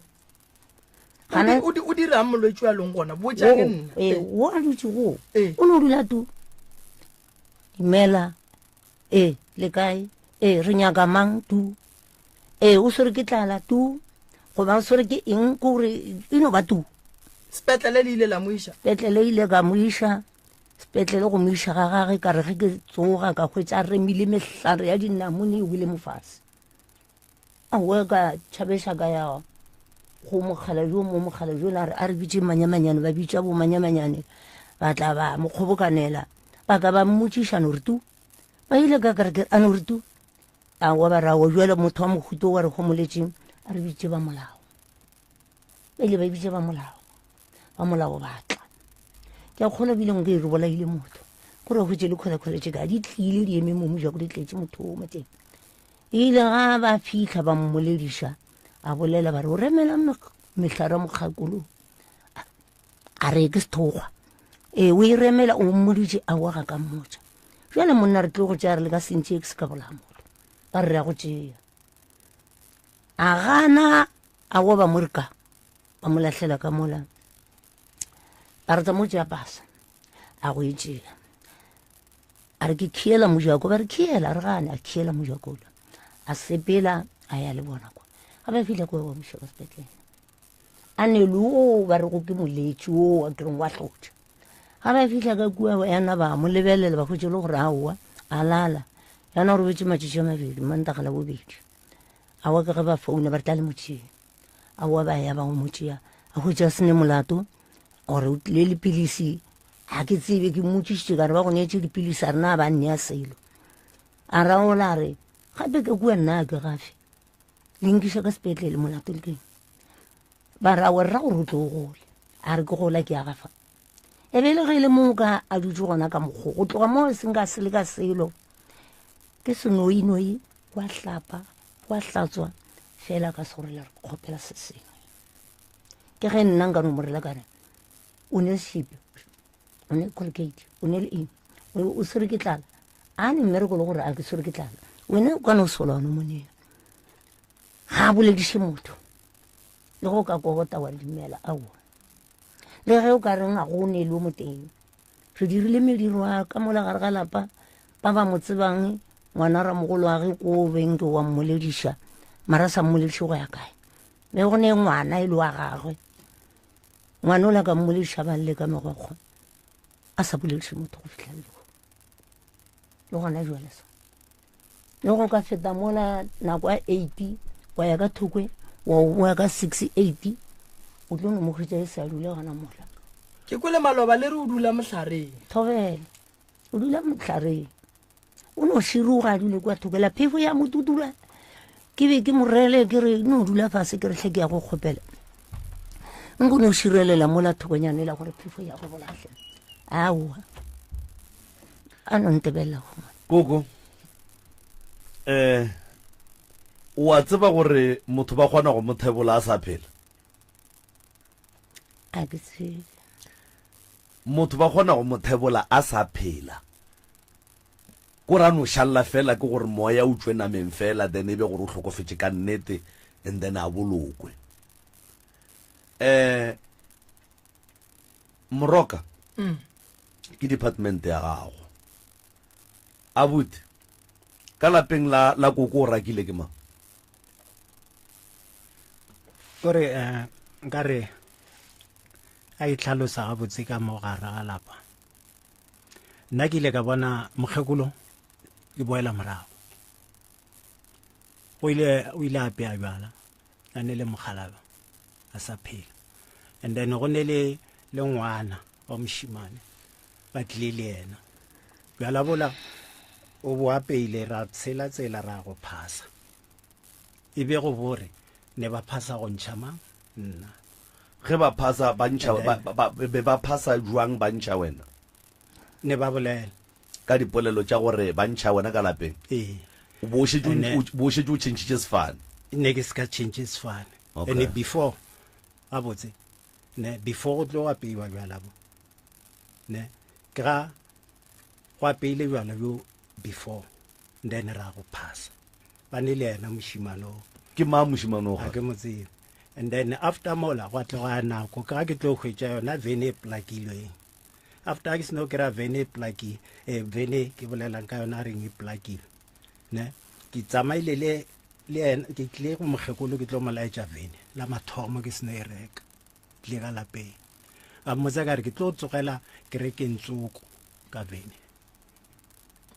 Gana o dirang molwetši wa leng gona botša ke nna. Ee, o a dutše go. O no dula tu. Dumela. Ee, le kae? Ee, re nyaka mang tu? Ee, o swere ke tlala tu? Goba o swere ke eng ko gore e no ba tu? Sepetlele le ile la mo iša? Sepetlele ile ka mo iša. Sepetlele go mo iša ga gage ka re ge ke tsoga ka hwetša a remile mehlare ya dinamune e wele mo fase. Aowa ka tšhabeša ka ya go mokgala jo mo mokgala jo la re a re bitše manyamanyane ba bitša bo manyamanyane ba tla ba mo kgobokanela ba ka ba mmotšiša no re tu ba ile ka kere a no re tu aowa ba re aowa jale motho wa mohuto wa re homoletšeng a re bitše ba molao ba ile ba bitša ba molao ba molao ba tla ke a kgona bile nko e re bolaile motho gore go tše le kgolekgole tše ka di tlile di eme mo mojako di tletše motho o mo teng ile ga ba fitlha ba mmolediša a bolela ba re o remela mehlare mokgakolo a re ke sethokgwa ee o e remela o mmoditše a wa ga ka mmotša jale monna re tlo go tšea re le ka sentše ke se ka bolaya motho ba re re ya go tšea a gana a wa ba mo re ka ba mo lahlela ka mola ba re tsa mo tšea pasa a go e tšea a re ke khiela mojako ba re khiela re gane a khiela mojako ola a sepela a ya le bona kwa ga ba fitlha kwa ba moša ka sepetlele a ne le o ba rego ke moletši o a kereng wa hlotša ga ba fitlha ka kua yana ba mo lebelela ba hwetše le gore aowa a lala yana o robetše matšatši a mabedi mantaga la bobedi aowa ke ge ba founa ba re tla le motšea aowa ba ya ba go motšea a hwetše a sene molato gore o tlile le pilisi ga ke tsebe ke mmotšišitše ka re ba go neetše dipilisi a rena a ba nnea selo a raola a re gape ka kua nna a ke gafe le nkiša ka sepetlele molato le keng ba ra wa rra gore o tlo o gole. A re ke gola ke aga fa. E be e le ge e le moka a dutše gona ka mokgo go tloga mo e seng ka sele ka selo. Ke senoinoi wa hlapa wa hlatswa fela ka se gore le re kgopela se sengwe. Ke ge nna nka no morela ka re o ne sepe o ne colgate o ne le eng o swere ke tlala a ne mmereko le gore a ke swere ke tlala wena o ka no sola one moneng ga a bolediše motho le go ka kobota wa dumela aowa le ge o ka reng a go ne le o moteng re dirile mediro a ka mola gare ga lapa ba ba mo tsebang ngwana ramogolo wa ge ko beng ke wa mmolediša mara sa mmolediše go ya kae be go ne ngwana e le wa gagwe ngwana o la ka mmolediša ba lle ka megokgo a sa bolediše motho go fitlha lego le gona jale sa le go ka feta mola nako ya eight wa ya ka thokwe wa o boya ka six eight o tlo no mo hwetša e sa dule gona mola. Ke kwele maloba le re o dula mohlareng. Thobela, o dula mohlareng. O no široga a dule kwa thoko la phefo ya mo tutula. Ke be ke mo rele ke re no dula fase ke re hle ke ya go kgopela. Nko no širelela mola thokonyane la gore phefo ya go bolahle. Aowa. A no ntebelela go. Koko, eh, o a tseba gore motho ba kgona go mo thebola a sa phela? A ke tsebe. Motho ba kgona go mo thebola a sa phela. Ko ra no šalla fela ke gore moya o tšwe nameng fela then e be gore o hlokofetše ka nnete and then a bolokwe. Eh, Moroka, mm. ke department ya gago. Abuti, ka lapeng la, la koko o rakile ke mang? Kore eh, nkare a itlhalosa gabotse ka mo gare ga lapa. Nna ke ile ka bona mokgekolo ke boela morago. O ile o ile a apea bjala a ne le mokgalaba a sa phela. And then go ne le le ngwana wa mošimane ba tlile le yena bjala bola o bo apeile ra tshela tsela ra go phasa e be go bore ne ba phasa go ntšha mang nna ge ba phasa ba ntšha be ba phasa jwang ba ntšha wena ne ba bolela ka dipolelo tša gore ba ntšha wena ka lapeng ee bo šetše o tšhentšhitše sefane ne ke se ka tšhentšhe sefane and before gabotse ne before go tlo apeiwa bjala bo ne ke ga go apeile bjala bjo before then ra go phasa ba ne le yena mošimane o ke mang mošimane o ga ke mo tsebe and then after mola gwa tloga nako ke ga ke tlo hwetša yona vene e plakilweng after ke seno kry-a vene e plaki eh, vene ke bolelang ka yona a reng e plakile ne ke tsamaile le le ena ke tlile go mokgekolo ke tlo mo laetša vene la mathomo ke seno e reka tlile ka lapeng a mmotsa ka re ke tlo tsogela kerekeng tsoko ka vene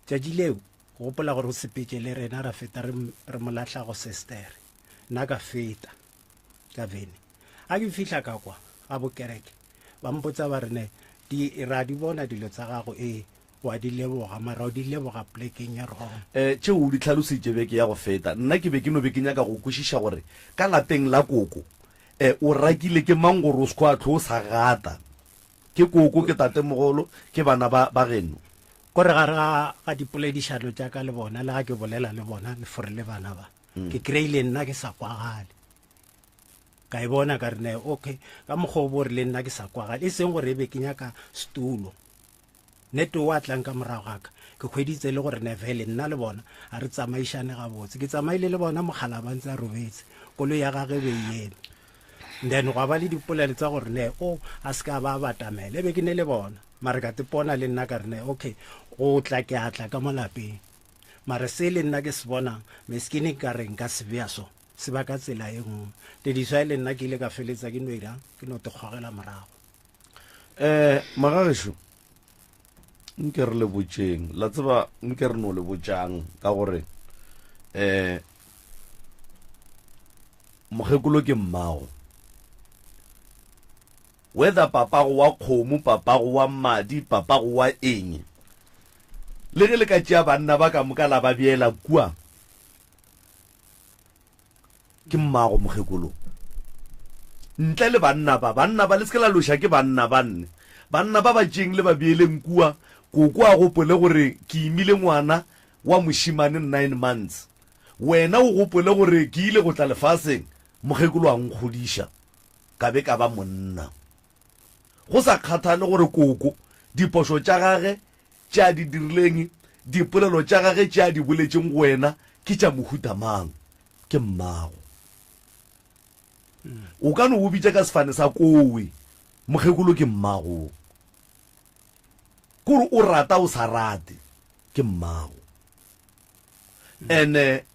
tšatši leo gopola gore o sepetse le rena ra feta re mo lahla go sestere nna ka feta ka vene a ke fihla ka kwa ga bokereke ba mpotsa ba re ne di ra di bona dilo tsa gago ee wa di leboga mara o di leboga plekeng ya wrong. Eh, tšeo o di hlalositše beke ya go feta. Nna ke be ke no be ke nyaka go kwešiša gore ka lapeng la koko, eh, o rakile ke mang gore o se kwa hlwe o sa gata? Ke koko, ke tatemogolo, ke bana ba, ba geno? Ko re gare ga, ga dipoledišano tša ka le bona, le ga ke bolela le bona, le fore le bana ba, ke kry-ile nna ke sa kwagale. Ka e bona ka re ne, okay, ka mokgwa o bo re le nna ke sa kwagale, e seng gore e be ke nyaka setulo. Nete o a tlang ka morago ga ka, ke hweditse le gore Neville, nna le bona ga re tsamaišane gabotse. Ke tsamaile le bona mogala ba ntse a robetse, koloi ya gagwe e be e eme. Then gwa ba le dipolelo tsa gore ne o a se ka ba a batamela, e be ke ne le bona. Mare ka tepona le nna ka re ne okay, go tla ke a tla ka mo lapeng. Mare se le nna ke se bonang, meskini ka re nka se bea so, se ba ka tsela e nngwe. Tediso e le nna ke ile ka feletsa ke no irang, ke no te kgogela morago. Eh, magagešo, nke re le botšeng, la tseba nke re no le botšang ka gore eh mokgekolo ke mmago. Whether papago wa kgomo, papago wa madi, papago wa eng, le ge le ka tšea banna ba ka moka la ba beela kua, Ke mmago mokgekolo. Ntle le banna ba, banna ba, le se ke la loša ke banna ba nne. Banna ba ba tšeeng le ba beeleng kua, koko a gopole gore ke imile ngwana wa mošemane nine months. Wena o gopole gore ke ile go tla lefaseng, mokgekolo a nkgodiša, ka be ka ba monna. Go sa kgathale gore koko diphošo tša gage tše a di dirileng, dipolelo tša gage tše a di boletšeng go wena ke tša mohuta mang, ke mmago. O ka no o bitša ka sefane sa kowe, mokgekolo ke mmago. Kore o rata o sa rate, ke mmago. Ene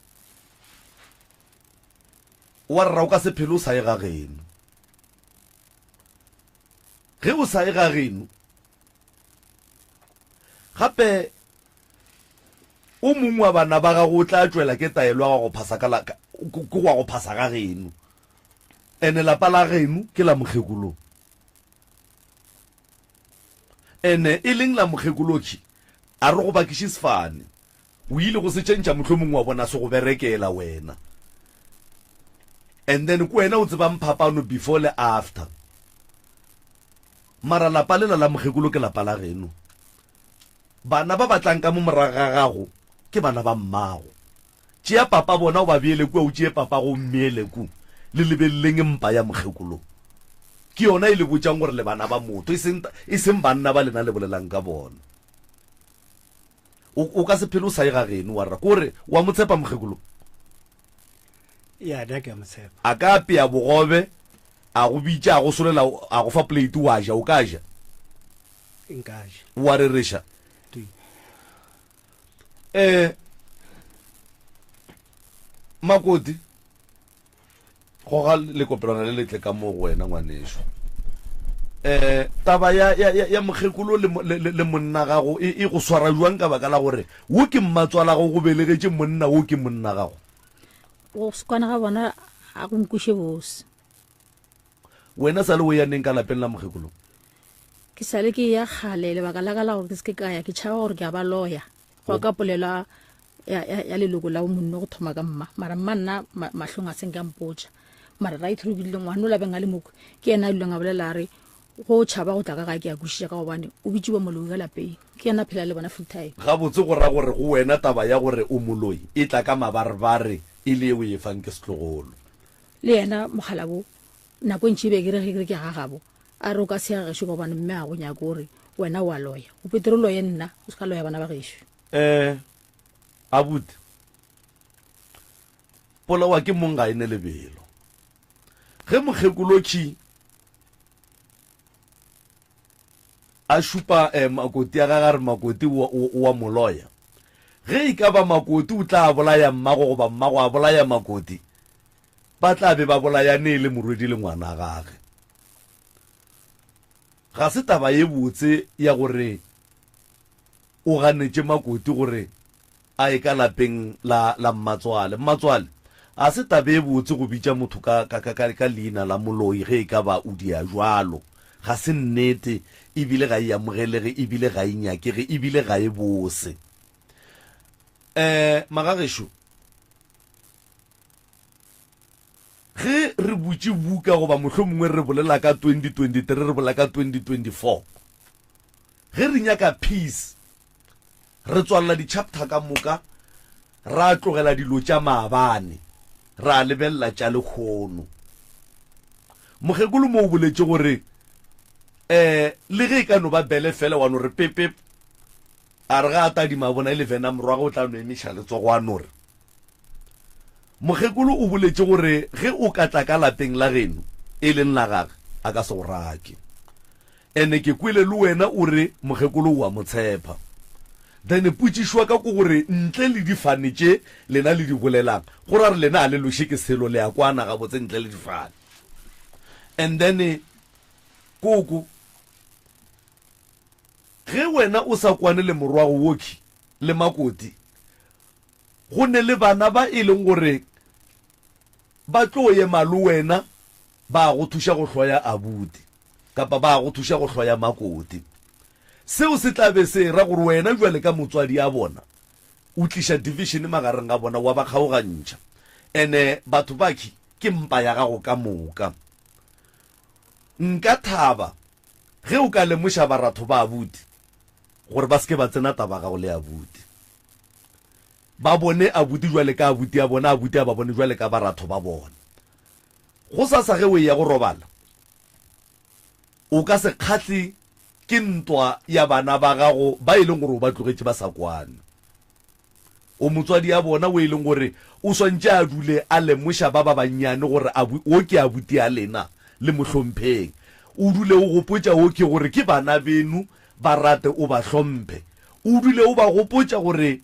wa rra o ka se phele o sa ye ga geno. Ge o sa ye ga geno, gape o mongwe wa bana ba gago o tla tšwela ke taelo ya go phasa ka la ke go go phasa ga geno. Ene lapa la geno ke la mokgekolo. Ene e leng la mokgekoloki a re go bakiše sefane. O ile go se tšentšha mohlomongwe wa bona se go berekela wena. And then ke wena o tsebang phapano before le after. Mara lapa lela la mokgekolo ke lapa la geno. Bana ba ba tlang ka mo morago ga gago ke bana ba mmago. Tšea papa bona o ba beele kua, o tšee papago o mmeele ku. Le lebeleleng mpa ya mokgekolo. Ke yona e le botšang gore le bana ba motho, e seng, e seng banna ba lena le bolelang ka bona. O, o ka se phele o sa ye ga geno, wa rra. Ko re, wa mo tshepa mokgekolo? Ya, nna ke a mo tshepa. A ka apea bogobe, a go bitša, a go solela, a go fa plate wa ja, o ka ja? Nka ja. Wa rereša? Eh, Makoti, goga lekopelwana le letle ka mo go wena ngwaneso. Eh, taba ya, ya, ya, ya mokgekolo le, le, le, le monna gago e, e go swara jwang ka baka la gore wo ke mmatswalago go belegetše monna wo ke monna gago? Go se kwana ga bona a go nkweše bose. Wena sa le o ya neng ka lapeng la mokgekolo? Ke sale ke ya kgale, lebaka la ka la gore ke se ke ka ya, ke tšhaba gore ke a ba loya. Go ka polelo ya, ya, ya leloko la monno go thoma ka mma. Mara mma nna ma, mahlong a seng ka mpotša. Mara right through ke dile ngwana o labeng a le moko, ke yena a duleng a bolela a re go tšhaba go tla ka gae ke a kwešiša ka gobane o bitšiwa moloi ka lapeng. Ke yena a phela le bona full time. Gabotse go ra gore go wena taba ya gore o moloi e tla ka mabarebare e le ye o e fang ke setlogolo. Le yena mokgalabo nako e ntši e be ke re ge ke re ke ga gabo a re o ka se ya gešo ka gobane mme a go nyake o re wena o a loya o petere o loye nna o se ka loya bana ba gešo. Eh abuti polawa ke mong ga e ne lebelo ge mokgekolotši a šupa eh, makoti a gage a re makoti o wa moloya ge e ka ba makoti o tla bolaya mmago goba mmago a bolaya makoti ba tla be ba bolayane e le morwedi le ngwana gage. Ga se taba ye botse ya gore o ganetše Makoti gore a ye ka lapeng la, la mmatswale. Mmatswale, ga se taba e botse go bitša motho ka, ka, ka, ka, ka leina la moloi ge e ka ba o dia jwalo. Ga se nnete, ebile ga e amogelege, ebile ga e nyakege, ebile ga e bose. Um, magagešo, Ge re butše buka goba mohlomongwe re bolela ka 2023, re bolela ka 2024, ge re nyaka peace, re tswalela di-chapter ka moka, ra tlogela dilo tša maabane, ra lebelela tša lekgono. Mokgekolo mo o boletše gore um le ge e ka no ba bele fela wa no re pepep, a re ga a tadima a bona e le Vena morwagwe o tla no emiša letsogo a no re Mokgekolo o boletše gore ge o ka tla ka lapeng la geno, e leng la gage, a ka se go rake. Ene ke kwele le wena o re mokgekolo o a mo tshepa. Then potšišo ya ka ke gore ntle le difane tše lena le di bolelang, go ra gore lena ga le loše ke selo, le a kwana gabotse ntle le difane. And then koko, ge wena o sa kwane le morwago wokhwi le makoti, Go ne le bana ba e leng gore ba tlo ema le wena ba go thuša go hloya abuti kapa ba go thuša go hloya makoti. Seo se tla be se era gore wena bjale ka motswadi a bona o tliša division magareng ga bona wa ba kgaogantšha. Ene batho bakhi ke mpa ya gago ka moka. Nka thaba ge o ka lemoša baratho ba abuti gore ba se ke ba tsena taba gago le abuti. Ba bone abuti jwale ka abuti a bona, abuti a ba bone jwale ka baratho ba bona. Gosasa ge o eya go robala, o ka se kgahle ke ntwa ya bana ba gago ba e leng gore o ba tlogetše ba sa kwane. O motswadi ya bona o e leng gore o swantše a dule a lemoša ba ba bannyane gore abu, wo ke abuti a lena, le mo hlompheng. O dule o gopotša wo ke gore ke bana beno, ba rate o ba hlomphe. O dule o ba gopotša gore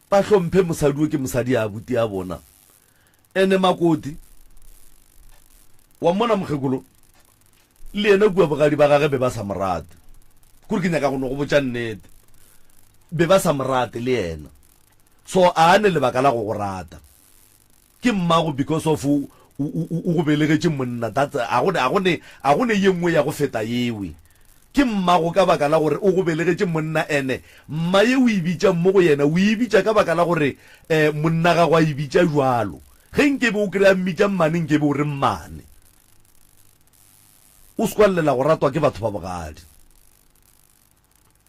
ba hlomphe mosadi wo ke mosadi ya abuti ya bona. Ene makoti wa mmona mokgekolo le yena kua bogadi ba gage be ba sa mo rate. Kore ke nyaka go no go botša nnete. Be ba sa mo rate le yena. So a ne lebaka la go go rata. Ke mmago because of o o go belegetše monna that's a go a go ne a go ne ye nngwe ya go feta yewe. Ke mmago ka baka la gore o go belegetše monna ene mma ye o e bitšang mo go yena o e bitša ka baka la gore um monna gago a e bitša jwalo. Ge nkebe o kry-a mmitša mmane nkebe o re mmane. O se kwa llela go ratwa ke batho ba bogadi.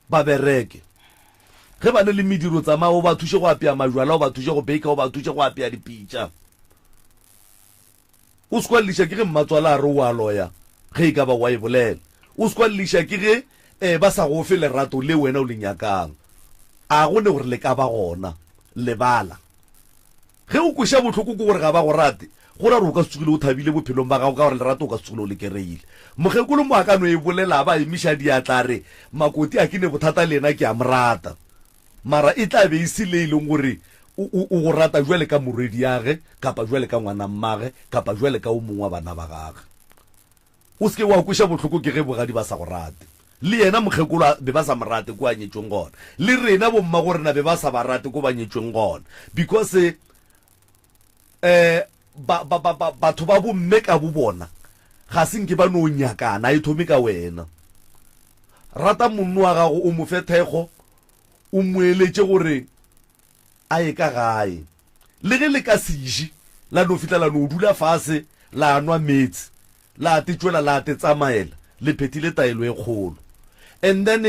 Ba bereke. Ge ba ne le mediro tsamaya o ba thuše go apea majwala o ba thuše go baker o ba thuše go apea dipitša. O se kwa lliša ke ge mmatswala a re o a loya, ge e ka ba o a e bolela. O se kwa lliša ke ge eh, ba sa go fe lerato le wena o le nyakang. A go ne gore le ka ba gona. Lebala. Ge o kweša bohloko ke gore ga ba go rate, go ra gore o ka se tsogile o thabile bophelong ba gago ka gore lerato o ka se tsogile o le kereile. Mokgekolo mo a ka no e bolela a ba emiša diatla a re, Makoti a ke ne bothata le yena ke a mo rata. Mara e tla be e se le e leng gore o, o, o go rata bjale ka morwediage, kapa bjale ka ngwana mmage, kapa bjale ka o mongwe wa bana ba gage. O se ke wa kweša bohloko ke ge bogadi ba sa go rate. Le yena mokgekolo a, be ba sa mo rate ko a nyetšweng gona. Le rena bommagorena be ba sa ba rate ko ba nyetšweng gona. Because, eh, ba, ba, ba, ba, batho ba bomme ka bobona ga se nke ba no nyakana, a e thome ka wena. Rata monno wa gago, o mo fe thekgo, o mo eletše gore a ye ka gae. Le ge le ka se je, la no fihla la no dula fase la nwa meetse, la te tšwela la te tsamaela, le phethile taelo e kgolo. And then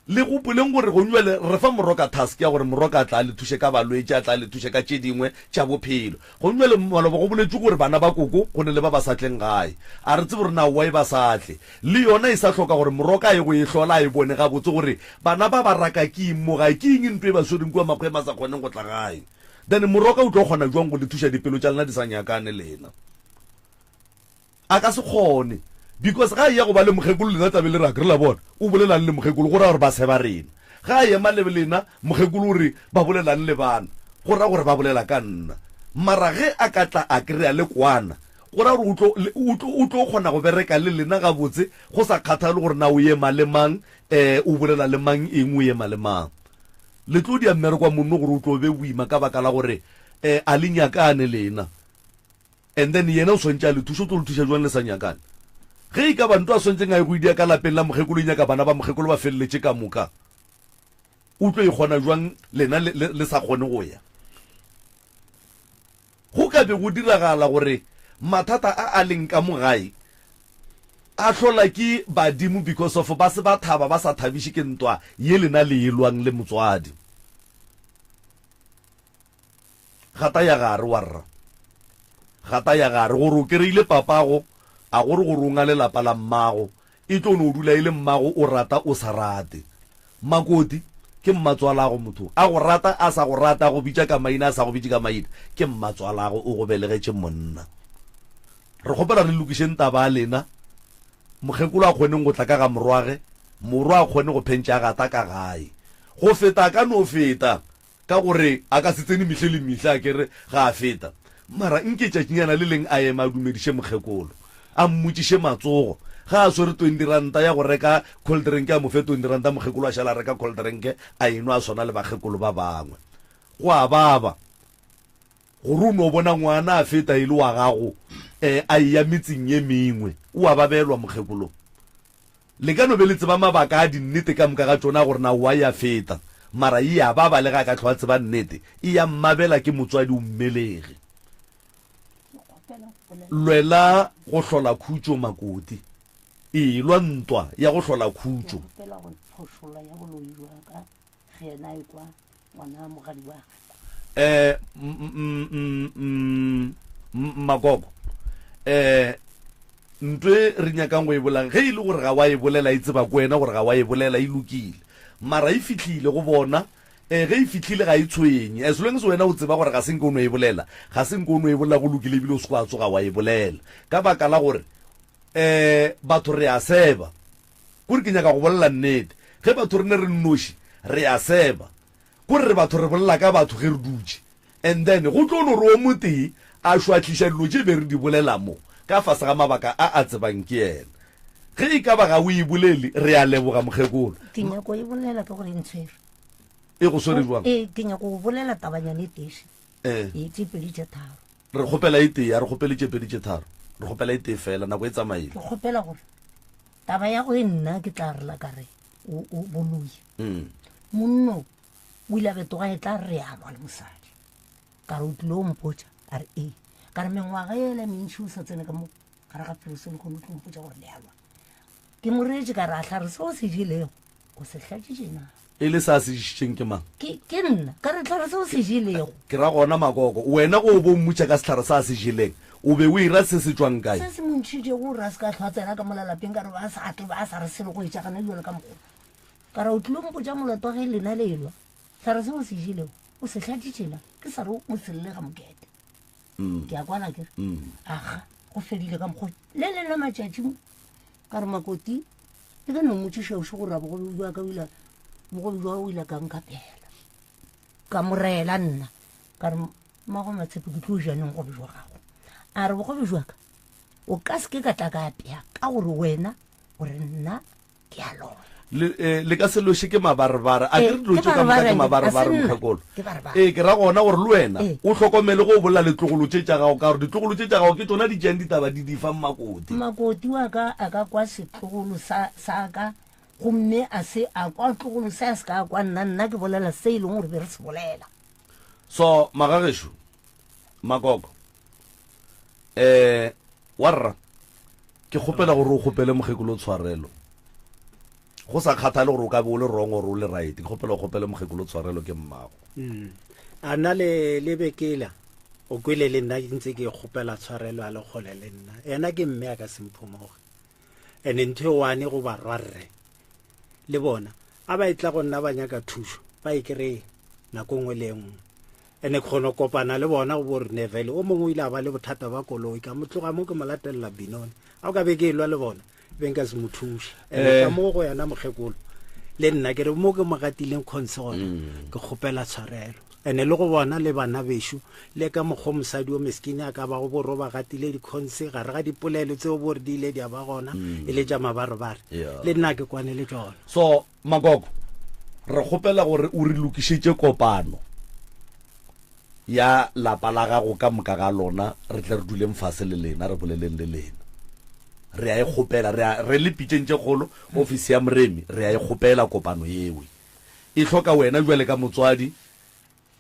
le gopoleng gore gong bjale re fa Moroka task ya gore Moroka a tla a le thuše ka balwetši, a tla a le thuše ka tše dingwe tša bophelo. Gong bjale maloba go boletšwe gore bana ba koko go ne le ba ba sa tleng gae. A re tsebe gore na why ba sa tle. Le yona e sa hloka gore Moroka a ye go e hlola a e bone gabotse gore bana ba ba raka ke eng mo gae, ke eng ntho e ba swereng kua makgweng ba sa kgoneng go tla gae. Then Moroka o tlo kgona bjang go le thuša dipelo tša lena di sa nyakane lena? A ka se kgone because ga a eya go ba le mokgekolo lena tla be le re akere la bona o bolelang le mokgekolo go ra gore ba seba rena. Ga a ema le lena mokgekolo o re ba bolelang le bana go ra gore ba bolela ka nna. Mara ge a ka tla a kry-a le kwana go ra gore o tlo, o tlo, o tlo kgona go bereka le lena gabotse go sa kgathale gore na o ema le mang, um o bolela le mang eng, o ema le mang. Le tlo dia mmereko wa monno gore o tlo be boima ka baka la gore um a le nyakane lena. And then yena o swantše a le thuše, o tlo le thuša jwang le sa nyakane? Ge e ka ba nto a swantšeng a ye go e dia ka lapeng la mokgekolo e nyaka bana ba mokgekolo ba feleletše ka moka, o tlo e kgona jwang lena le, le, le sa kgone go ya? Go ka be go diragala gore mathata a a leng ka mo gae a hlola ke badimo because of ba se ba thaba ba sa thabiše ke ntwa ye lena le e lwang le motswadi. Gata ya gare warra. Gata ya gare gore o kereile papago a gore gore o ngale lapa la mmago e tlo no dula e le mmago o rata o sa rate. Makoti ke mmatswalago motho a go rata a sa go rata a go bitša ka maina a sa go bitše ka maina ke mmatswalago o go belegetše monna. Re kgopela re lokišeng taba ya lena mokgekolo a kgoneng go tla ka ga morwage morwa a kgone go phentša a gata ka gae go feta a ka no feta Ka gore a ka se tsene mehle le mehle a ke re ga a feta. Mara nke tšatšinyana le leng a eme a dumediše mokgekolo, a mmotšiše matsogo. Ga a swere twenty ranta ya go reka cold drink a mo fe twenty ranta mokgekolo a šala a reka cold drink a enwa a swana le bakgekolo ba bangwe. Go a baba gore o no bona ngwana a feta e le wa gago um a eya metseng ye mengwe. O a babelwa mokgekolo. Le ka no be le tseba mabaka a dinnete ka moka ga tšona gore na why a feta, mara e ya baba le ge a ka hlwa a tseba nnete, e ya mmabela ke motswadi o mmelegi. Lwela go hlola khutšo Makoti. Ee, lwa ntwa ya go hlola khutšo. Eh, Makoko, eh, ntwe re nyakang go e bolela, ge e le gore ga wa e bolela, e tseba ko wena gore ga wa e bolela, e lokile. Mara e fihlile go bona, Ee, ge e fihlile ga e tshwenye. As long as wena o tseba gore ga se nke o no e bolela, ga se nke o no e bolela go lokile ebile o se kwa tsoga wa e bolela. Ka baka la gore um batho re a seba. Kore ke nyaka go bolela nnete. Ge batho re ne re nnoši, re a seba. Kore re batho re bolela ka batho ge re dutše. And then go tlo no re o motee a šwahliša dilo tše be re di bolela mo, ka fase ga mabaka a a tsebang ke yena. Ge e ka ba ga o e bolele, re a leboga mokgekolo. Ke nyako e bolela ka gore e ntshwere. E go swere jwang? Ee, ke nyako go bolela tabanyana e tee. Ee. Ee, tše pedi tše tharo. Re kgopela e tee, a re kgopele tše pedi tše tharo. Re kgopela e tee fela, nako e tsamaile. Ke kgopela gore taba ya go e nna ke tla rela ka re o o boloi. Mm. Monno o ile a betoga e tla re a lwa le mosadi. Ka re o tlile o mpotša, a re ee. Ka re mengwaga ela mentši o sa tsene ka mo gare ga pelo se lehono o tlo mpotša gore le a lwa. Ke mo reetše ka re a hlare se o se jelego o se hlatšitše na? E le sa se išitšeng ke mang? Ke, ke nna. Ka re hlare se o se jelego. Ke ra gona Makoko, wena go o bo mmutša ka sehlare sa se jeleng, o be o ira se se tšwang kae? Se se mo ntšhitšego gore a se ka hlwa tsena ka mola lapeng ka re ba sa tle ba sa re selo go etša gana bjalo ka mokgwa. Ka re o tlilo mpotša molato wa ge lena le elwa. Hlare se o se jelego o se hlatšitše na? Ke sa re o se lle ga mokete. Mm. Ke a kwana ke re. Mm. Aga, go fedile ka mokgwa. Le leng la matšatši ka re Makoti le ka no mmotšiša oše gore a bogobe bja ka o ile bogobe jwa o ile ka nkapela. Ka mo reela nna ka re mmago Matshepe ke tlo ja neng bogobe jwa gago. A re bogobe jwa ka o ka se ke ka tla ka apea ka gore wena o re nna ke a lora. Le, eh, le ka se loše ke mabarebare. A Eh, ke re dilo ke tše ka moka ke mabarebare, mabarebare, a se nna. mokgekolo. Ke barebare. Ee, ke ra gona gore le wena Eh. o hlokomele ge o bolela le tlogolo tše tša gago, ka gore ditlogolo tše tša gago ke tšona di tšeang ditaba di di fa mmakoti. Makoti wa ka a ka kwa setlogolo sa, sa ka, gomme a se a kwa tlogolo se a se ka kwa nna, nna ke bolela se e leng gore be re se bolela. So, magagešo, makoko, eh, warra, Ke kgopela gore o kgopele mokgekolo tshwarelo. Go sa kgathale gore o ka be o le wrong or o le right, ke kgopela o kgopele mokgekolo tshwarelo ke mmago. Mm. A nna le le bekela o kwele le nna ke ntse ke kgopela tshwarelo a le kgole le nna. Yena ke mme a ka se mphomoge. Ene ntho e one go barwarre le bona a ba etla go nna ba nyaka thušo ba e kry nako nngwe le e nngwe. Ene ke kgona go kopana le bona go bo re Neville o mongwe o ile a ba le bothata ba koloi ka mo tloga mo ke mo latelela Benoni a o ka be ke elwa le bona be nka se mo thuše ene Eh. ka mo go yena mokgekolo le nna ke re mo ke mo gatileng kgontshe gona Mm. ke kgopela tshwarelo ene le go bona le bana bešo le ka mokgwa mosadi o meskini a ka bago bo roba gatile dikhonse gare ga dipolelo tseo bo re di ile di a ba gona Mm. e le tša mabarebare Yeah. le nna ke kwane le tšona So Makoko, re kgopela gore o re lokišetše kopano ya lapa la gago ka moka ga lona, re tle re duleng fase le lena, re boleleng le lena. Re a e kgopela, re a, re le pitšeng tše kgolo, ofisi ya Moremi, re a e kgopela kopano yewe. E hloka wena bjale ka motswadi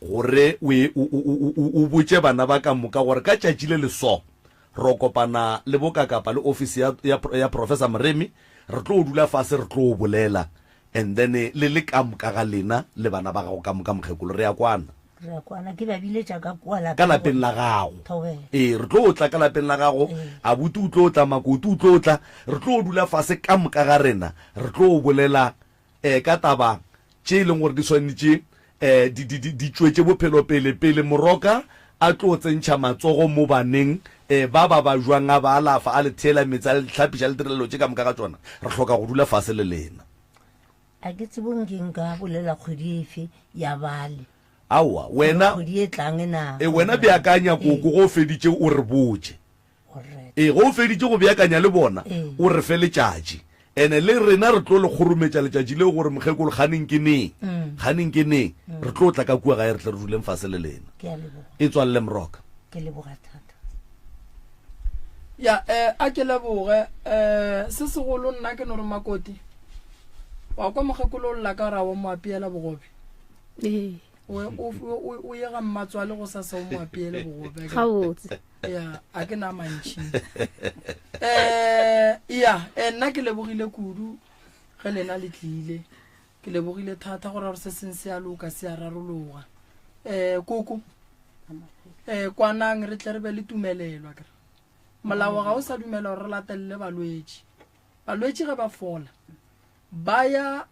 gore o e, o, o, o, o, o botše bana ba ka moka gore ka tšatši le le so, ro kopana le bokakapa le ofisi ya, ya, ya Professor Moremi, re tlo dula fase re tlo bolela, and then le le ka moka ga lena le bana ba gago ka moka mokgekolo, re a kwana. Re a kwana, ke ba biletša ka kua lapeng. Ka lapeng la gago. Thobela. Ee, re tlo tla ka lapeng la gago, abuti o tlo tla, makoti o tlo tla, re tlo dula fase ka moka ga rena, re tlo bolela um ka taba tše e leng gore di swanetše um di, di, di, di tšwetše bophelo pele, pele moroka a tlo tsentšha matsogo mo baneng um ba ba ba jwang, a ba alafa, a le theela meetse, a le hlapiša, a le direla dilo tše ka moka ga tšona. Re hloka go dula fase le lena. A ke tsebo nke nka bolela kgwedi efe ya bale. Aowa, wena, Kgwedi e tlang na? e, wena beakanya koko, ge o feditše o re botše. Ee, ge o feditše go beakanya le bona, o re fe letšatši. Ene le rena re tlo le kgorometša letšatši leo gore mokgekolo kganeng ke neng, kganeng ke neng, re tlo tla ka kua gae re tle re duleng fase le lena. Ke a leboga. E tswalele Moroka. Ke leboga thata. Ya, eh, a ke leboge. Eh, se segolo nna ke no re Makoti, wa kwa mokgekolo o lla ka gore a wa mo apeela bogobe. Ee. O, o, o, o ye ga mmatswale go sasa o mo apeele bogobe. Gabotse. Ya, a ke na mantši. Eh, ya, eh, nna ke lebogile kudu ge lena le tlile. Ke lebogile thata gore gore se seng se a loka se a rarologa. Eh, koko. Eh, kwanang re tle re be le tumelelo akere. Molao ga o sa dumela gore re latelele balwetši. Balwetši ge ba fola ba ya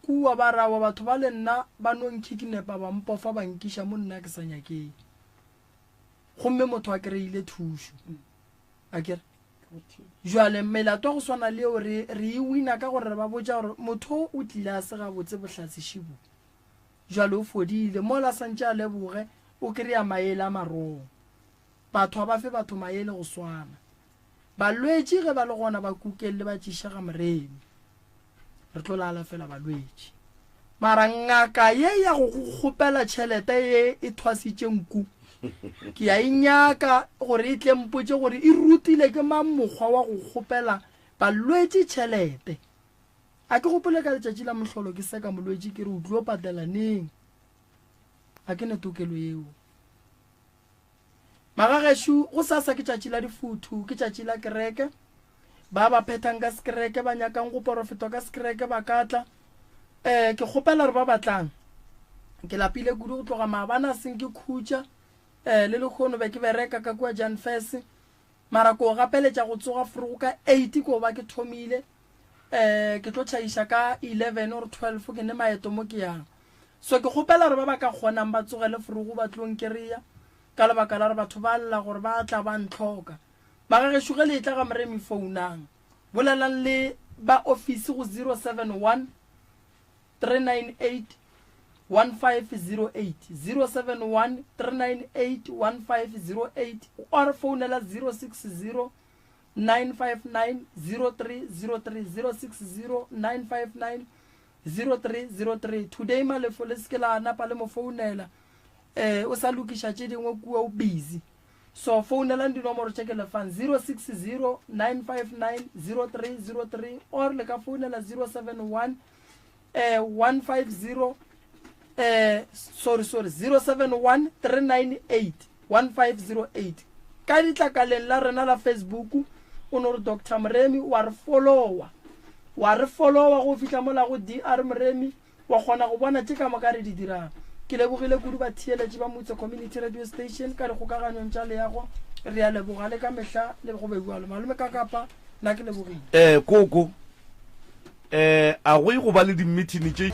kua ba rawa batho ba le nna ba no nkhikinepa ba mpofa ba nkiša mo nna ke sa nyakeng. Gomme motho a kry-ile thušo. Akere? Jwale melato ya go swana le eo re re e wina ka gore re ba botša gore motho o tlile a se gabotse bohlatse šibo. Jwale o fodile mola a santše a leboge o kry-a maele a marong. Batho ga ba fe batho maele go swana. Balwetši ge ba le gona ba kukeng le ba tšiše ga Moremi. Re tlo la alafela balwetši. Mara ngaka ye ya go go kgopela tšhelete ye e thwasitše nku, ke ya e nyaka gore e tle mpotše gore e rutile ke mang mokgwa wa go kgopela balwetši tšhelete. A ke gopole ka letšatši la mohlolo ke seka molwetši ke re o tlo patela neng. A ke ne tokelo yeo. Magagešo, gosasa ke tšatši la difuthu, ke tšatši la kereke. Ba ba phethang ka sekereke, ba nyakang go porofetwa ka sekereke ba ka tla. Um ke kgopela gore ba ba tlang. Ke lapile kudu go tloga maabane a seng ke khutša. Um le lekgono be ke bereka ka kua Jan Fes. Mara ko gapeletša go tsoga forogo ka 8 ko ba ke thomile. Um ke tlo tšhaiša ka 11 or 12 ke ne maeto mo ke yang. So ke kgopela gore ba ba ka kgonang ba tsogele forogo ba tlo nkereya ka lebaka la gore batho ba lla gore ba tla ba ntlhoka. Magagešo ge le etla ga Moremi founang. Bolelang le ba ofisi go 071 398 1508 071 398 1508 or founela 060 959 0303 060 959 0303 Today Malefo le seke la napa le mo founela eh o sa lokiša tše dingwe kua o busy so founelang dinomoro tše ke lefang 060 959 0303 or le ka founela 071 eh 150 eh sorry sorry 071 398 1508 ka ditlakaleng la rena la Facebook o no re Dr Moremi wa re followa wa re followa go fihla mola go DR Moremi wa kgona go bona tše ka moka re di dirang ke lebogile kudu batheeletši ba Mutse Community Radio Station ka dikgokaganyong tša leago re a leboga le ka mehla le go be bjalo malome ka kapa nna ke lebogile Eh koko eh a go ye go ba le di-meeting tše.